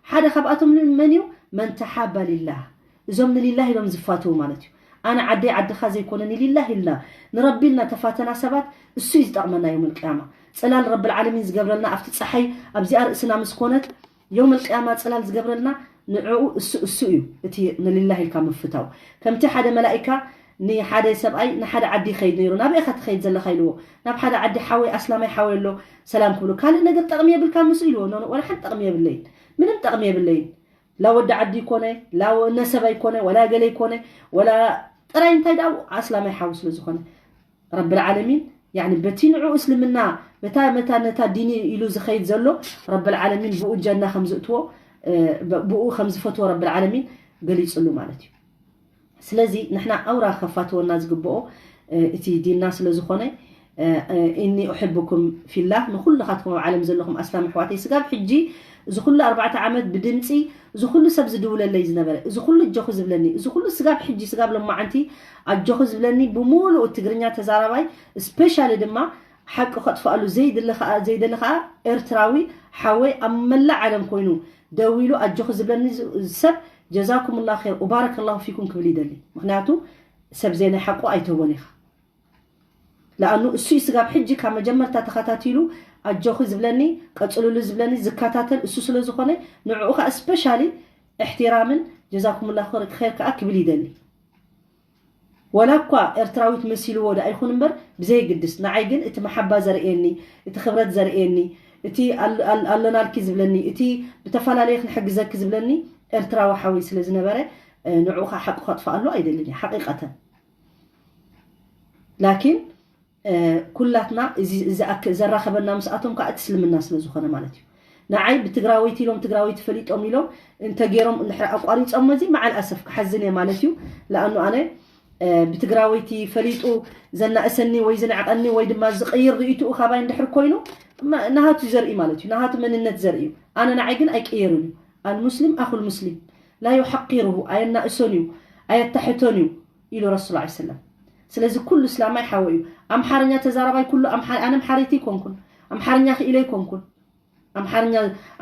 ሓደ ካብኣቶም መን እዩ? መን ተሓባ ሊላህ እዞም ንሊላህ ኢሎም ዝፋትዉ ማለት እዩ። ኣነ ዓደይ ዓድኻ ዘይኮነ ንሊላህ ኢልና ንረቢ ኢልና ተፋተና ሰባት እሱ እዩ ዝጠቕመና የውም ልቅያማ። ፅላል ረቢ ልዓለሚን ዝገብረልና ኣብቲ ፀሓይ ኣብዚኣ ርእስና ምስ ኮነት የውም ልቅያማ ፅላል ዝገብረልና ንዕኡ እሱ እሱ እዩ እቲ ንሊላህ ኢልካ ምፍታው። ከምቲ ሓደ መላኢካ ንሓደ ሰብኣይ ንሓደ ዓዲ ይኸይድ ነይሩ ናበይ ኢኻ ትኸይድ ዘለኻ ኢልዎ። ናብ ሓደ ዓዲ ሓወይ ኣስላማይ ሓወይ ኣሎ ሰላም ክብሉ ካልእ ነገር ጠቕሚ የብልካ ምስኡ ኢልዎ። ኖ ወላ ሓንቲ ጠቕሚ የብለይን ምንም ጠቕሚ የብለይን። ላ ወዲ ዓዲ ይኮነ ላ ነሰብ ኣይኮነ ወላ ገለ ይኮነ ወላ ጥራይ እንታይ ደኣ ኣስላማይ ሓው ስለ ዝኾነ ረብል ዓለሚን፣ ያኒ በቲ ንዑ እስልምና በታ መታ ነታ ዲኒ ኢሉ ዝኸይድ ዘሎ ረብል ዓለሚን ብኡ ጀና ከም ዝእትዎ ብኡ ከም ዝፈትዎ ረብል ዓለሚን ገሊፅሉ ማለት እዩ። ስለዚ ንሕና ኣውራ ከፋትወና ዝግብኦ እቲ ዲንና ስለ ዝኾነ፣ ኢኒ ኡሕብኩም ፊላህ፣ ንኩልኻትኩም ኣብ ዓለም ዘለኹም ኣስላም ኣሕዋተይ፣ ስጋብ ሕጂ እዚ ኩሉ ኣርባዕተ ዓመት ብድምፂ እዚ ኩሉ ሰብ ዝድውለለይ ዝነበረ፣ እዚ ኩሉ እጆኹ ዝብለኒ፣ እዚ ኩሉ ስጋብ ሕጂ ስጋብ ሎማዓንቲ ኣጆኹ ዝብለኒ ብምሉኡ ትግርኛ ተዛራባይ፣ ስፔሻሊ ድማ ሓቂ ከጥፍኣሉ ዘይደሊ ከዓ ኤርትራዊ ሓወይ ኣብ መላእ ዓለም ኮይኑ ደዊሉ ኣጆኹ ዝብለኒ ሰብ ጀዛኩም ላ ር ኡባረከ ላሁ ፊኩም ክብል ይደሊ። ምክንያቱ ሰብ ዘይናይ ሓቁ ኣይተቦን ኢኻ። ለኣኑ እሱ እዩ ስጋብ ሕጂ ካብ መጀመርታ ተኸታቲሉ ኣጆኺ ዝብለኒ ቀፅልሉ ዝብለኒ ዝከታተል እሱ ስለ ዝኾነ ንዕኡ ከዓ ስፔሻሊ እሕትራምን ጀዛኩምላ ኸይር ከዓ ክብል ይደሊ። ወላ እኳ ኤርትራዊት መሲልዎ ዳ ኣይኹን እምበር ብዘይግድስ ንዓይ ግን እቲ መሓባ ዘርእየኒ፣ እቲ ክብረት ዘርእየኒ፣ እቲ ኣሎናልኪ ዝብለኒ፣ እቲ ብተፈላለየ ክንሕግዘኪ ዝብለኒ ኤርትራዊ ሓወይ ስለ ዝነበረ ንዕኡ ከዓ ሓቁ ከጥፍኣሉ ኣይደልን እየ ሓቂቀተን። ላኪን ኩላትና እዚ ዘራኸበና ምስኣቶም ከዓ እቲ እስልምና ስለ ዝኾነ ማለት እዩ። ንዓይ ብትግራወይቲ ኢሎም ትግራወይቲ ፈሊጦም ኢሎም እንተገይሮም እንድሕር ኣቋሪፆም መዚ መዓል ኣሰፍ ክሓዝን እየ ማለት እዩ። ለኣኑ ኣነ ብትግራወይቲ ፈሊጡ ዘናእሰኒ ወይ ዝንዕቐኒ ወይ ድማ ዝቕይር ርእይትኡ ካባይ እንድሕር ኮይኑ ናሃቱ ዘርኢ ማለት እዩ። ናሃቱ መንነት ዘርኢ እዩ። ኣነ ንዓይ ግን ኣይቅየርን እዩ። ኣልሙስሊም ኣኹል ሙስሊም ላ ዩሓቂሩሁ፣ ኣየናእሶን እዩ፣ ኣየታሕቶን እዩ ኢሉ ረሱል ላ ሰለም። ስለዚ ኩሉ እስላማይ ሓወ እዩ። ኣምሓርኛ ተዛራባይ ኩሉ ኣነ ኣምሓረይቲ ይኮንኩን፣ ኣምሓርኛ ክኢለ ይኮንኩን፣ ኣምሓርኛ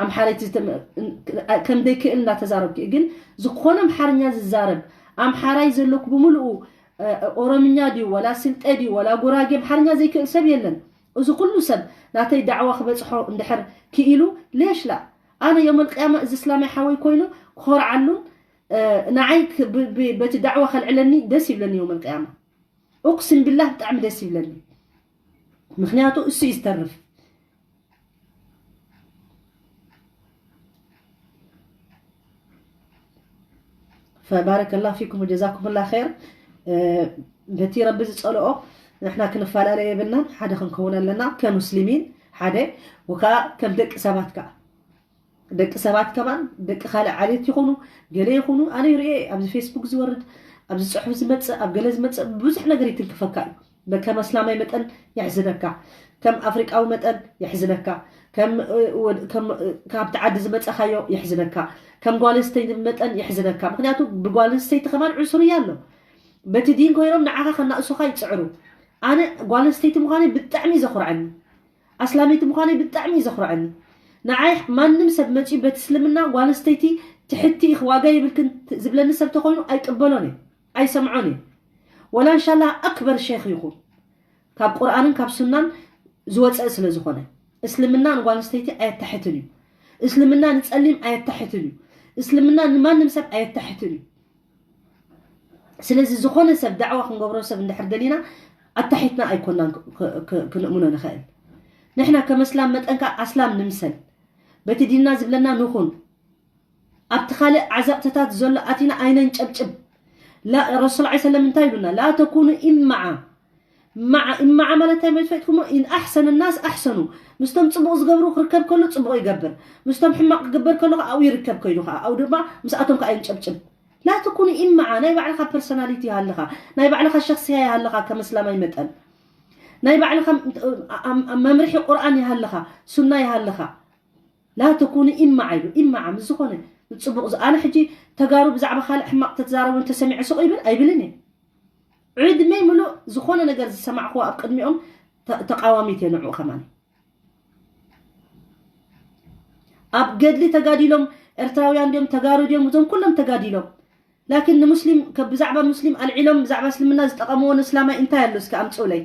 ኣምሓረይቲ ከም ዘይክእል እንዳተዛረብኩ ግን ዝኾነ ኣምሓርኛ ዝዛረብ ኣምሓራይ ዘለኩ ብምልኡ ኦሮምኛ ድዩ ወላ ስልጠ ድዩ ወላ ጉራጌ ኣምሓርኛ ዘይክእል ሰብ የለን። እዚ ኩሉ ሰብ ናተይ ዳዕዋ ክበፅሖ እንድሕር ክኢሉ ሌሽ ላ ኣነ የውመል ቅያማ እዚ እስላማይ ሓወይ ኮይኑ ክኾርዓሉን ንዓይ በቲ ዳዕዋ ከልዕለኒ ደስ ይብለኒ። የውመል ቅያማ ኡቅስም ቢላህ ብጣዕሚ ደስ ይብለኒ። ምክንያቱ እሱ እዩ ዝተርፍ። ፈባረከላሁ ፊኩም ወጀዛኩምላ ኸይር። በቲ ረቢ ዝፀልኦ ንሕና ክንፈላለ የብልናን። ሓደ ክንከውን ኣለና ከሙስሊሚን ሓደ ወከዓ ከም ደቂ ሰባት ከዓ ደቂ ሰባት ከማን ደቂ ካልእ ዓሌት ይኹኑ ገለ ይኹኑ ኣነ ይርኤ ኣብዚ ፌስቡክ ዝወርድ ኣብዚ ፅሑፍ ዝመፅእ ኣብ ገለ ዝመፅእ ብዙሕ ነገር ይትንክፈካ እዩ። ከም ኣስላማይ መጠን የሕዝነካ፣ ከም ኣፍሪቃዊ መጠን የሕዝነካ፣ ካብቲ ዓዲ ዝመፀኻዮ የሕዝነካ፣ ከም ጓል ኣንስተይቲ መጠን የሕዝነካ። ምክንያቱ ብጓል ኣንስተይቲ ከማን ዕሱር እያ ኣሎ። በቲ ዲን ኮይኖም ንዓኻ ከናእሱኻ ይፅዕሩ። ኣነ ጓል ኣንስተይቲ ምዃነይ ብጣዕሚ እዩ ዘኹርዐኒ። ኣስላመይቲ ምዃነይ ብጣዕሚ እዩ ዘኹርዐኒ። ንዓይ ማንም ሰብ መፂኡ በቲ እስልምና ጓል ኣንስተይቲ ትሕቲ ኢኺ ዋጋ የብልክን ዝብለኒ ሰብ ተኾይኑ ኣይቅበሎን እየ፣ ኣይሰምዖን እየ። ወላ እንሻላ ኣክበር ሼክ ይኹን ካብ ቁርኣንን ካብ ሱናን ዝወፀ ስለ ዝኾነ እስልምና ንጓል ኣንስተይቲ ኣየታሕትን እዩ። እስልምና ንፀሊም ኣየታሕትን እዩ። እስልምና ንማንም ሰብ ኣየታሕትን እዩ። ስለዚ ዝኾነ ሰብ ዳዕዋ ክንገብሮ ሰብ እንድሕር ደሊና ኣታሒትና ኣይኮናን ክንእምኖ ንኽእል። ንሕና ከም ኣስላም መጠን ከዓ ኣስላም ንምሰል፣ በቲ ዲንና ዝብለና ንኹን። ኣብቲ ካልእ ዓዘቕትታት ዘሎ ኣቲና ኣይነንጨብጭብ። ረሱል ላ ሰለም እንታይ ኢሉና? ላ ተኩኑ ኢማዓ። ኢማዓ ማለት እንታይ ማለት ፈጥኩሞ? ኢን ኣሕሰነ ናስ ኣሕሰኑ። ምስቶም ፅቡቕ ዝገብሩ ክርከብ ከሎ ፅቡቕ ይገብር፣ ምስቶም ሕማቕ ክግበር ከሎ ኣብኡ ይርከብ ከይዱ ከዓ ኣብኡ ድማ ምስኣቶም ከዓ ይንጨብጭብ። ላ ተኩኑ ኢማዓ። ናይ ባዕልኻ ፐርሶናሊቲ ይሃልኻ፣ ናይ ባዕልኻ ሸክስያ ይሃልኻ ከም እስላማይ መጠን፣ ናይ ባዕልኻ መምርሒ ቁርኣን ይሃልኻ፣ ሱና ይሃልኻ። ላ ተኩኑ ኢማዓ ኢሉ ኢማዓ ምስ ዝኾነ ንፅቡቕ ኣነ ሕጂ ተጋሩ ብዛዕባ ካልእ ሕማቕ ተተዛረቡ እንተሰሚዐ ስቕ ይብል ኣይብልን እየ። ዕድመይ ምሉእ ዝኾነ ነገር ዝሰማዕክዎ ኣብ ቅድሚኦም ተቃዋሚት እየ ንዑ ከማን ኣብ ገድሊ ተጋዲሎም ኤርትራውያን ድዮም ተጋሩ ድዮም እዞም ኩሎም ተጋዲሎም ላኪን ንሙስሊም ብዛዕባ ሙስሊም ኣልዒሎም ብዛዕባ እስልምና ዝጠቐምዎ ንእስላማይ እንታይ ኣሎ እስኪ ኣምፅኡለይ።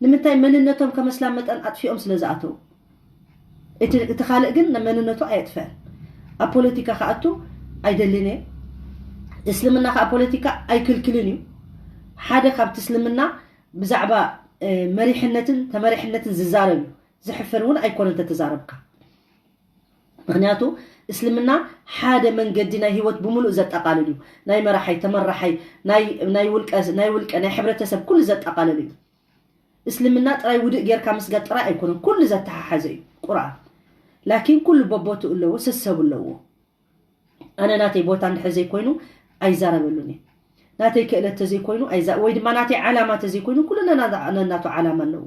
ንምንታይ መንነቶም ከም እስላም መጠን ኣጥፊኦም ስለ ዝኣተው። እቲ ካልእ ግን መንነቱ ኣየጥፈአን። ኣብ ፖለቲካ ክኣቱ ኣይደልን እየ። እስልምና ከዓ ፖለቲካ ኣይክልክልን እዩ። ሓደ ካብቲ እስልምና ብዛዕባ መሪሕነትን ተመሪሕነትን ዝዛረብ እዩ። ዝሕፍር እውን ኣይኮነን ተተዛረብካ። ምክንያቱ እስልምና ሓደ መንገዲ ናይ ህይወት ብምሉእ ዘጠቓልል እዩ። ናይ መራሓይ፣ ተመራሓይ፣ ናይ ውልቀ፣ ናይ ውልቀ፣ ናይ ሕብረተሰብ ኩሉ ዘጠቓልል እዩ። እስልምና ጥራይ ውድእ ጌርካ ምስጋድ ጥራይ ኣይኮነን፣ ኩሉ ዘተሓሓዘ እዩ ቁርኣን። ላኪን ኩሉ በቦትኡ ኣለዎ፣ ሰሰብ ኣለዎ። ኣነ ናተይ ቦታ እንድሕር ዘይኮይኑ ኣይዛረበሉን እየ። ናተይ ክእለት ተዘይኮይኑ ኣይዛ ወይ ድማ ናተይ ዓላማ ተዘይኮይኑ ኩሉ ነናቱ ዓላማ ኣለዎ።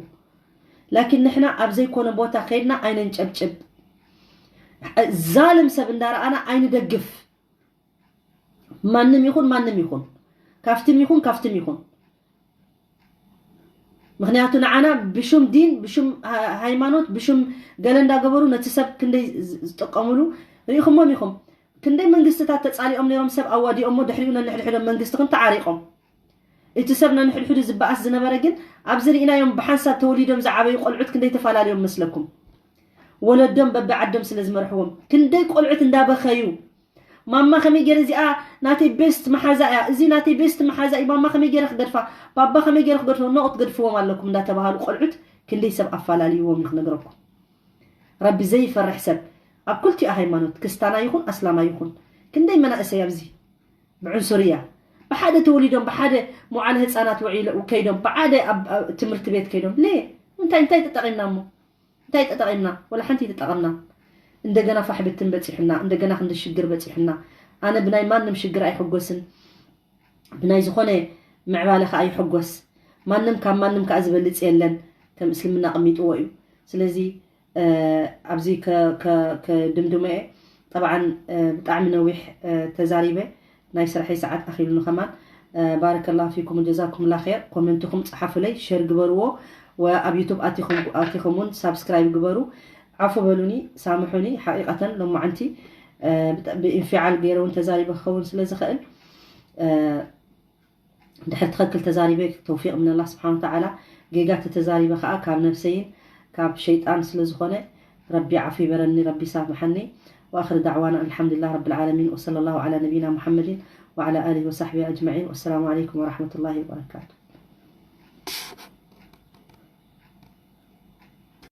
ላኪን ንሕና ኣብ ዘይኮነ ቦታ ከይድና ኣይነንጨብጭብ። ዛልም ሰብ እንዳረኣና ኣይንደግፍ። ማንም ይኹን ማንም ይኹን፣ ካፍትም ይኹን ካፍትም ይኹን። ምክንያቱ ንዓና ብሹም ዲን፣ ብሹም ሃይማኖት፣ ብሹም ገለ እንዳገበሩ ነቲ ሰብ ክንደይ ዝጥቀምሉ ርኢኹሞም ኢኹም። ክንደይ መንግስትታት ተፃሊኦም ነይሮም፣ ሰብ ኣዋዲኦሞ ድሕሪኡ ነንሕድሕዶም መንግስቲ ክም ተዓሪቆም። እቲ ሰብ ነንሕድሕዱ ዝበኣስ ዝነበረ ግን ኣብዚ ርኢናዮም ብሓንሳብ ተወሊዶም ዝዓበዩ ቆልዑት ክንደይ ተፈላለዮም መስለኩም? ወለዶም በብዓዶም ስለ ዝመርሕዎም ክንደይ ቆልዑት እንዳበኸዩ፣ ማማ ከመይ ገይረ እዚኣ ናተይ ቤስት መሓዛ እያ፣ እዚ ናተይ ቤስት መሓዛ እዩ፣ ማማ ከመይ ገይረ ክገድፋ፣ ባባ ከመይ ገይረ ክገድፎ፣ ኖቕ ትገድፍዎም ኣለኩም እንዳተባሃሉ ቆልዑት ክንደይ ሰብ ኣፋላልይዎም እዩ ክነግረኩም። ረቢ ዘይፈርሕ ሰብ ኣብ ኩልቲኡ ሃይማኖት፣ ክስታና ይኹን ኣስላማ ይኹን፣ ክንደይ መናእሰይ ኣብዚ ብዕንሱርያ ብሓደ ተወሊዶም ብሓደ መዋዕለ ህፃናት ውዒለ ከይዶም ብሓደ ኣብ ትምህርቲ ቤት ከይዶም ለ እንታይ እንታይ ተጠቂምና እሞ እንታይ ተጠቂምና? ወላ ሓንቲ ተጠቀምና። እንደገና ፋሕ ብትን በፂሑና፣ እንደገና ክንዲ ሽግር በፂሑና። ኣነ ብናይ ማንም ሽግር ኣይሕጎስን፣ ብናይ ዝኾነ ምዕባለ ከዓ ይሕጎስ። ማንም ካብ ማንም ከዓ ዝበልፅ የለን፣ ከም እስልምና ኣቀሚጥዎ እዩ። ስለዚ ኣብዚ ክድምድሞ እየ። ጠብዓን ብጣዕሚ ነዊሕ ተዛሪበ፣ ናይ ስራሐይ ሰዓት ኣኺሉኒ ከማን። ባረከላሁ ፊኩም ጀዛኩም ላ ር። ኮመንትኩም ፀሓፉለይ፣ ሸር ግበርዎ፣ ኣብ ዩቱብ ኣቲኹም እውን ሳብስክራይብ ግበሩ። ዓፉ በሉኒ፣ ሳምሑኒ። ሓቂቀተን ሎማዓንቲ ብኢንፊዓል ገይረ እውን ተዛሪበ ክኸውን ስለ ዝኽእል ድሕር ትኸክል ተዛሪበ ተውፊቅ ምንላ ስብሓን ተዓላ፣ ጌጋ ተተዛሪበ ከዓ ካብ ነብሰይን ካብ ሸይጣን ስለ ዝኾነ ረቢ ዓፉ ይበረኒ፣ ረቢ ሳምሓኒ። وآخر دعوانا أن الحمد لله رب العالمين وصلى الله على نبينا محمد وعلى آله وصحبه أجمعين والسلام عليكم ورحمة الله وبركاته.